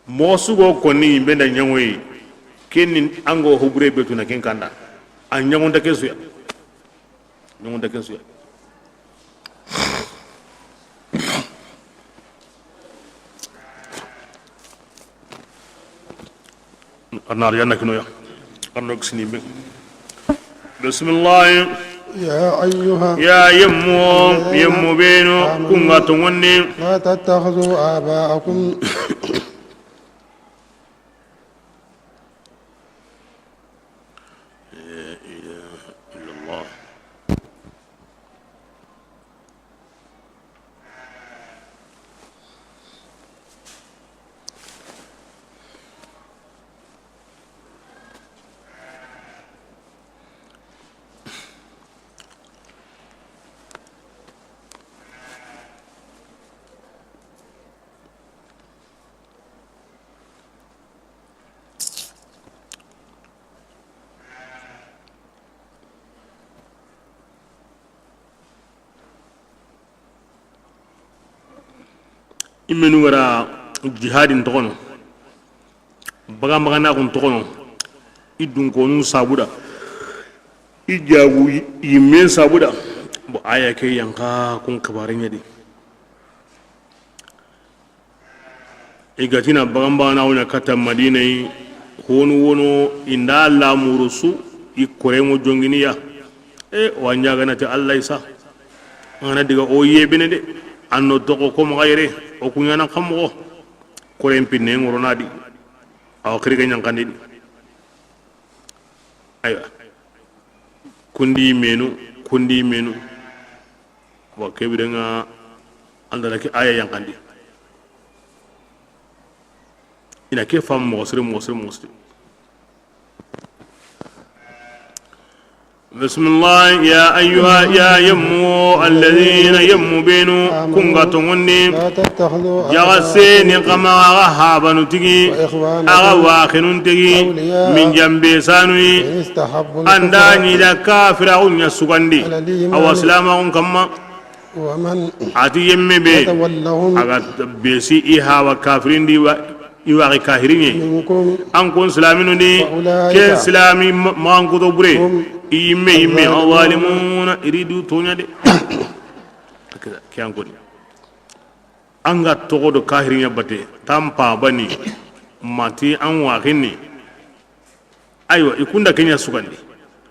Moxo su go konni yimbe nda ɲaŋoyi. Ken ni an ŋa hobure be tu na ken kanda. A ɲaŋonta ken su ya. Ɲaŋonta ken su ya. An na arjanna kinoya. An no kisini be. Bismillah. يا أيها Ya yemmu, الذين yemmu benu, آمنوا kun ga tonŋonni. لا تتخذوا آباءكم لا إله إلا الله. I menu wara jihadin toxono, bagan baganaxun toxono, i dunkonu sabuda, i jagu yimmen sabuda. Bo aya ke yanka kun xibare ɲa di. I ga ti na bagan baganaxu ɲa katta Madina yi, honu wono i nda lamuru su, i korenŋo jonginiya. E, wa ɲaganati Allah isa. An ga na diga o yebene de, an no toxo ko maxa yere, o ku ɲaana xa moxo. Koren pinne ŋorona di. Awa xiri ga ɲankandi di. Aywa. Kundi menu, kundi menu. Wa ke birenŋa, an da na ke aya yanqandi. I na ke fam moxo siri, moxo siri, moxo siri. Bismillah, ya ayyuha, ya yemmu, alladhina yemmu benu, kun ga tonŋonni. لا تتخذوا Jaga seni آباءكم kama aga habanu tigi, وإخوانكم aga waxinun tigi, أولياء min jambe sanuyi. إن استحبوا الكفر An da ɲi da kafiraxu ɲa sugandi, على الإيمان awa silamaxun kamma. ومن A ti yemme be, يتولهم a ga besi i hawa kafirindi wa, i waxi kahiriɲe. منكم An kun silaminu ni, فأولئك ke silami ma-, maxan kuto bure, هم i yimme, yimme, الظالمون. Alzalimuna, i ri du toɲa de. Ke an koni. An ga toxo do kahiriɲa bate, tanpa bani, mati an waxinni. Aywa, i kunda ke ɲa sugandi.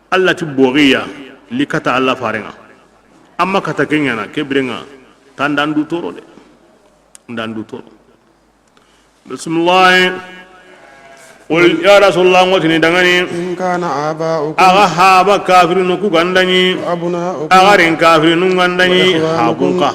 Allah ti boxiya, li kata Allah farenŋa. Amma kata ke ɲaana, ke birenŋa, ta nda an du toro de. Nda an du toro. Bismillah. Qul, ya Rasulullah, ŋotini dangani. إن كان آباؤكم Aga haba kafirinu ku ga nda ɲi. وأبناؤكم Aga ren kafirinu ga nda ɲi. وإخوانكم Habunka.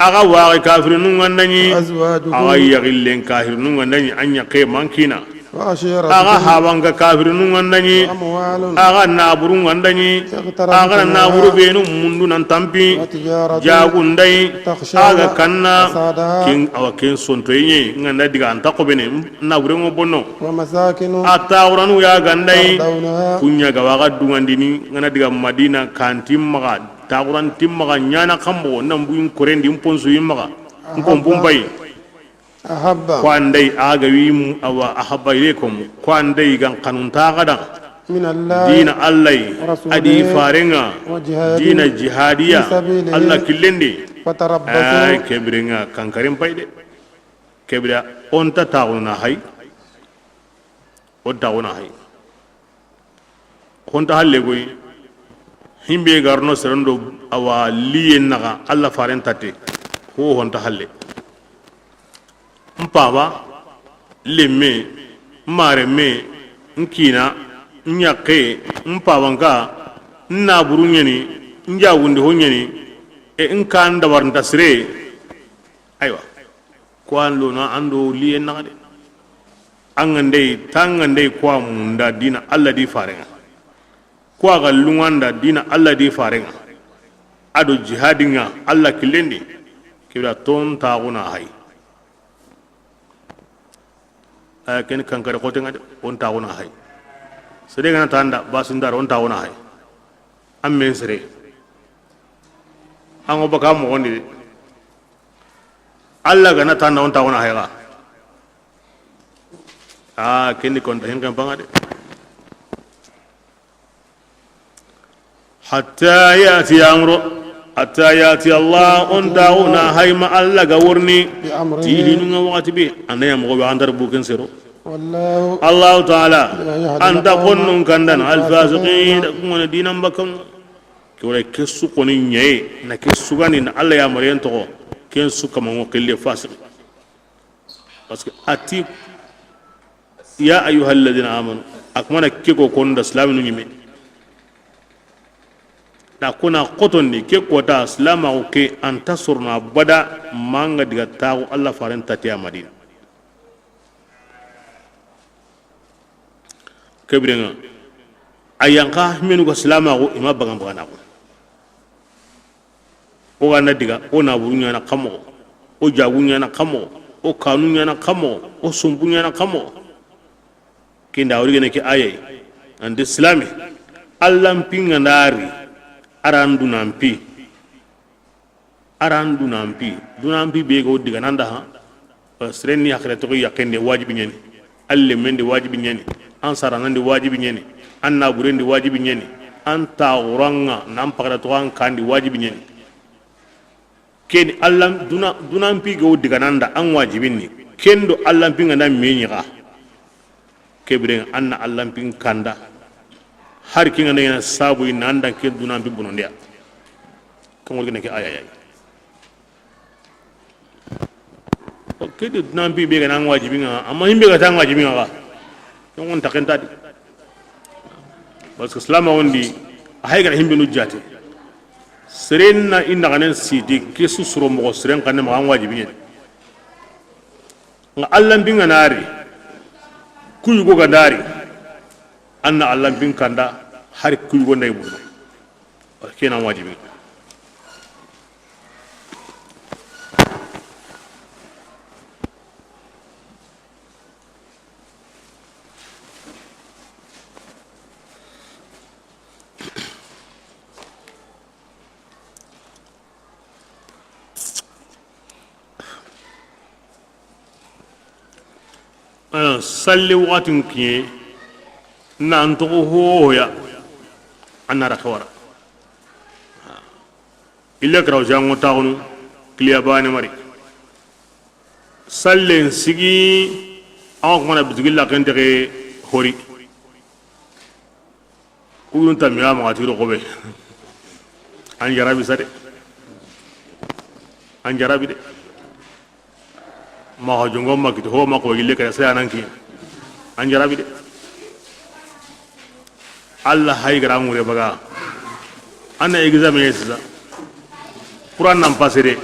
Aga waxi kafirinu ga nda ɲi. وأزواجكم Aga yaxillen kafirinu ga nda ɲi. An ɲa ke mankina. وعشيرتكم. A ga habanka kafirinu ŋa nda ɲi. وأموال. A ga naburu ŋa nda ɲi. اقترفتموها. A ga na naburu benu mundu nan tampi. وتجارة. Jagu nda yi. تخشون. A ga kanna. كسادها. Ken, awa ken sontoye ɲi ŋa nda diga anta xobene. Nabure ŋo bonno. ومساكن. A taxuranu ya ga nda yi. ترضونها. Ku ɲa ga wa ga dungandini ŋa na diga Madina kanti maxa. Taxuranti maxa ɲana kambo nan buyin korendi mponsu yi maxa. Nko أحب. Mpumpai. أحب. Ko an da yi a ga wi mu-, awa, أحب إليكم. Ko an da yi ga n xanunta xa da. من الله. Dina Allah yi. ورسوله. A di farenŋa. وجهاد. Dina jihadiya. في سبيله. Allah killendi. فتربصوا. Ay, kebirenŋa kankarin pay de. Kebira, o nta taxuna hay. O taxuna hay. Honta halle goy. Himbe garno serendo awa liye naxa Allah faren tatte. Ho honta halle. Mpaba, lemme, maremme, nkina, nyakke, mpabanka, naburu ɲeni, njagundi ho ɲeni, e nkan dabar ntasire. Aywa. Ko an lona an do liye naxa de. An ga ndey, tan ga ndey ko a munda dina Allah di farenŋa. Ko a ga lunŋa nda dina Allah di farenŋa. A do jihadinŋa Allah killendi. Kibira ton taxuna hay. Aya ken kankare xotenŋa de, o ntaxuna hay. Sere ga na tanda basindar o ntaxuna hay. An men sere. An ŋo baka moxondi de. Allah ga na tanda o ntaxuna hay ga. A kendi konta hinken panga de. حتى يأتي أمر، حتى يأتي الله، o ntaxuna hay ma Allah ga worni. بأمره. Ti hinunŋa waxati be, an da ɲa moxo be, an dar buken sero. والله. Allahu Taala, لا يهدي القوم. A nta xonnun kandana, الفاسقين. Alfasiqin, ku ŋa ni dinan bakkan. Ke wala ke su xoni ɲaye, na ke su gani na Allah ya mariyen toxo, ken su kama ŋo kille fasiqi. Parce que a ti, يا أيها الذين آمنوا, a kuma na ke ko konda silaminu ɲime. Na kuna xotondi ke kota silamaxu ke an ta sorona bada manga diga taxu Allah faren tatiya Madina. Kebirenŋa a yanka menu ga silamaxu i ma bagan baganaxu. O ga na diga, o naburu ɲana xamoxo, o jagu ɲana xamoxo, o kanu ɲana xamoxo, o sumbu ɲana xamoxo. Kinda wori gene ke ayay. Ande silami, Allah mpinga ndari, aran dunampi. Aran dunampi, dunampi be go diga nanda ha. Seren ni hakkile toxo yaqqen di wajibi ɲani, an lemmen di wajibi ɲani, an saranan di wajibi ɲani, an naburen di wajibi ɲani, an taxuranŋa nan paxata toxo an kan di wajibi ɲani. Ken ni Allah duna, dunampi go diga nanda an wajibin ni, ken do Allah mpinga nda me ɲi ga. Kebiren an na Allah mpin kanda. Har kinga na yana sabu ina andan ken dunampi bonondiya. Kan wori gene ke ayayay. Ke di dunampi be ga na an wajibinŋa, amma himbe ga ta an wajibinŋa ga. Ken ŋon takenta di. Parce que silama wondi, a hay ga na himbe nu jate. Seren na inda ganen sidi, ke su suro moxo seren kanne ma an wajibinŋe. Nga Allah mbinŋa nari, kuyugo ga dari, an na Allah mbin kanda, hari kuyugo nday buno. Wala kena wajibi. Salli waxatin kiɲe, na an toxo hoya, an na raxa wara. Ille karaw jango taxunu, kiliya bane mari. Sallen sigi, awa kumana bitigi laxen texe hori. Kuyun tammi a maxa ti roxo be. An jarabi sa de. An jarabi de. Maxa jongo ma kiti ho ma ko gille kala saya nan ki. An jarabi de. Allah hay gara ngure baga. An na examen sisa. Quran nan passé de.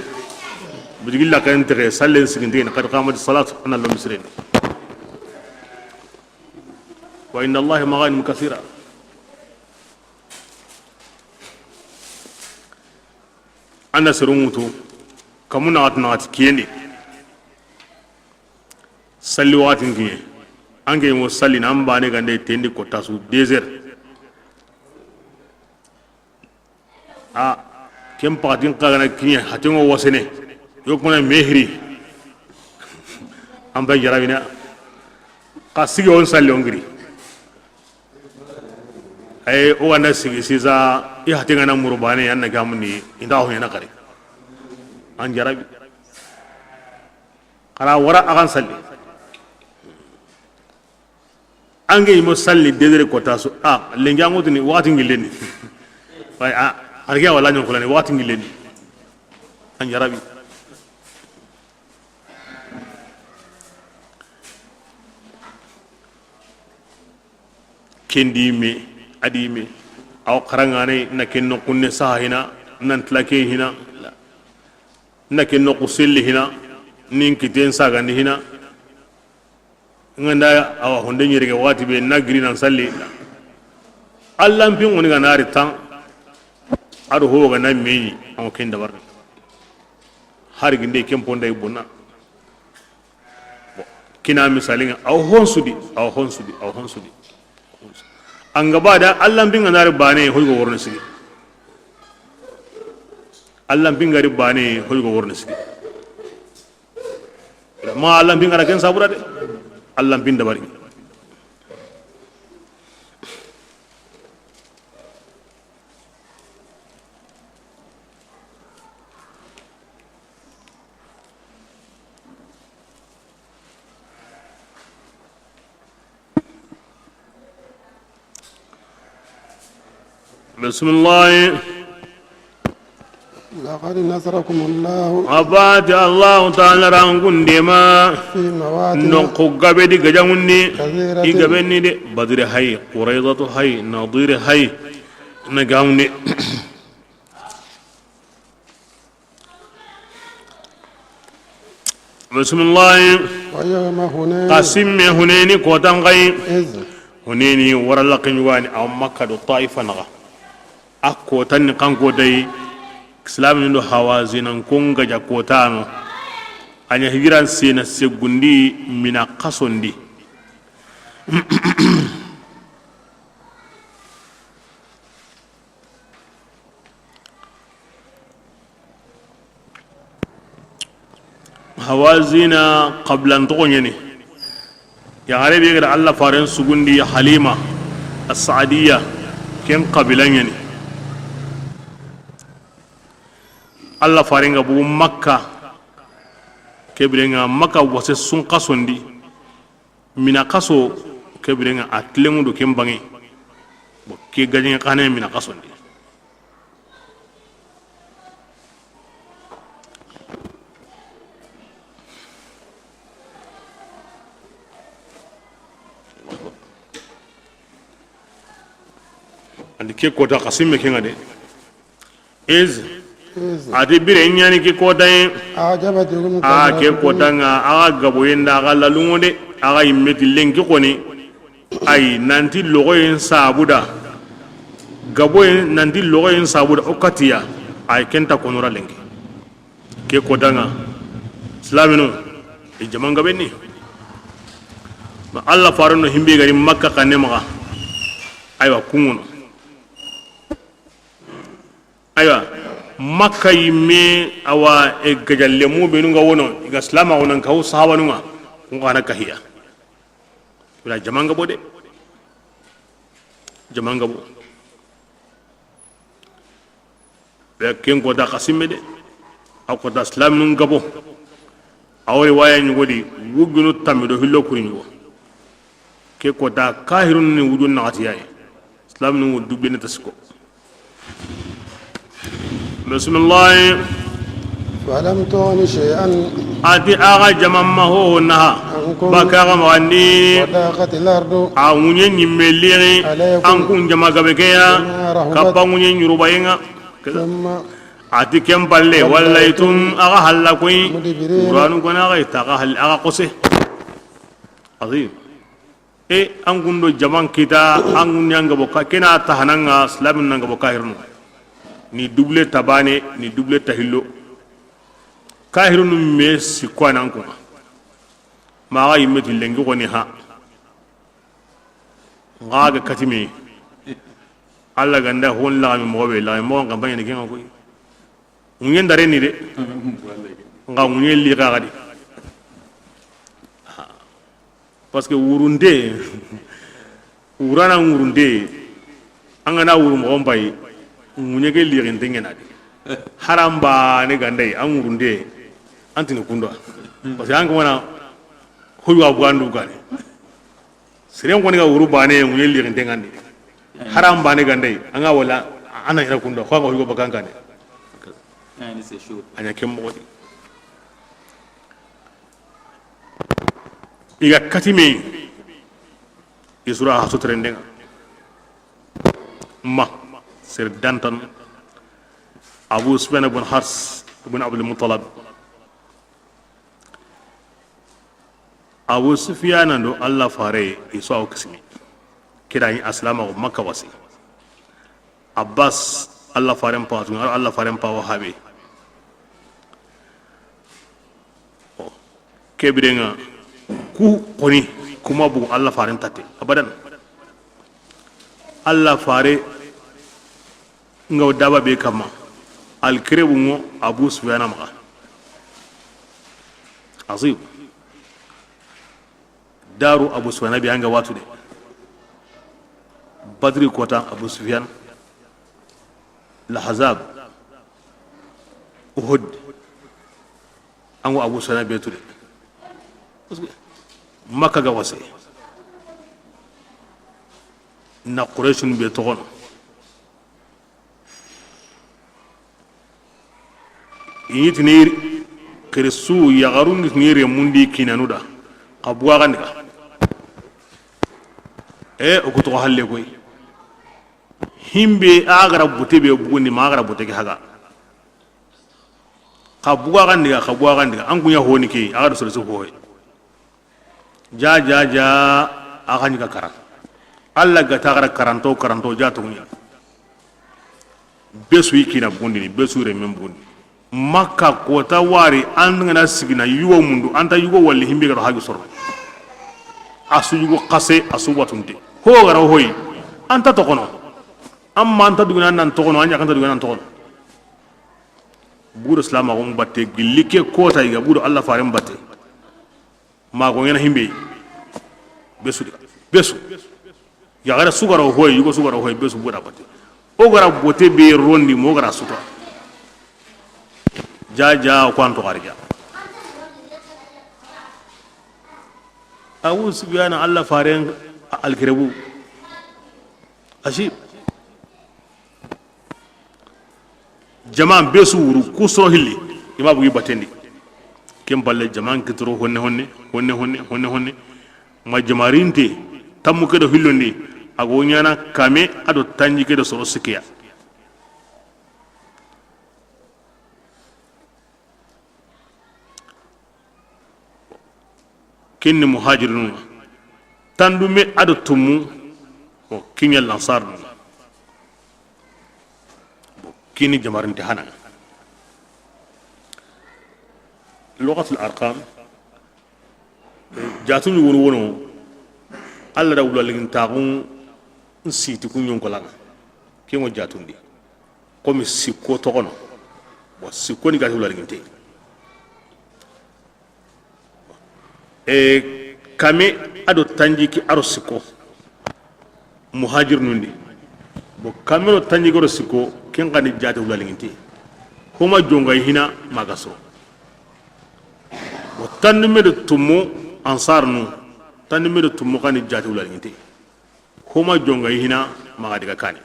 Bitigi laxen texe sallen sigindi na qad qamati salat an na lo misreni. وعند الله مغانم كثيرة. An da seren wutu, kamu naxati naxati kiyen di. Salli waxatin kiɲe, an ke mo salli na an bane gande tendi kotta su deux heures. A ken paxatin xa gana kiɲe, hatengo wasene, yo kumana mehiri. An bay jarabina. Xa sigi on salli on giri. Ay, o ganda sigi sisa, i hati ngana muru bane, an na gamundi, inda ho yana kare. An jarabi. Xara wara a gan salli. An ke imo salli dedere kota su, a, lenki an gotini, waxati ngileni. Way, a, argiya wala nyon kulani, waxati ngileni. An jarabi. Ken di me, a di me. Aw xarangane na ken no kunne saha hina, nan tla ke hina. Na ken no kuselli hina, nin kiten sagandi hina. Nganda awa honde nyerege waxati be na giri nan salli. Allan pin woni ga nari tan. Ado ho ga na meyi, an ken dabar. Har ginde ken ponda ibuna. Bon, kina misali nga, aw honsudi, aw honsudi, aw honsudi. An gaba da, Allan pin ga nari bane, hoy go worno sigi. Allan pin gari bane, hoy go worno sigi. Ma Allan pin gara ken sabura de. Allan pin dabari. بسم الله. لقد نصركم الله. A bati Allahu Taala ra an kun dema. في مواطن. Noqu gabe di gajaŋun di. كثيرة. I gabe ni de. Badri hay, Qurayzatu hay, Nadiri hay. Na gamundi. Bisimilahi. ويوم حنين. Xa simme Hunayni kotan xa yi. إذ. Hunayni wara laxin wani a Makka do Taifa naxa. A kotan ni kan kota yi. Islamin do Hawazinankon gaja kotano. A ɲa hijiran sena segundi mina xasondi. Hawazina xabilan toxo ɲeni. Yaxare be ga da Allah faren sugundi Halima As-Saadiya, ken xabila ɲeni. Allah faren ga bugu Makka, ke biren ŋa Makka wase sun xasondi. Mina xaso, ke biren ŋa a tilenŋu do ken banŋe. Bon, ke gajen xane mina xasondi. Andi ke kota xa simme ke ŋa de. Is. Is. A ti bire ɲani ke kota yi. أعجبتهم. A ke كثرتهم. Kota ŋa, a ga gaboyen da, a ga lalunŋo de, a ga yimmeti lenki xoni. Ay, nanti logoyen sabuda. Gaboyen, nanti logoyen sabuda, o katiya. Ay, kenta konora lenki. Ke kota ŋa. Islaminu, i jaman gabe ni. Ma Allah faren no himbe gari Makka xanne maxa. Aywa, kunŋono. Aywa, Makka yimme, awa, e gajalle mu benu ga wono, i ga silama wono, ka wo sahabanu ŋa, kun xana kahiya. Wala jaman gabo de. Jaman gabo. Be ken kota xa simme de. A kota silaminun gabo. A wori waya ɲugo di, wujunu tammi do hillo kuri ɲugo. Ke kota kahirun ni wujun naxati yayi. Silaminun ŋo dublene ta siko. Bisimilahi. فلم تغن شيئا. A ti a ga jama ma ho naha. عنكم. Baka ga mandi. وضاقت الأرض. A ŋuɲe ɲimme liri. عليكم. An kun jama gabe ke ya. بما رحبت. Kappa ŋuɲe ɲurubayenga. ثم. A ti ken palle, وليتم. Wallaytum, a ga halla koy. مدبرين. Qur'anu kona a ga ita, a ga hal-, a ga kose. Azim. E, an gundo jaman kita, an gundi an gabo ka, kena tahananga, silamin nan gabo kahirunu. Ni double tabane, ni double tahillo. Kahirunu me sikko anan kunga. Maxa yimme ti lenki xoni ha. Nga ga katimi. Alla ganda hon laxami moxo be, laxami moxo n kampagne ni kenga koy. Ŋuɲen dare ni de. Nga ŋuɲe li xaxa di. Parce que wurunte, wurana wurunte, an gana wuru moxon payi, ŋuɲe ke lixinte ŋena di. Haran bane gandai, an wurunte, an tini kundo. Parce que an kamana, hoywa bugandu gane. Seren koni ga wuru bane, ŋuɲe lixinte ŋandi. Haran bane gandai, an ga wala, an na ira kundo, ko an ga hoywa bakankane. A ɲa ken moxo di. I ga kati me, i sura hasu terendenga. Ma, sere dantan. Abu Sufyan ibn Hars ibn Abdul Muttalib. Abu Sufyan do Allah fare, i so aw kisimi. Kira ni aslama ko Makka wasi. Abbas, Allah faren pa tun, Allah faren pa wahabi. Kebirenga ku koni kuma bu Allah faren tate abadan. Allah fare nga daba be kama. Alkirebu ngo Abu Sufyan maxa. Azim. Daru Abu Sufyan bi anga watu de. Badri kota Abu Sufyan. Lahazab. Uhud. Ango Abu Sufyan be tu de. Parce que Makka ga wase. Na Qurayshun be toxono. I ni tini kirisu yaxarun ni tini remundi kinanu da. Xa buga xandi ga. E, o ku toxo halle koy. Himbe a gara bute be bugundi ma a gara bute ke haga. Xa buga xandi ga, xa buga xandi ga. An kuɲa honi ke, a gara sore su hoy. Ja, ja, ja, a xa ɲi ga kara. Allah ga ta gara karanto, karanto, ja to ɲa. Be su i kina bundini, be su remen bundi. Makka kota wari, an gana sigina yugo mundu, anta yugo walli himbe garo hagi sorno. A su yugo xase, a su watunte. Ho gara hoy, anta toxono. Amma anta duguna nan toxono, anya kanta duguna nan toxono. Budo salama gon batte, gilli ke kota iga, budo Allah faren batte. Mago ɲana himbe. Besu diga. Besu. Yaxare su gara hoy, yugo su gara hoy, besu buda batte. O gara bote be rondi, mo gara suta. Ja, ja, ko anto xarija. Abu Sufyan Allah faren alkirebu. Asib. Jama be su wuru ku soro hilli, i ma bugi batendi. Ken balle jama kitoro honne honne, honne honne, honne honne. Ma jamarinte, tammu ke do hillondi, a go ɲana kame a do tanji ke do soro sikiya. Kinni muhajirinu, tandume a do tumu, o kiɲa lansarinu. Bon, kini jamarinte hana. Lugatul arqam, jatun wono wono, Allah da wula ligin taxun siti ku ɲonkolanga. Kengo jatundi. Komi sikko toxono. Bon, sikko ni gati wula liginte. E, kame a do tanji ki a do sikko. Muhajir nundi. Bon, kame do tanji ki a do sikko, ken xa ni jate wula liginte. Homa jonga hina maga so. Bon, tandume do tumu ansar nu. Tandume do tumu xa ni jate wula liginte. Homa jonga hina maga diga kane.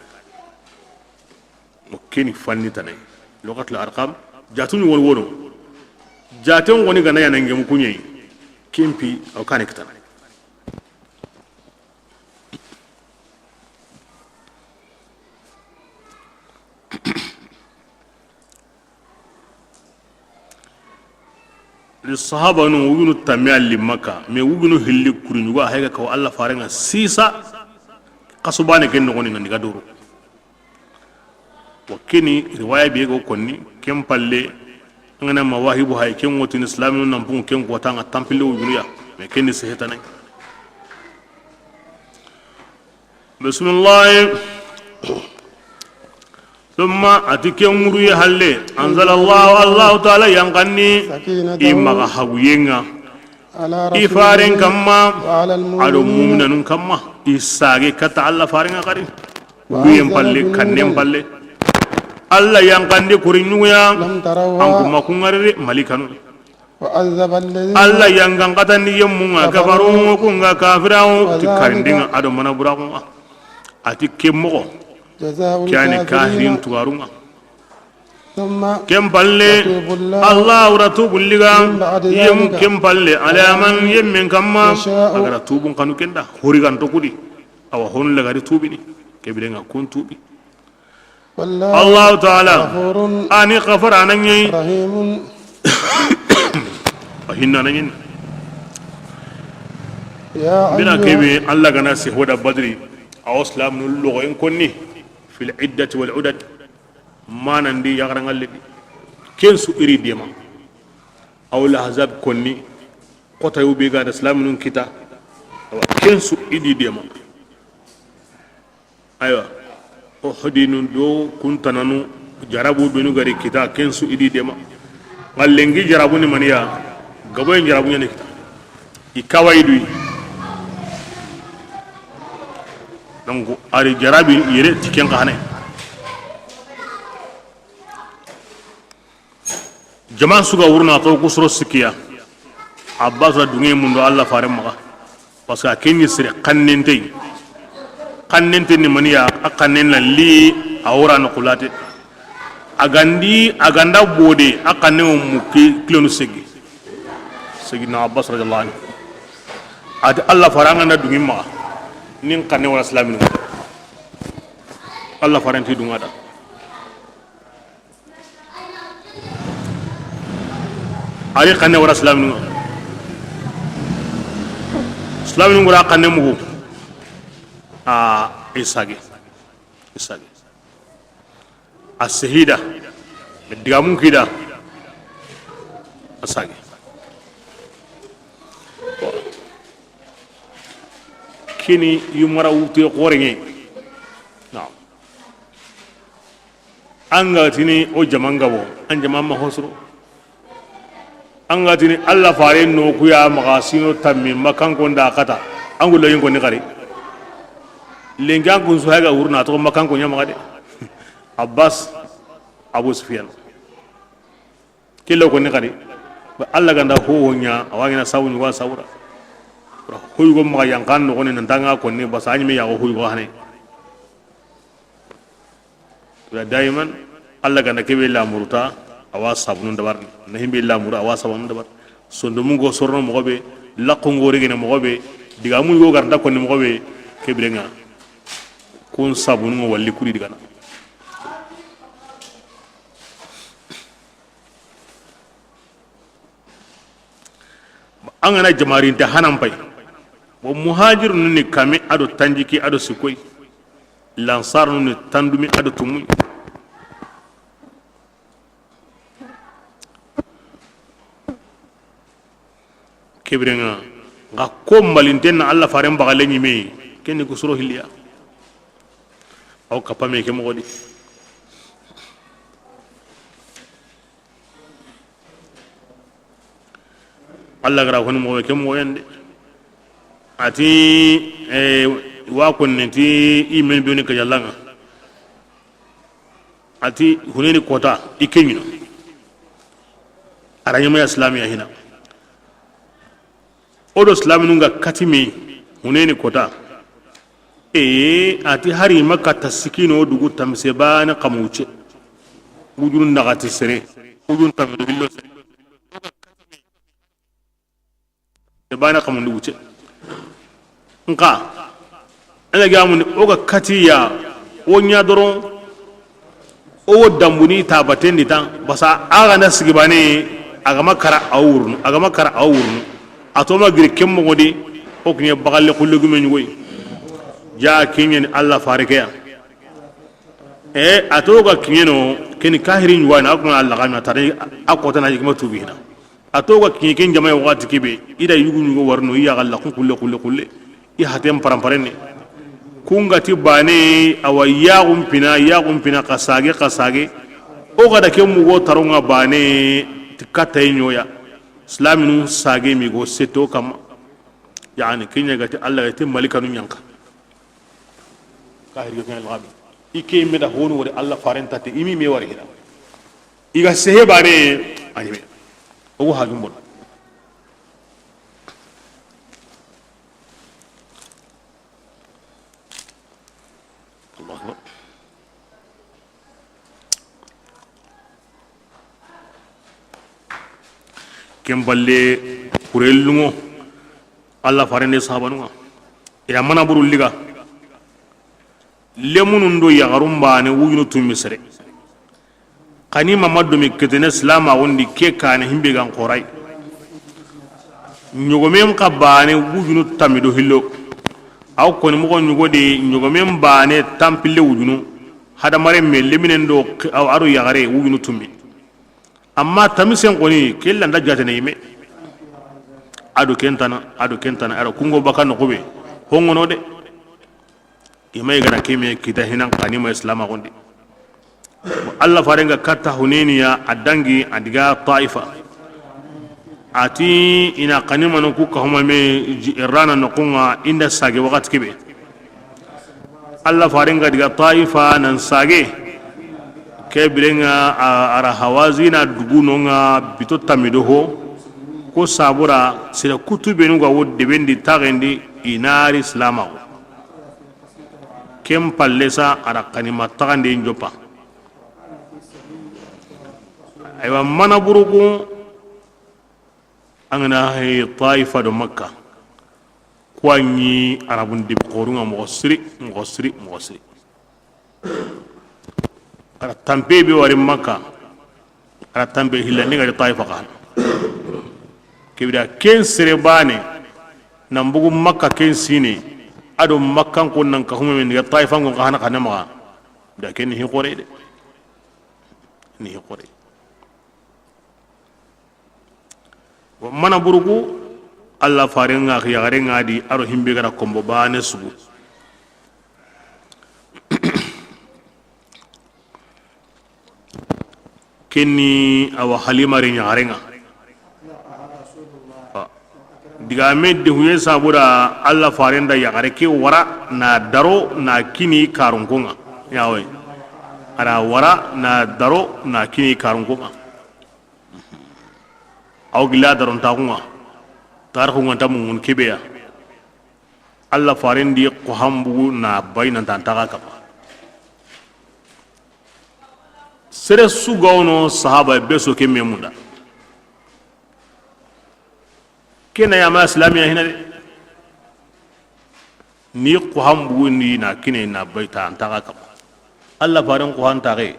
O keni fanni tanay. Lugatul arqam, jatun wono wono. Jaten woni gana yana ngemu kuɲeyi. Kempi, o kane kitana. Sahabanu wujunu tammi a li Makka, mais wujunu hilli kuri ɲugo a hayga kawa Alla farenŋa sisa. Xasu bane ken noxoni ŋa ni ga doro. Wa keni riwaya be go konni, ken palle, an ga na Mawahibu hay, ken wotini silaminu nan pungu ken kota ŋa tampille wujunu ya, mais ken ni sehetana. Bisimilahi. Summa, a ti ken ŋuruye halle, anzala Allahu, Allahu Taala yanqandi i maxa haguyenŋa, i faren kamma, a do muminanun kamma, i sage katta Alla farenŋa xari. Ŋuruyen palle, kannen palle. Alla yanqandi kuri ɲuguya, an kuma kunŋarere malikanu. Alla yangan katandi yemmunŋa kafaru kunŋa kafirawo ti karindinŋa a do mana buraxunŋa. A ti ke moxo, ke yani kahirin tuwarunŋa. Ken palle, Alla wura tubulliga yem, ken palle alaman yemmen kamma, a gara tubun kanu kenda horiganto kudi. Awa honu lagari tubini, kebirenŋa kun tubi. Allahu Taala, ani xafarana ɲeyi, a hinnana ɲeyi. Bira kebe, Alla gana sehoda Badri, awa silaminu loxoyen konni, fil iddati wal udad, manandi yaxaranŋalle di, ken su iri dema. Aw Lahazab konni, xota yu be gada silaminun kita, awa ken su idi dema. Aywa, Uhudinu do kuntananu, jarabu benu gari kita, ken su idi dema. Ŋa lenki jarabu ni maniya, gaboyen jarabu ɲani kita. I kawayi duyi. Donc, ari jarabi yere ti ken xane. Jaman suga wurna to ku soro sikiya. Abbas ra dunge mundo Alla fare maxa. Parce que a kenni sere xannente yi. Xannente ni maniya a xannen na li a wora no kulate. A gandi a ganda bode a xanne o mukki kilonu segi. Segi na Abbas radiyallahu anhu. A ti Alla fare an ganda dungi maxa. Nin xanne wala silaminu. Alla fare nti dunga da. Ari xanne wara silaminu. Silaminu ngura xanne mugu. A isage. Isage. A sehida. Digamun kida. A sage. Kini yumara wute xorenge. Naam. An ga tini o jaman gabo, an jaman ma hosoro. An ga tini Alla fare no ku ya maxa sino tammi makanko nda kata. An gulla yin ko ni xari. Lenki an kun su hayga wurna to makanko nya maxa de. Abbas, Abu Sufyan. Killa ko ni xari. Ba Alla ganda ho ho nya, awangina sawu ni wa sawura. Hoyugo maxa yankan no ko ni nan tanga ko ni basa anyi me ya hoyugo hane. Wala daiman, Alla ganda kebe lamuruta, awa sabunun dabar. Na himbe lamuru, awa sabunun dabar. Sondomu go sorno moxo be, laqqu ngo regene moxo be, digamu go garanta konni moxo be, kebirenga. Kun sabunun ngo walli kuri digana. An gana jamarinte hanan pay. Bo muhajirun ni kame ado tanjiki ado sikoy. Lansarun ni tandumi ado tumuy. Kebirenga nga ko mbalinten na Alla faren bagale ɲime. Kenni kusuro hiliya. Aw kapame ke moxo di. Alla gara honi moxo ke moxo yande. Ati, eh, wa konni ti i men beni ka yallanga. Ati huneni kota i kenyino. Aranyama ya islamiya hina. Odo islaminu nga katimi huneni kota. E ati hari makka tasikino dugu tamse bana kamuce. Wujun nagati sere. Wujun tamse billo sere. E bana kamundi wuce. Nka ina gamundi o ga katiya o ɲa doron. O wo dambuni tabatendi tan basa a ga na sigi bane. A ga ma kara a wurunu, a ga ma kara a wurunu. A to ma giri ken moxo di, o kiɲe bagalle xulle gume ɲugoyi. Ja kiɲe ni Alla fare ke ya. E, a to ga kiɲe no, keni kahiri ɲugoyini, a kuma Alla ga ma tare, a kota na yigma tubi hina. A to ga kiɲe ken jamaye waxati kebe, i da yugu ɲugo warno, i ya ga laxun xulle, xulle, xulle. I haten paranparene. Kun ga ti bane, awa yaxun pina, yaxun pina, xa sage, xa sage. O ga da ke mugo taronga bane, ti kattaye ɲoya. Silaminu sage mi go seto kama. Yani, kiɲe ga ti Alla ga ti malikanu ɲanka. Kahiri ga kiɲe laxabi. I ke me da honu wori Alla faren ta te, i mi me wari hina. I ga sehe bane, a ɲime. O go hajum bon. Allahu akbar. Ken balle, kurelluŋo, Alla farende sahabanun ŋa, i da mana buru liga, lemunun do yaxarun bane wujunu tumi sere. Xani mama domi ketene silamaxun di ke kane himbe gan xoray. Ɲogomen xa bane wujunu tami do hillo. Aw koni moxo ɲugo de ɲogomen bane tampille wujunu. Hadamaren me leminen do a do yaxare wujunu tumi. Amma tamisen xoni ke landa jatene yime. A do kentana, a do kentana, a do kungo baka noxube. Hongono de. I ma i gana ke me kita hinan xani ma islamaxun di. Alla farenga katta Huneniya, a dangi, a diga Taifa. A ti i na xani manu ku kahuma me ji-, Irana noxunga inda sage waxati kebe. Alla farenga diga Taifa nan sage. Ke birenga a, a ra Hawazina dugu nonga bito tamido ho. Ko sabura sira kutu benu ga wo debendi taxendi i nari silamaxu. Ken palle sa a ra xanima taxande n joppa. Aywa, mana burugu an gana hay Taifa do Makka, ko a ɲi Arabun di xorunga moxo siri, moxo siri, moxo siri. A ra tampe be wari Makka, a ra tampe hillandi ga di Taifa xana. Kebida ken sere bane nan bugu Makka ken sine, a do Makkan ko nan ka hume men ga Taifa ngon xana xana maxa. Da ken ni hi xore de. Ni hi xore. Wa mana burugu, Alla farenga yaxarenga di a ro himbe gara kombo bane sugu. Kenni awa Halima re yaxarenga. Diga me de huye sabuda Alla farenda yaxare ke wara na daro na kini karunkonga. Yawe. A ra wara na daro na kini karunkonga. Aw gilla darontaxunga, tarixunga nta mungun kebeya. Alla farendi ko hambugu na bay nan tan taga kama. Sere su ga wono sahaba be so ke memunda. Kena yama islamiya hina de. Ni ko hambugu ni na kine na bay ta an taga kama. Alla faren ko han taxe.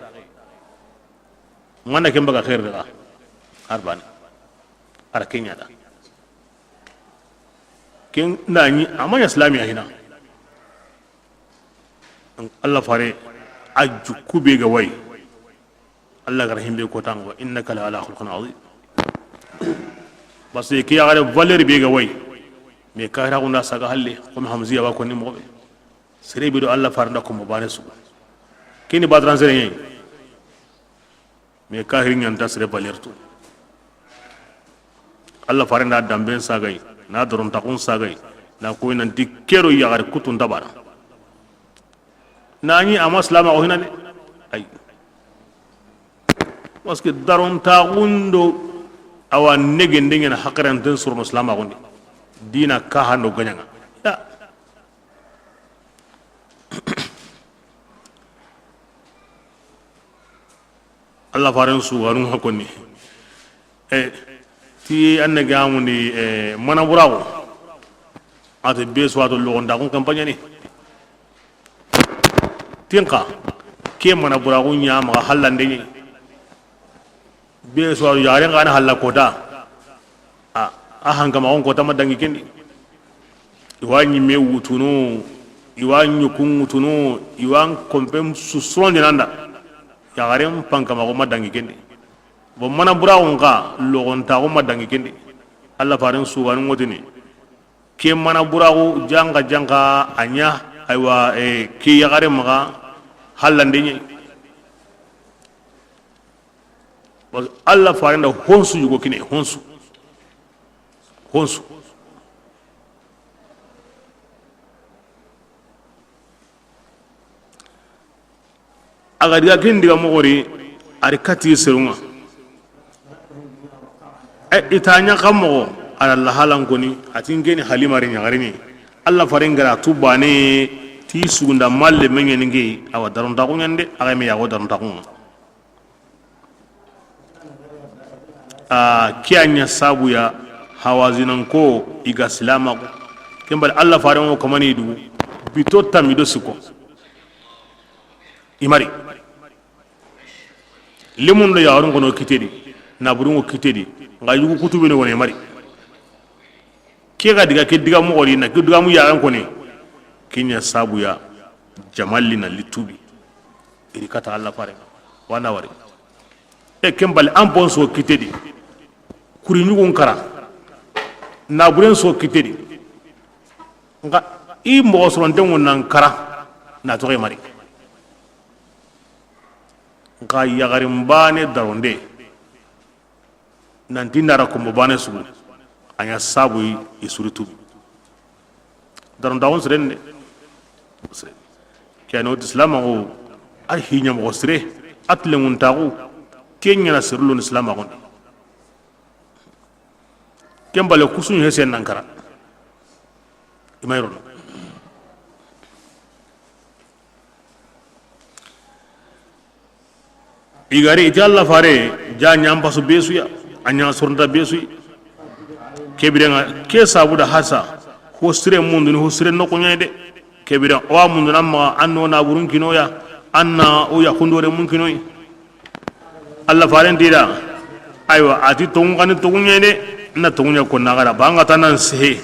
Mana ken baga xeer daga. Harbani. Ara kenya da. Ken nani amanya islamiya hina. Alla fare a jukku be ga way. Alla gara himbe ko tango, innaka la ala khulqin azim. Parce que ke yaxare valeur be ga way. Mais kahira gunda saga halle, comme Hamziya wa ko ni mo be. Sere be do Alla farenda ko mo bane su. Kini badran sere. Mais kahiri ɲanta sere valeur tu. Alla farenda damben sagay, na dorontaxun sagay, na koy nanti kero yaxare kutun tabara. Nani ama silamaxu hina de. Ay. Parce que darontaxun do awa negende ɲana haqiranten sorono silamaxun di. Dina kahando gaɲanga. Ya. Alla faren suganu hakoni. E, ti anne gamundi, e, mana burago. Ate be suwato logondaxun campagne ni. Tinka, ke mana burago ɲa maxa hallande ɲi. Be so yaxaren xa na halla kota. A, a hankamaxon kota ma dangi ken di. I wa ɲimme wutunu, i wa ɲukun wutunu, i wa konpen su surondini an da. Yaxaren pankamaxo ma dangi ken di. Bon, mana buraxun xa, loxontaxu ma dangi ken di. Alla faren suganu ŋotini. Ke mana buraxu janka janka a ɲa, aywa, eh, ke yaxare maxa hallande ɲi. Parce que Alla faren da honsu yugo kine, honsu. Honsu. A ga diga ken diga moxo ri, a ri kati serun ŋa. E, i ta ɲa xa moxo, a da lahalan koni, a ti n ke ni Halima ri ɲaxarini. Alla faren ga ra tu bane, ti sugunda malle me ɲeni n ke, awa darontaxu ɲande, a ga me yaxo darontaxu ŋa. A ke a ɲa sabu ya, Hawazinanko i ga silamaxu. Ken bali Alla faren wo kamani du, bito tammi do siko. I mari. Lemun do yaxarun kono kitedi, naburun ŋo kitedi, nga yugu kutubini wone mari. Ke ga diga ke diga moxo ri na ke diga mu yaxen koni. Ke ɲa sabu ya, jamalli na li tubi. I ri kata Alla faren ŋa. Wana wari. E ken bali an pon so kitedi. Kuri ɲugun kara. Naburen so kitedi. Nga i moxo soronten ŋo nan kara. Na toxe mari. Nka yaxarin bane daronde. Nanti ndara kombo bane sugu. A ɲa sabu yi i suri tubi. Darontaxun siren de. Ke a ni woti silamaxu, a hi ɲa moxo sire, a tilenŋuntaxu, ke ɲana serullo ni silamaxun di. Ken bale kusuɲu hesen nan kara. I ma yi rono. I ga ri i ti Alla fare, ja ɲa an pasu be su ya, a ɲa soronta be su yi. Ke biren ŋa, ke sabu da hasa, ho sire munduni, ho sire noxo ɲa de. Ke biren ŋa, o wa munduna maxa, an no naburun kino ya, an na o yaxundore mun kino yi. Alla faren ti da, aywa, a ti tongu xa ni tongu ɲa de, na tongu ɲa ko na gara, ba nga ta nan sehe,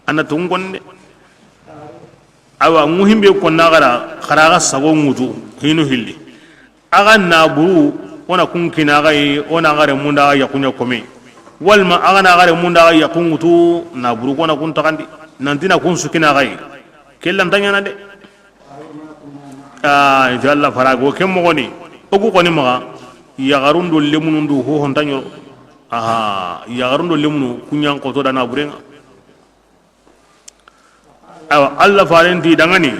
a na tongu kon de. Awa, ŋu himbe konna xara, xara xa sago ŋutu, hinu hilli. Axa naburu, o na kun kina xa yi, o na xare munda xa yaxu ɲa kome. Walma axa na xare munda xa yaxu ŋutu, naburu ko na kun taxandi. Nanti na kun su kina xa yi. Ke lanta ɲana de. A, i ti Alla fara go ke moxoni. O ku xoni maxa, yaxarun do lemunun do ho honta ɲoro. Aha, yaxarun do lemunu, ku ɲan xoto da naburen ŋa. Awa, Alla faren ti dangani,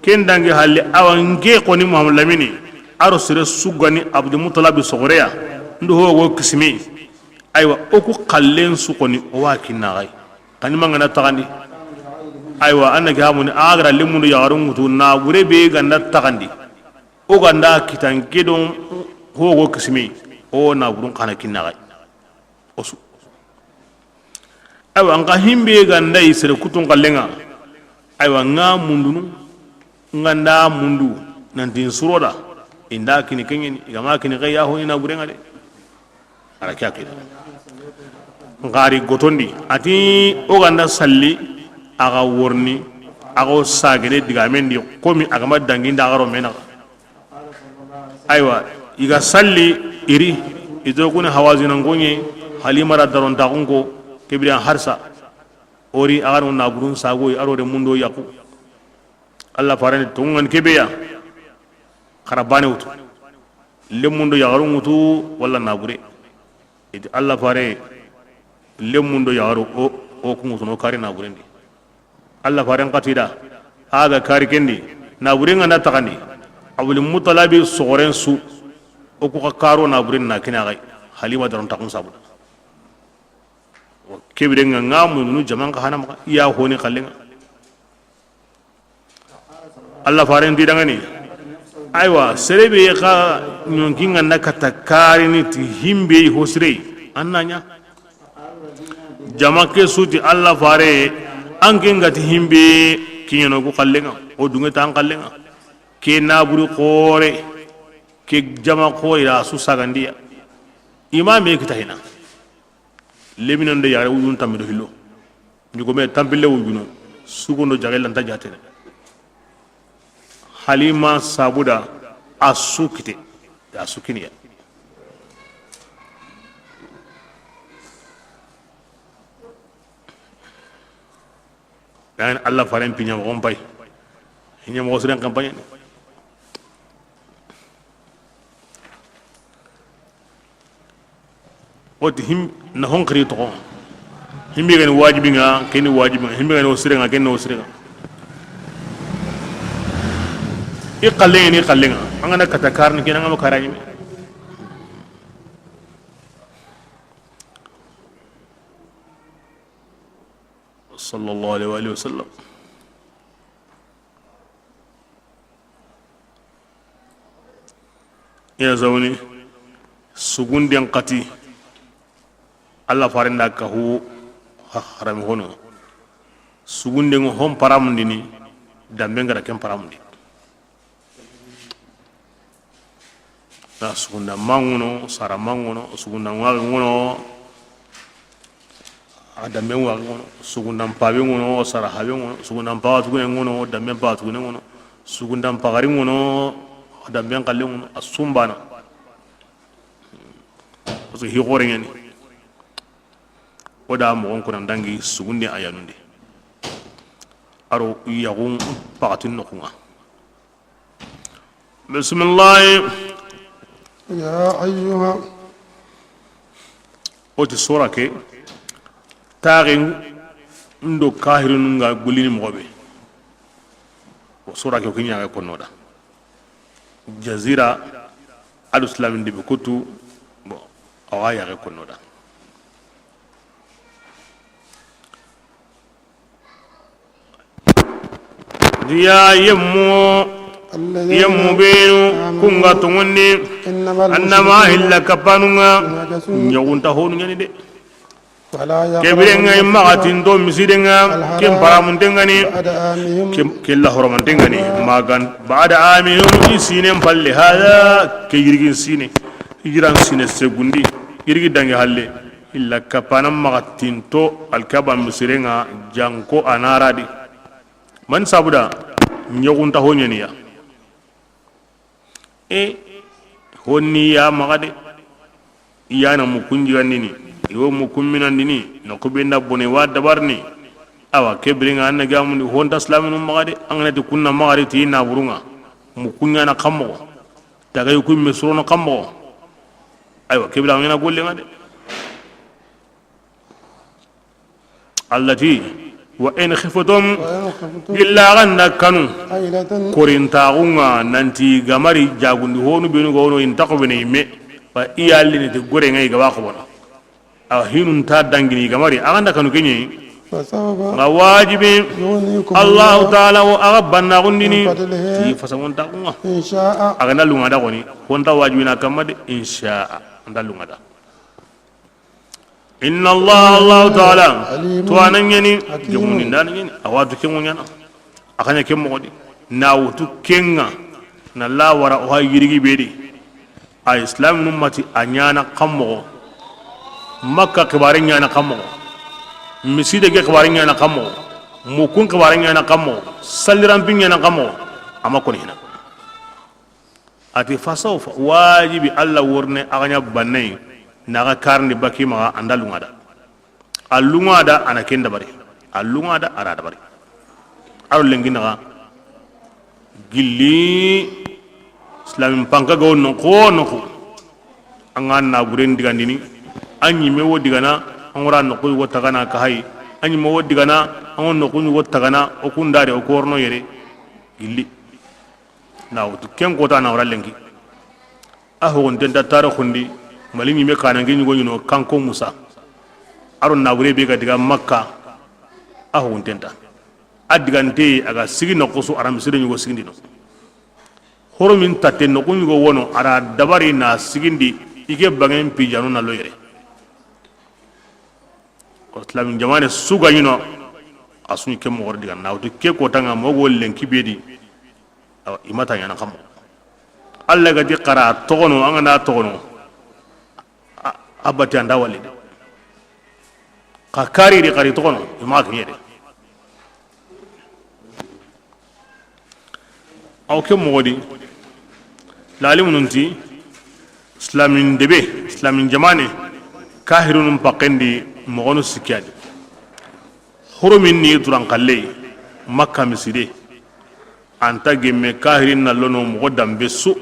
ken dangi halli, awa, n ke xoni Muhammadu Lamini, a ro sere su ga ni Abdul Muttalabi soxoreya, ndo hogo kisimi. Aywa, o ku xallen su xoni, o wa kinna xa yi. Xa ni mangana taxandi. Aywa, an na ke hamuni, a ga ra lemundu yaxarun ŋutu, nabure be ganda taxandi. O ganda kitan ke don hogo kisimi, o naburun xa na kinna xa yi. O su. Aywa, nka himbe ganda i sere kutun xallen ŋa. Aywa, nga mundunu, nga nda mundu, nanti n suroda, i nda kini keɲeni, i ga ma kini xa yi, ya honi naburen ŋa de. Ara ke a kida. Nka ri gotondi, a ti o ganda salli, a ga worni, a ga o sagene digamendi, komi a ga ma dangi nda a ga ro me naxa. Aywa, i ga salli, i ri, i do kuni Hawazinanko ɲi, Halima ra darontaxun ko, ke biren harsa, o ri, a ga ro naburun sago yi, a ro remundo yaxu. Alla faren ti tonŋu ŋa ni ke be ya, xara bane wutu, lemundo yaxarun ŋutu, walla nabure. I ti Alla fare, lemundo yaxaru, o, o ku ŋutu no kari naburen di. Alla faren xa ti da, a ga kari ken di, naburen ŋa nda taxandi, Abdul Muttalabi soxoren su, o ku xa karo naburen na kina xa yi, Halima darontaxun sabu da. Ke biren ŋa nga mundunu jaman xa hana maxa, ya honi xallen ŋa. Alla faren ti dangani. Aywa, sere be xa ɲonki nga nda kata karini ti himbe ho sire, an na ɲa. Jama ke su ti Alla fare, an ke nga ti himbe, kiɲeno ku xallen ŋa, o dunge ta an xallen ŋa. Ke naburi xore, ke jama xore, a su sagandiya. I ma me kita hina. Leminen do yaxare wujunu tammi do hillo. Ɲogome tanpille wujunu. Sugundo jaxe lanta jatene. Halima sabuda a su kite. A su kiniya. Yan Allah faren piɲa moxon pay. Hiɲa moxo siren kampaɲe. Woti him na hon xiri toxo. Himbe gani wajibi nga, keni wajibi nga. Himbe gani o sire nga, keni o sire nga. I xalle ni xalle nga. An ga na kata karni kena nga ma karani me. Sallallahu alaihi wa alihi wa sallam. Iya zawni sugunden xati. Allah farenda kahu harami hono. Sugunden hon paramundini, damben gara ken paramundi. Na sugundan manguno, sara manguno, sugundan waxe nguno, a damben waxe nguno, sugundan pabe nguno, sara habe nguno, sugundan paxatugune nguno, damben paxatugune nguno, sugundan paxari nguno, a damben xalle nguno, a sumbana. Parce que hi xore ɲani. O da moxon kuna dangi sugundi a yanundi. Aro yaxun paxatin noxunga. Bisimilahi. Ya ayyuha. O ti sora ke taxin ndo kahirinu nga gullini moxo be. O sora ke o kiɲaxe konno da. Jazira ado silamin debe kutu. Bon, awa yaxe konno da. Diya yemmo. Yemmu benu kunga tongondi. Annama hilla kapanunga. Ɲogunta honu ɲani de. Kebirenga i maxa tinto misidenga. Ken paramuntengani. Kella horomantengani. Magan bada amihum i sinen palle hada ke yirgin sine. Yiran sine segundi yirgi dangi halle. Illa kapana maxa tinto alkaba misirenga janko anaradi. Man sabuda ɲogunta ho ɲaniya. E honni ya maxa de. Iyana mukun jigandini. Iwo mukun minandini. Noku benda bone wa dabarni. Awa kebirenga anna gamundi honta islaminu maxa de. Anganati kunna maxa de ti naburunga. Mukun ɲana kammoxo. Tagay kumme surono kammoxo. Aywa kebira ŋena gollenga de. Allati wa in khiftum. Illa ganda kanu. Korintaxunga nanti gamari jagundi honu benu ga wono intaxo bene yimme. Ba iyallini ti gore ŋa i gaba xobono. A hinun ta dangini gamari a ganda kanu keɲe. Nga wajibi. Allahu taala wo a ga banna gundini ti fasamontaxunga. A ganda lunga da goni honta wajibina kamma de insha. Anda lunga da. Inna Allah, Allahu taala, tuwana ɲani, gemuni ndana ɲani, a watu kengo ɲana. A xaɲa ke moxo di na wutu kenga. Na lawara o ha yirigi be di. A islam nummati a ɲana kammoxo. Makka xibare ɲana kammoxo. Miside ke xibare ɲana kammoxo. Mukun xibare ɲana kammoxo. Sallirampi ɲana kammoxo. Ama koni hina. Ati fasawfa wajibi Allah worne a ga ɲa bannay. Na ga karndi baki maxa anda lunga da. A lunga da ana ken dabari. A lunga da ara dabari. Aro lengi naxa gilli islamin panka ga wo noxo noxo. An ga na buren digandini. An ɲimme wo digana an wara noxo wo tagana ka hay. An ɲimme wo digana an wo noxo wo tagana o kundare o korno yere. Gilli. Na wutu ken kota na wara lenki. A hoxuntenta tarixundi. Mali ɲime kananke ɲugo ɲino kanko musa. Aro nabure be ga diga makka. A hoxuntenta a digante a ga sigi na xusu aramisire ɲugo sigindino. Horomin tatte noxu ɲugo wono ara dabari na sigindi. I ke bangen pijanu na lo yere. Ko islamin jamane suga ɲino. A suɲi ke moxor diga na wutu ke kotanga mogo lenki bedi. Awa i mata ɲana kammo. Allah ga di xara toxono an ga na toxono. A A bati an da wali de. Xa kari di, xari toxono, i maxa kiɲe de. Aw ke moxo di, lalimunun ti, islamin debe, islamin jamane, kahirunun paxen di, moxonu sikki ya di. Hurumin ni turan xalle, Makka miside, an ta gemme kahirin na lono moxo dambe su.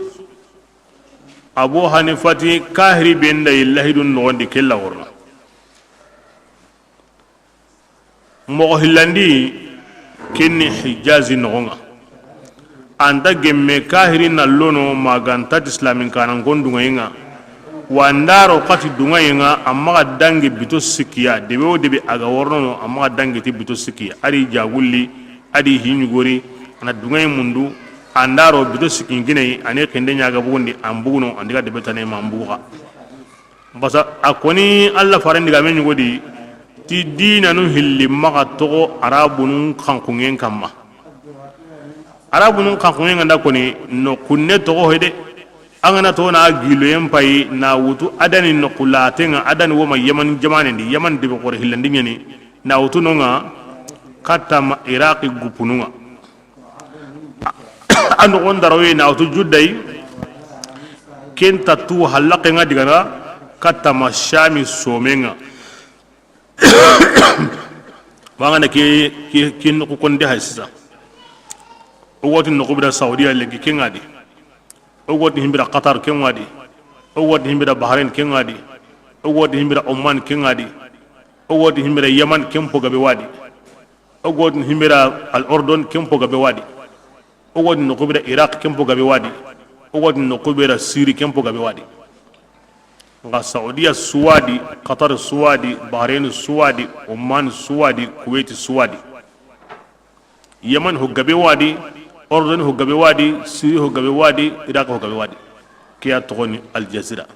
Abu Hanifa ti, kahiri be nda yi lahidun noxon di, ke la worno. Moxo hillandi, ken ni Hijazi noxon ŋa. An ta gemme kahiri na lono ma ga nta ti islamin kanan kon dunŋayen ŋa. Wa an da ro xa ti dunŋayen ŋa, a maxa dangi bito sikki ya, debe wo debe a ga worno no, a maxa dangi ti bito sikki ya. A di jagulli, a di hiɲugori, a na dunŋayen mundu, an da ro bito sikkin kine yi, a ni kende ɲa ga bugundi, an buguno, an di ga debe tane ma an bugu xa. Basa a koni Alla faren digame ɲugo di, ti dinanu hilli maxa toxo Arabunun xanxuŋen kamma. Arabunun xanxuŋen ga nda koni, no kunne toxo hede. An ga na to na giloyen payi, na wutu Adani noxu laten ŋa, Adani wo ma Yaman jamanen di, Yaman debe xore hillandi ɲa ni, na wutu non ŋa, katta ma Iraqi gupunun ŋa. A noxon darawe na wutu Judda yi, ken ta tu hallaqen ŋa digana katta ma Shami somen ŋa. Wa an ga na ke, ke, ke noxu konde hay sisa. O woti noxu bira Saudiya lenki ken ŋa di. O woti himbira Qatar ken ŋa di. O woti himbira Bahrain ken ŋa di. O woti himbira Oman ken ŋa di. O woti himbira Yaman ken po gabe wa di. O ga wotini himbira Al Ordon, ken po gabe wa di. O ga wotini noqu bira Iraq, ken po gabe wa di. O ga wotini noqu bira Syrie, ken po gabe wa di. Nxa Saudiya su wa di, Qatar su wa di, Bahrain su wa di, Oman su wa di, Kuwait su wa di. Yaman ho gabe wa di, Ordon ho gabe wa di, Syrie ho gabe wa di, Iraq ho gabe wa di. Ke ya toxoni Al Jazeera.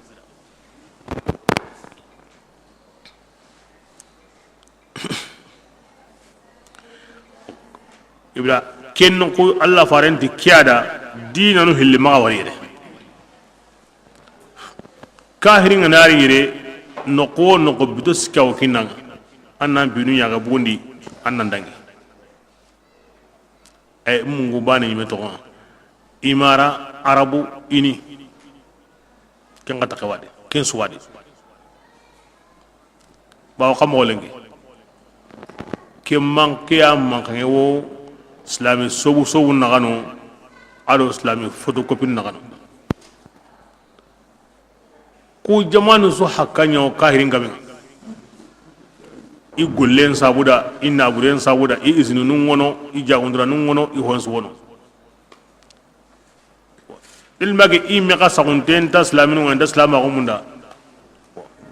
Ibra, ken noqu Allah farenti kiyada, dinanu hilli maxa wari yere. Kahirin ga na ri yere, noqu wo noqu bito sikka wo kinnanga, an nan binu ɲaga bugundi, an nan dangi. Ay, mungu bane ɲime toxo. Imara Arabu ini. Ken ga taxe wa di, ken su wa di. Bawo xa moxo lenki. Ke man, ke ya manxanŋe wo, silami sobu sobu naxano, a do silami photocopie naxano. Ku jamanu su hakka ɲa wo kahirin gabe ŋa. I gollen sabuda, i naburen sabuda, i izinunun ŋono, i jagundiranun ŋono, i honsu wono. Ilma ke i me xa saxunte nta silaminu ŋa, nta silamaxu munda.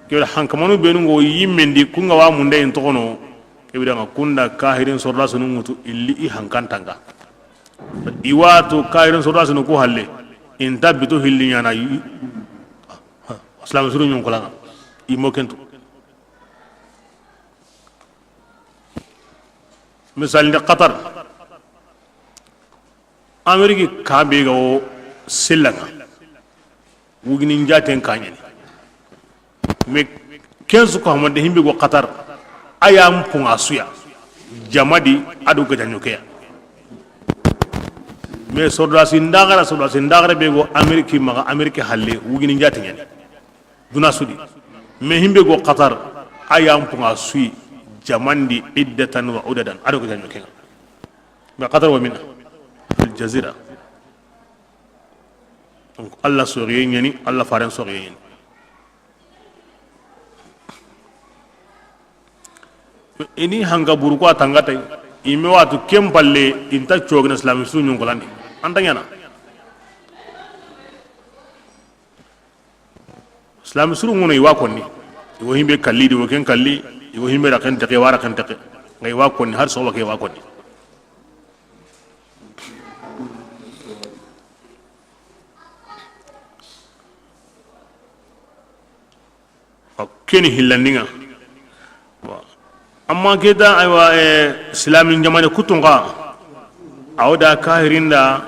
Ke wala hankamanu benu ŋo yimmen di, ku ŋa wa munda in toxono. Ke bira ŋa kunda kahirin sordasunu ŋutu illi i hankantanga. I wa tu kahirin sordasunu ku halle. Inta bito hilli ɲana yi. Silami suru ɲonkolanga. I mo kentu. Misali nde Qatar. Ameriki kambe ga wo sellanga. Wugini njaten kaɲani. Mais ken su ko hamande himbe go Qatar. Aya mpunga suya. Jamadi adu ga janyo keya. Mais sordasi ndagara, sordasi ndagara be go Ameriki maxa, Ameriki halle, wugini njati ɲani. Duna sudi. Mais himbe go Qatar, aya mpunga sui, jamandi iddatan wa udadan. Ado ga janyo kenga. Mais Qatar wa mina. Al Jazeera. Donc, Allah soriye ɲani, Allah faren soriye ɲani. Ini hanga buru ko a tangata yi. I me watu ken palle, inta cogina silami su ɲonkolandi. Anta ɲana. Silami suru ŋono i wa konni. I wo himbe kalli di, wo ken kalli. I wo himbe raken teke, wa raken teke. Nga i wa konni, har soba ke i wa konni. Keni hillandinga. Amma keta, aywa, eh, silamin jamane kutunga. Awda kahirinda,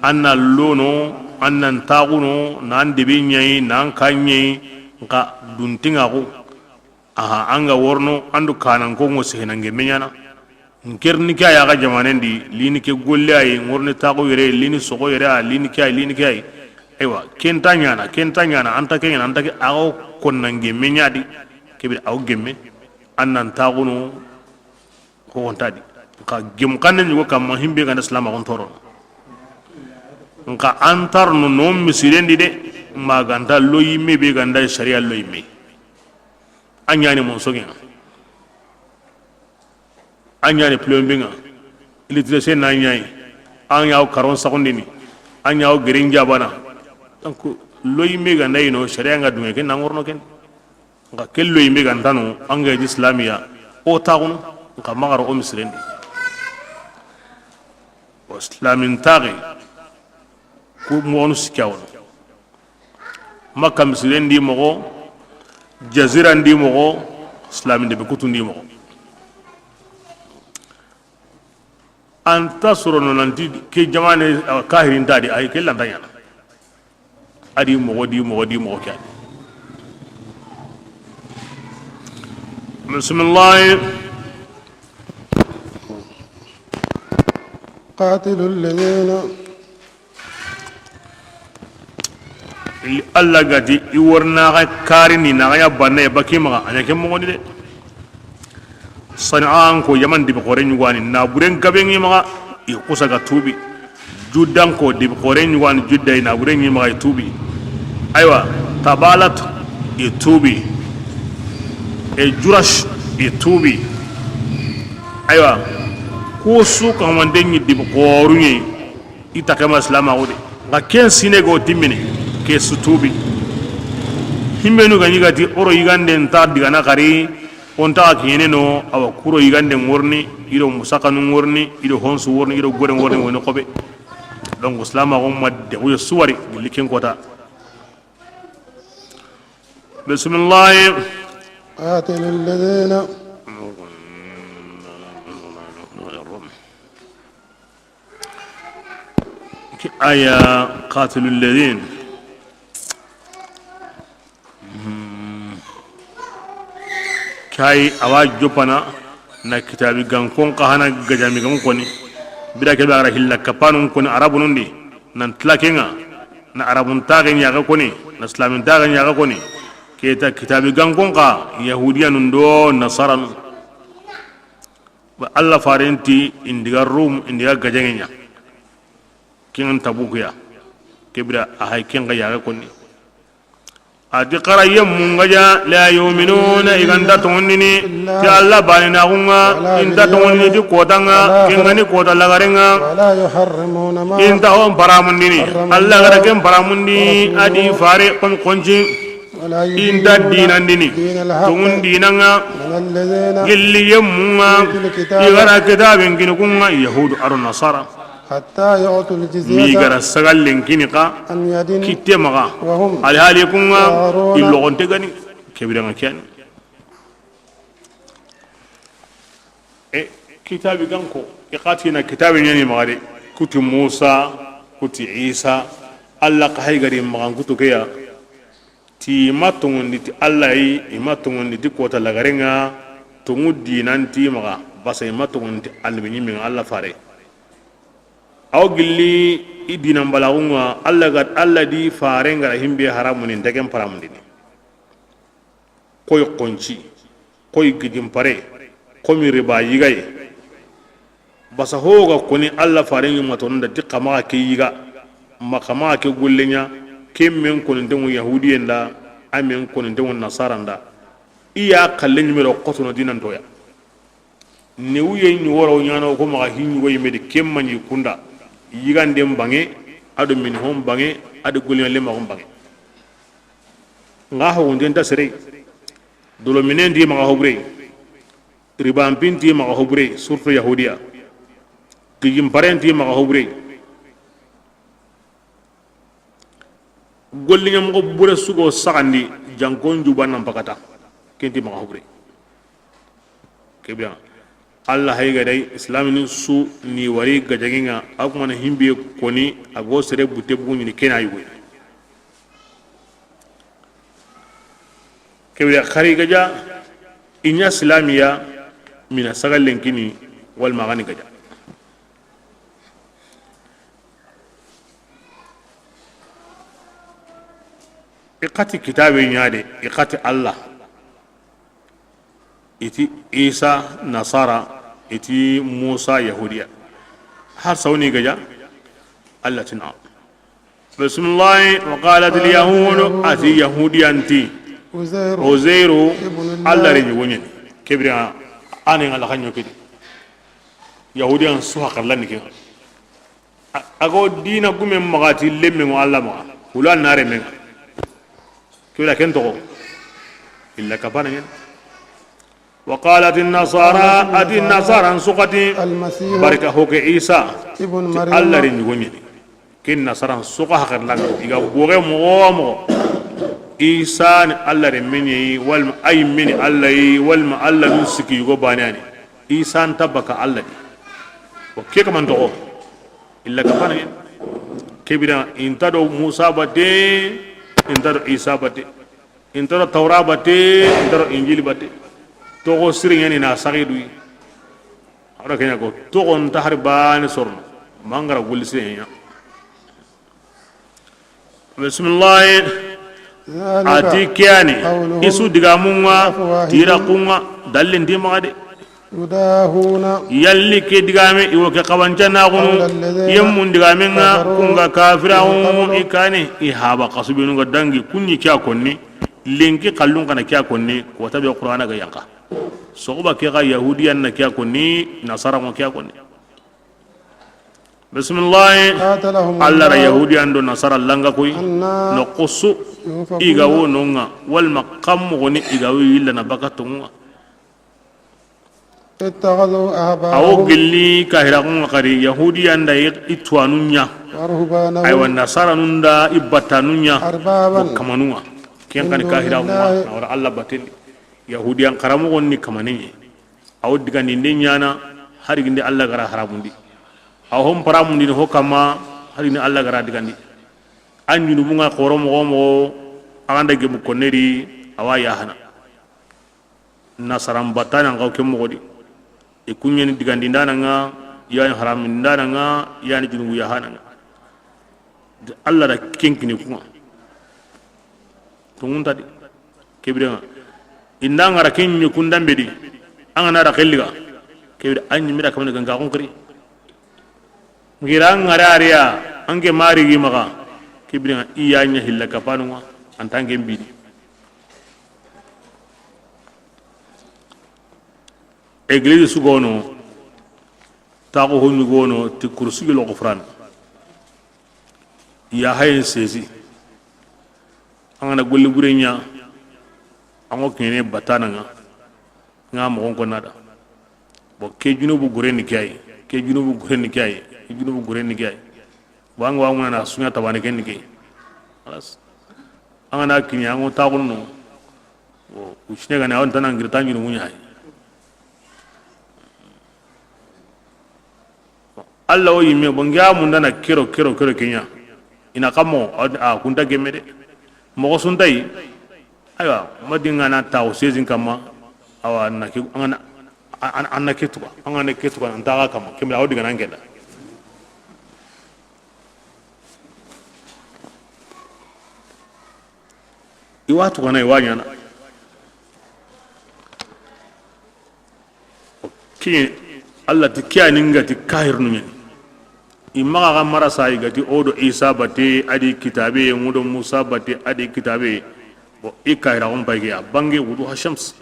anna lono, annan taguno, nan debi ɲayi, nan kanɲayi, Nxa duntiŋa xo, aha, an ga worno, an do kananko ŋo sehena ŋe me ɲana. N ker ni ke a ya ga jamanen di, lini ke golle ayi, ŋorni taxu yere, lini soxo yere, a lini ke ayi, lini ke ayi. Aywa, ken ta ɲana, ken ta ɲana, an ta ke ɲana, an ta ke, a xo konna ŋe me ɲa di, kebe a wo gemme, an nan taxunu, Ko wonta di. Nxa gem xanne ɲugo kamma himbe ganda silamaxun torono. Nxa an tarno no misiren di de, ma ganta lo yimme be ganda sariya lo yimme. A ɲani monsoŋe ŋa. A ɲani plombe ŋa. Électricien na ɲayi. A ɲa wo karon saxundini. A ɲa wo gerin jabana. Donc lo yimme ganda yino sariya ŋa duŋe ken na ŋorno ken. Nxa kello yimbe gantano an ga di islamiya o taxunu nxa maxara o misirendi. O islamin taxe ku moxonu sikki a wono. Makka misirendi moxo, jazirandi moxo, islamin debe kutundi moxo. An ta sorono nanti ke jamane awa kahirinta di, ay ke lanta ɲana. A di moxo di moxo di moxo ke a di. Bisimilahi. قاتلوا الذين Li Allah gati i wornaxa karini naxa ya banna ya baki maxa a ɲa ke moxoni de. Sani'an ko Yaman dibi xore ɲugani na buren gabe ŋi maxa i kusa ga tubi. Juddan ko dibi xore ɲugani Judda i na buren ŋi maxa i tubi. Aywa, Tabalat i tubi. E Jurash i tubi. Aywa, ku su ka wande ŋi dibi xoru ŋi. I ta kema silamaxu de. Nxa ken sine go timmini ke su tubi. Himmenu ga ɲi gati oro yigande nta digana xari. O nta xa kiɲene no awa kuro yigande ŋorni. I do musakanu ŋorni, i do honsu worni, i do gore ŋorni woni xobe. Donc silamaxu ma de xuye suwari gilli ken kota. Bisimilahi. قاتلوا الذين Ki aya, qatilu lladhin. Hmm. Kay awa jopana na kitabi gankon ka hana gajami gan koni. Bira ke be a ga ra hilla kapanun koni arabunun di. Nan tilakenga na arabun taxe ɲaxe koni, na islamin taxe ɲaxe koni. Keta kitabi gankon ka yahudiyanun do nasaranu. Ba Allah farenti indiga Rum indiga gajaŋe ɲa. Ken Tabuku ya. Kebira a hay ken ga yaxe konni. A di xara yemmun gaja la yu'minuna i ganta tongondini ti Allah bani na gunga. Inta tongondini ti kota nga ken ga ni kota lagare nga. ولا يحرمون ما Inta hon paramundini Allah gara ken paramundi a di fare kon konji. ولا يدينون Inta dinandini دين الحق tongun dinanga. من الذين Gilli yemmunga أوتوا الكتاب i gara kitabin kini kunga yahudu aro nasara. حتى يعطوا الجزية Mi gara sagallen kini ka عن يد kitte maga. وهم Alhali kunga صاغرون i logonte gani. Kebiranga kiyani. E kitabi ganko i xatina kitabi ɲani maga de. Kuti Musa, kuti Isa. Allah ka hay gari magan kutu keya. Ti ma tongondi ti Allah yi, i ma tongondi ti kota lagarenga. Tongu dinanti maga basa i ma tongondi ti annabi ɲimminga Allah fare. Aw gilli i dinan balagunga Allah ga Allah di fare ngara himbe haramuni ndegen paramundini. Koy xonci, koy gijimpare, komi riba yigaye. Basa hoga koni Allah faren yuma tonunda ti kamaxa ke yiga, ma kamaxa ke golleɲa, ke men konintengu yahudiyen da, a men konintengu nasaran da. I ya xalle ɲimero xotono dinantoya. Newuye ɲi woro ɲana ko maxa hi ɲugo yimedi ken maɲi kunda. Yiganden bange, ado minihon bange, ado golleɲa lemaxun bange. Nga hogunden ta sere. Dolo minen ti maxa hobure. Ribanpin ti maxa hobure, surtout yahudiya. Gijin paren ti maxa hobure. Golliɲa moxo bure sugo saxandi jankon juba nan pakata. Ken ti maxa hobure. Kebia. Allah hay ga day islamini su ni wari gajaginga, a kuma na himbe koni a go sere butte bugu ɲini kena yugo. Ibra xari gaja, i ɲa silamiya, mina sagallen kini, wala ma gani gaja. I xati kitabe ɲa de, i xati Allah. I ti Isa nasara, i ti Musa yahudiya. Har sawni gaja, Allah ti na. Bismillahi, wa qalat al yahud, a ti yahudiyan ti. Uzairu, Allah ren yugo ɲeni. Kebira, ane ngala xanyo kidi. Yahudiyan su hakarlani ke. A, a go dina gumen maxa ti lemmen ŋo Allah maxa. Hula na remen ŋa. Kewla ken toxo. Illa kapana ɲen. Wa qalat an-nasara, a ti nasaran su xati. Barka hoke Isa. Ti Allah ren yugo ɲeni. Ken nasaran su xa hakarlanga. I ga boge moxo moxo. Isa ni Allah renmen ɲi, walma ay mini Allah yi, walma Allah nun siki yugo bane ani. Isa nta baka Allah di. O ke kaman toxo. Illa kapana ɲen. Kebira, i nta do Musa batte, i nta do Isa batte. I nta do Tawra batte, i nta do Injili batte. Toxo siri ɲeni na saxidu yi. Ara kenya ko, toxo nta hari bane sorno. Mangara gulli sire ɲa. Bismillahi. A ti ke yani, i su digamun ŋa, tira kun ŋa, dallin di maxa de. Yalli ke digame, i wo ke xabanca na xunu, yemmun digamen ŋa, kun ga kafira xunu, i kane, i haba xasubenu ga dangi, kun ɲi ke ya konni, lenki xallun kana ke ya konni, ko tabe Qur'ana ga yanqa. Soxuba ke ga yahudiyan na ke ya konni, nasara ŋo ke ya konni. Bismillahi. Allah ra yahudiyan do nasara langa koy. No xusu i ga wo no ŋa, walma kammo goni i ga wo yilla na baka tonŋa. Awo gilli kahira kun ŋa xari yahudiyan da i tuwanu ɲa. Aywa nasara nun da i battanu ɲa. Ko kamanu ŋa. Ken kan kahira kun ŋa na wara Allah batendi. Yahudiyan xaramoxon ni kamane ɲi. Awo digandinde ɲana, hari gindi Allah gara haramundi. Awo hon paramundini ho kamma, hari gindi Allah gara digandi. An junubun ŋa xoro moxo moxo, a ganda gemu konneri, awa yahana. Nasaran battana ŋa ke moxo di. I kun ɲeni digandindana ŋa, yani haramundindana ŋa, yani junubu yahana ŋa. Allah da ken kini kun ŋa. Tungunta di. Kebire ŋa. Inda ŋara ken ɲi kun dambe di. An ga na da xelliga. Kebire an ɲi mira kamane ganga kun kiri. Ngira ŋara ariya, an ke mari gi maxa. Kebire ŋa iya ɲa hilla kapanu ŋa. An tanke mbidi. Église su gono, taxu ho ɲi gono, ti kursu gi loxo furana. Ya hayen sesi. An ga na golli bure ɲa, an ŋo kene batana ŋa, ŋa moxon ko nada. Bon, ke junubu gure ni ke ay, ke junubu gure ni ke ay, ke junubu gure ni ke ay. Bon, an ga wa ŋuna na sunya tabane ken ni ke. Xalas. An ga na kiɲa, an ŋo taxunu no. Bon, u sine gane, awon tana ngirta ɲunu muɲa ay. Allah wo yimme, bon, ngiya mundana kero, kero, kero kenya. Ina kammo, a, a kunta gemme de. Moxo suntayi, aywa, ma dingana tawo seize kamma, awa, an na ke, an na, an, an na ke tuga, an na ke tuga, an taga kamma, kemra, awo digana ngenda. I wa tugana, i wa ɲana. Ki Allah ti kiyani nga ti kahirnu ɲani. I maxa ga marasa i ga ti o do Isa bate a di kitabe, ŋudo Musa bate a di kitabe. Bon, i kahira on pay ke a bange wudu hashams.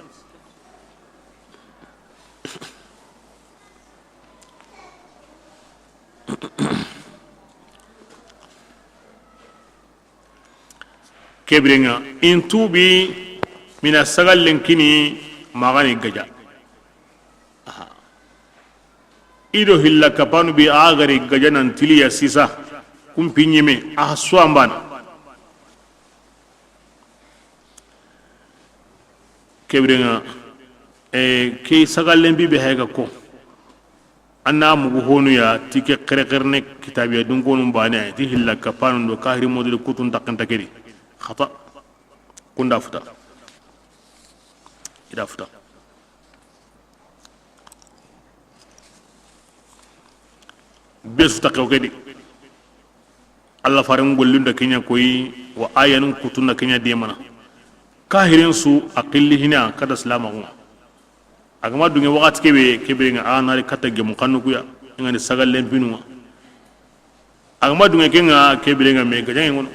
Kebirenga in tubi mina sagallen kini maxani gaja. Aha. I do hilla kapanu bi a gari gaja nan tiliya sisa. Kumpi ɲime a suwambana. Kebirenga, e, ke sagallen bi be hayga ko. An na mugu honu ya ti ke xerexerne kitabiya dunkonun bane ti hilla kapanu do kahiri modiri kutun takanta kedi. Xata. Kunda futa. I da futa. Be su ta xew ke di. Alla faren gollin da ke ɲa koyi, wa ayanun kutun da ke ɲa demana. Kahirin su a xilli hina kata silamaxun ŋa. A ga ma dunŋe waxati ke be, ke be ŋa a na ri kata gemu xannu ku ya, i ŋa ni sagallen pinu ŋa. A ga ma dunŋe ke ŋa, ke be ŋa me gajaŋe ŋono.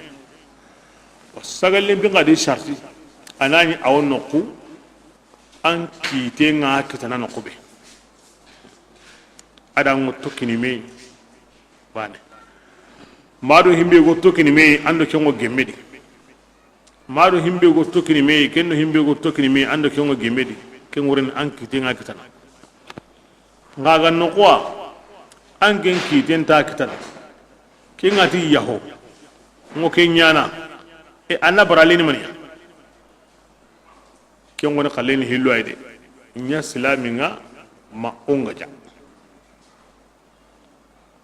Sagallen pin xa di sarti, a na ɲi a wo noxu, an kite ŋa kitana noxu be. A da ŋo tokkini me, bane. Ma do himbe go tokkini me, an do ke ŋo gemme di. Ma do himbe go tokkini me, ken do himbe go tokkini me, an do ke ŋo gemme di. Ke ŋuren an kite ŋa kitana. Ŋa ga noxu wa, an ken kiten ta kitana. Ke ŋa ti yaho. Ŋo ke ɲana. E, a na baralini maniya. Ke ŋo ni xalleni hillo ay de. Ɲa silami ŋa ma o ŋa ja.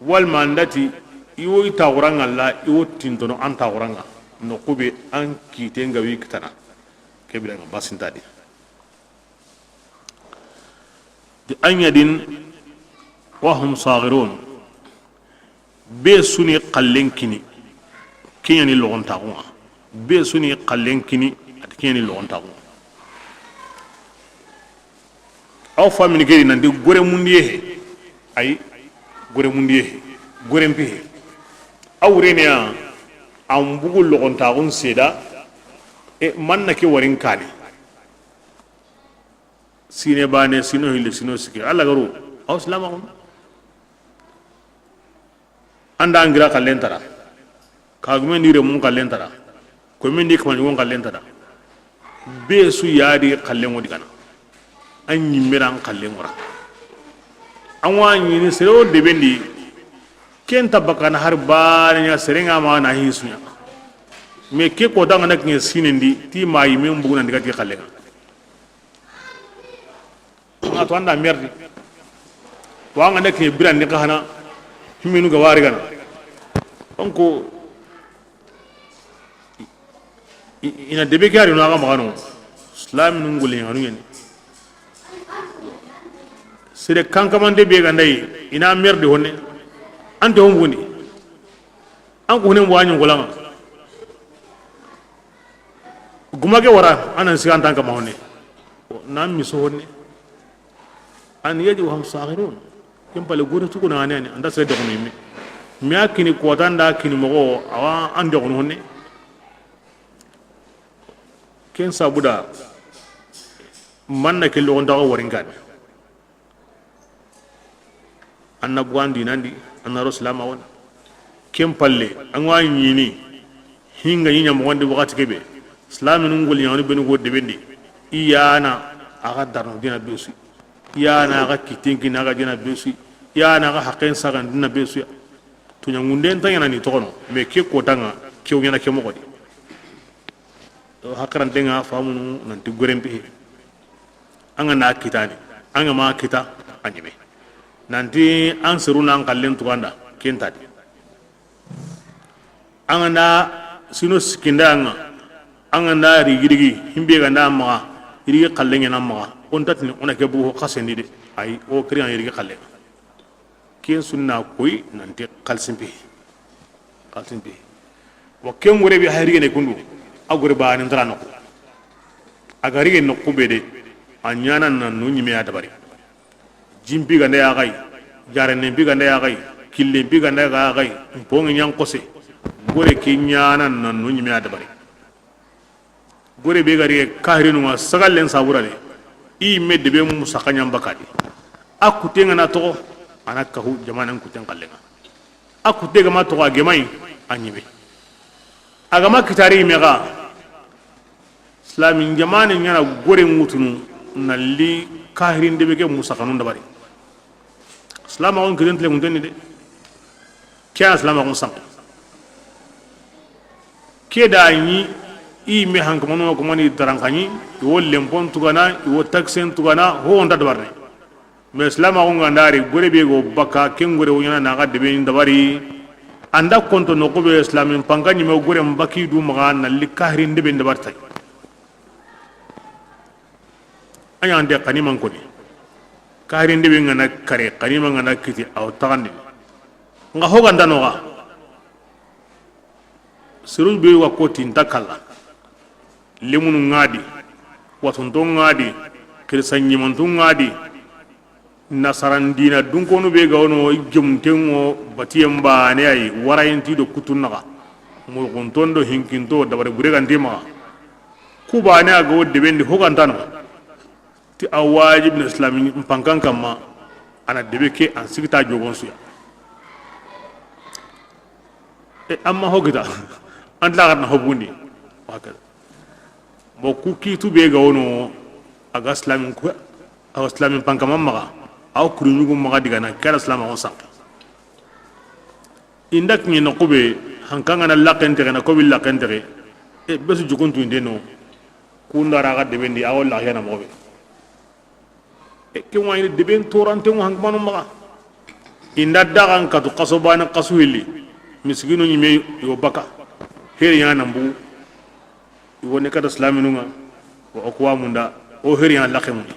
Walma an da ti, i wo i taxuran ŋa la, i wo tintono an taxuran ŋa. Noxu be an kite ŋa wi kitana. Ke bire ŋa basinta di. Di an ɲa din, wa hum saghirun. Be su ni xallen kini, ke ɲa ni loxontaxun ŋa. Be su ni xallen kini, a ti ke ɲa ni loxontaxun ŋa. Aw famini ke di nanti gore mundiye he. Ayi, gore mundiye he. Gore mpi he. Aw rene ya, an bugu loxontaxun seda, e, manna ke warin kane. Sine bane, sino hille, sino sike. Alla garu, aw silamaxun. An da an gira xallen tara. Kagumen di remun xallen tara. Komin di kamaɲugon xallen tara. Be su ya di xallen ŋo digana. An ɲimmeran xallen ŋora. An wa ɲini sere wo deben di. Ken ta bakana har bane ɲa sere ŋa ma na hi su ɲa. Mais ke ko danga na kiɲe sinen di, ti ma yimen bugu nan diga ti xallen ŋa. Ŋa to an da merdi. Wa ŋa na kiɲe birandi ka hana. Himinu ga wari gana. Donc, i, i, i na debe ke ari no a ga maxa no. Islaminu ngole ɲanu ɲani. Sere kankamante be ga nda yi, i na merdi honne. Ante hon bugundi. An ko hunen bo a ɲi ŋola ŋa. Guma ke wara, a na n siga an ta n kama honne. Na miso honne. An ya di wa hum saghirun. Ken pale gure tugu na ane ane, an da sere doxonu yimme. Mi a kini kota n da kini moxo, awa an doxonu honne. Ken sabu da, manna ke loxontaxo warin kane. An na bugan dinandi, an na ro silamaxun di. Ken palle, an ga ɲini, hinga ɲi ɲa moxon di waxati ke be, silaminu ngoli ɲaxanu benu go deben di, i ya na a ga darno dina be su, i ya na a ga kitten kini a ga dina be su, i ya na a ga haqqen sagan dina be su ya. Tuɲangunden ta ɲana ni toxono, mais ke kota ŋa, ke wo ɲana ke moxo di. Haqiranten ŋa famunu nanti goren pihe. An ga na kitani, an ga ma kita, a ɲime. Nanti an seru nan xallen tuganda, ken ta di. An ga na sino sikkinda an ŋa, an ga na rigi rigi, himbe ga nda maxa, rigi xallen ŋa na maxa, o nta tini o na ke bugu xasendi de, ayi, o kiri an rigi xallen ŋa. Ken sunna koy nanti xalisimpi. Xalisimpi. Wa ken gore be hay rigene kundu. A gore ba ni ndara noxu. A ga rige noxu be de. A ɲana na no ɲime ya dabari. Jimpi ganda ya gay. Jarene mpi ganda ya gay. Kille mpi ganda ya gay. Mpongi ɲan kose. Gore ke ɲana na no ɲime ya dabari. Gore be gari kahirinu ŋa sagallen sabura de. I me debe mu saka ɲan bakadi. A kute ŋa na toxo, a na kahu jamanen kuten xallen ŋa. A kute ga ma toxo a gemay, a ɲime. A ga ma kitari me ga. Islamin jamane ɲana gore ŋutunu na li kahirin debe ke mu sakanun dabari. Silamaxun kiden tile ŋunten ni de. Ke ya silamaxun sanke. Ke da ɲi i me hankamanu kumani darankaɲi, i wo lempon tugana, i wo taxen tugana, ho nta dabarne. Mais silamaxun ga ndari gore be go baka ken gore wo ɲana na ga debe dabari. An da konto noxu be silamin panka ɲime gore mbaki du maxa na li kahirin debe dabari tay. A ɲaxante xaniman koni. Karin debe ŋa na kare, xanima ŋa na kiti, aw taxandi. Nga hogantano xa. Seru be wa ko tinta kalla. Lemunu ŋa di, watunto ŋa di, xirisa ɲimantu ŋa di. Nasaran dina dunkonu be ga wono, i gemunten ŋo batiyen bane ayi, warayinti do kutun naxa. Murxunton do hinkinto, dabari bure ganti maxa. Ku bane a ga wo debendi hogantano. Ti a wajibini islami n pankan kamma, a na debe ke an sigita jogon suya. E, amma hogita, an tila xarna hobundi. Wakada. Bon, ku kitu be ga wono, a ga islamin ku, a ga islamin pankama maxa, a wo kuri ɲugu maxa digana, ke da islama wo sanki. Inda kiɲe na kube, hankangana laxentexe, na kobi laxentexe, e, besu jukuntu inde no, kundara ga debendi, a wo laxiyana moxo be. E, ke wayini deben toranten ŋo hankmanu maxa. Inda daxan katu xaso bane xasu hilli, miskinu ɲime yo baka, heri ɲana nan bugu, i woni kata silaminu ŋa, wa o kuwa munda, o heri ɲana laxe mundi.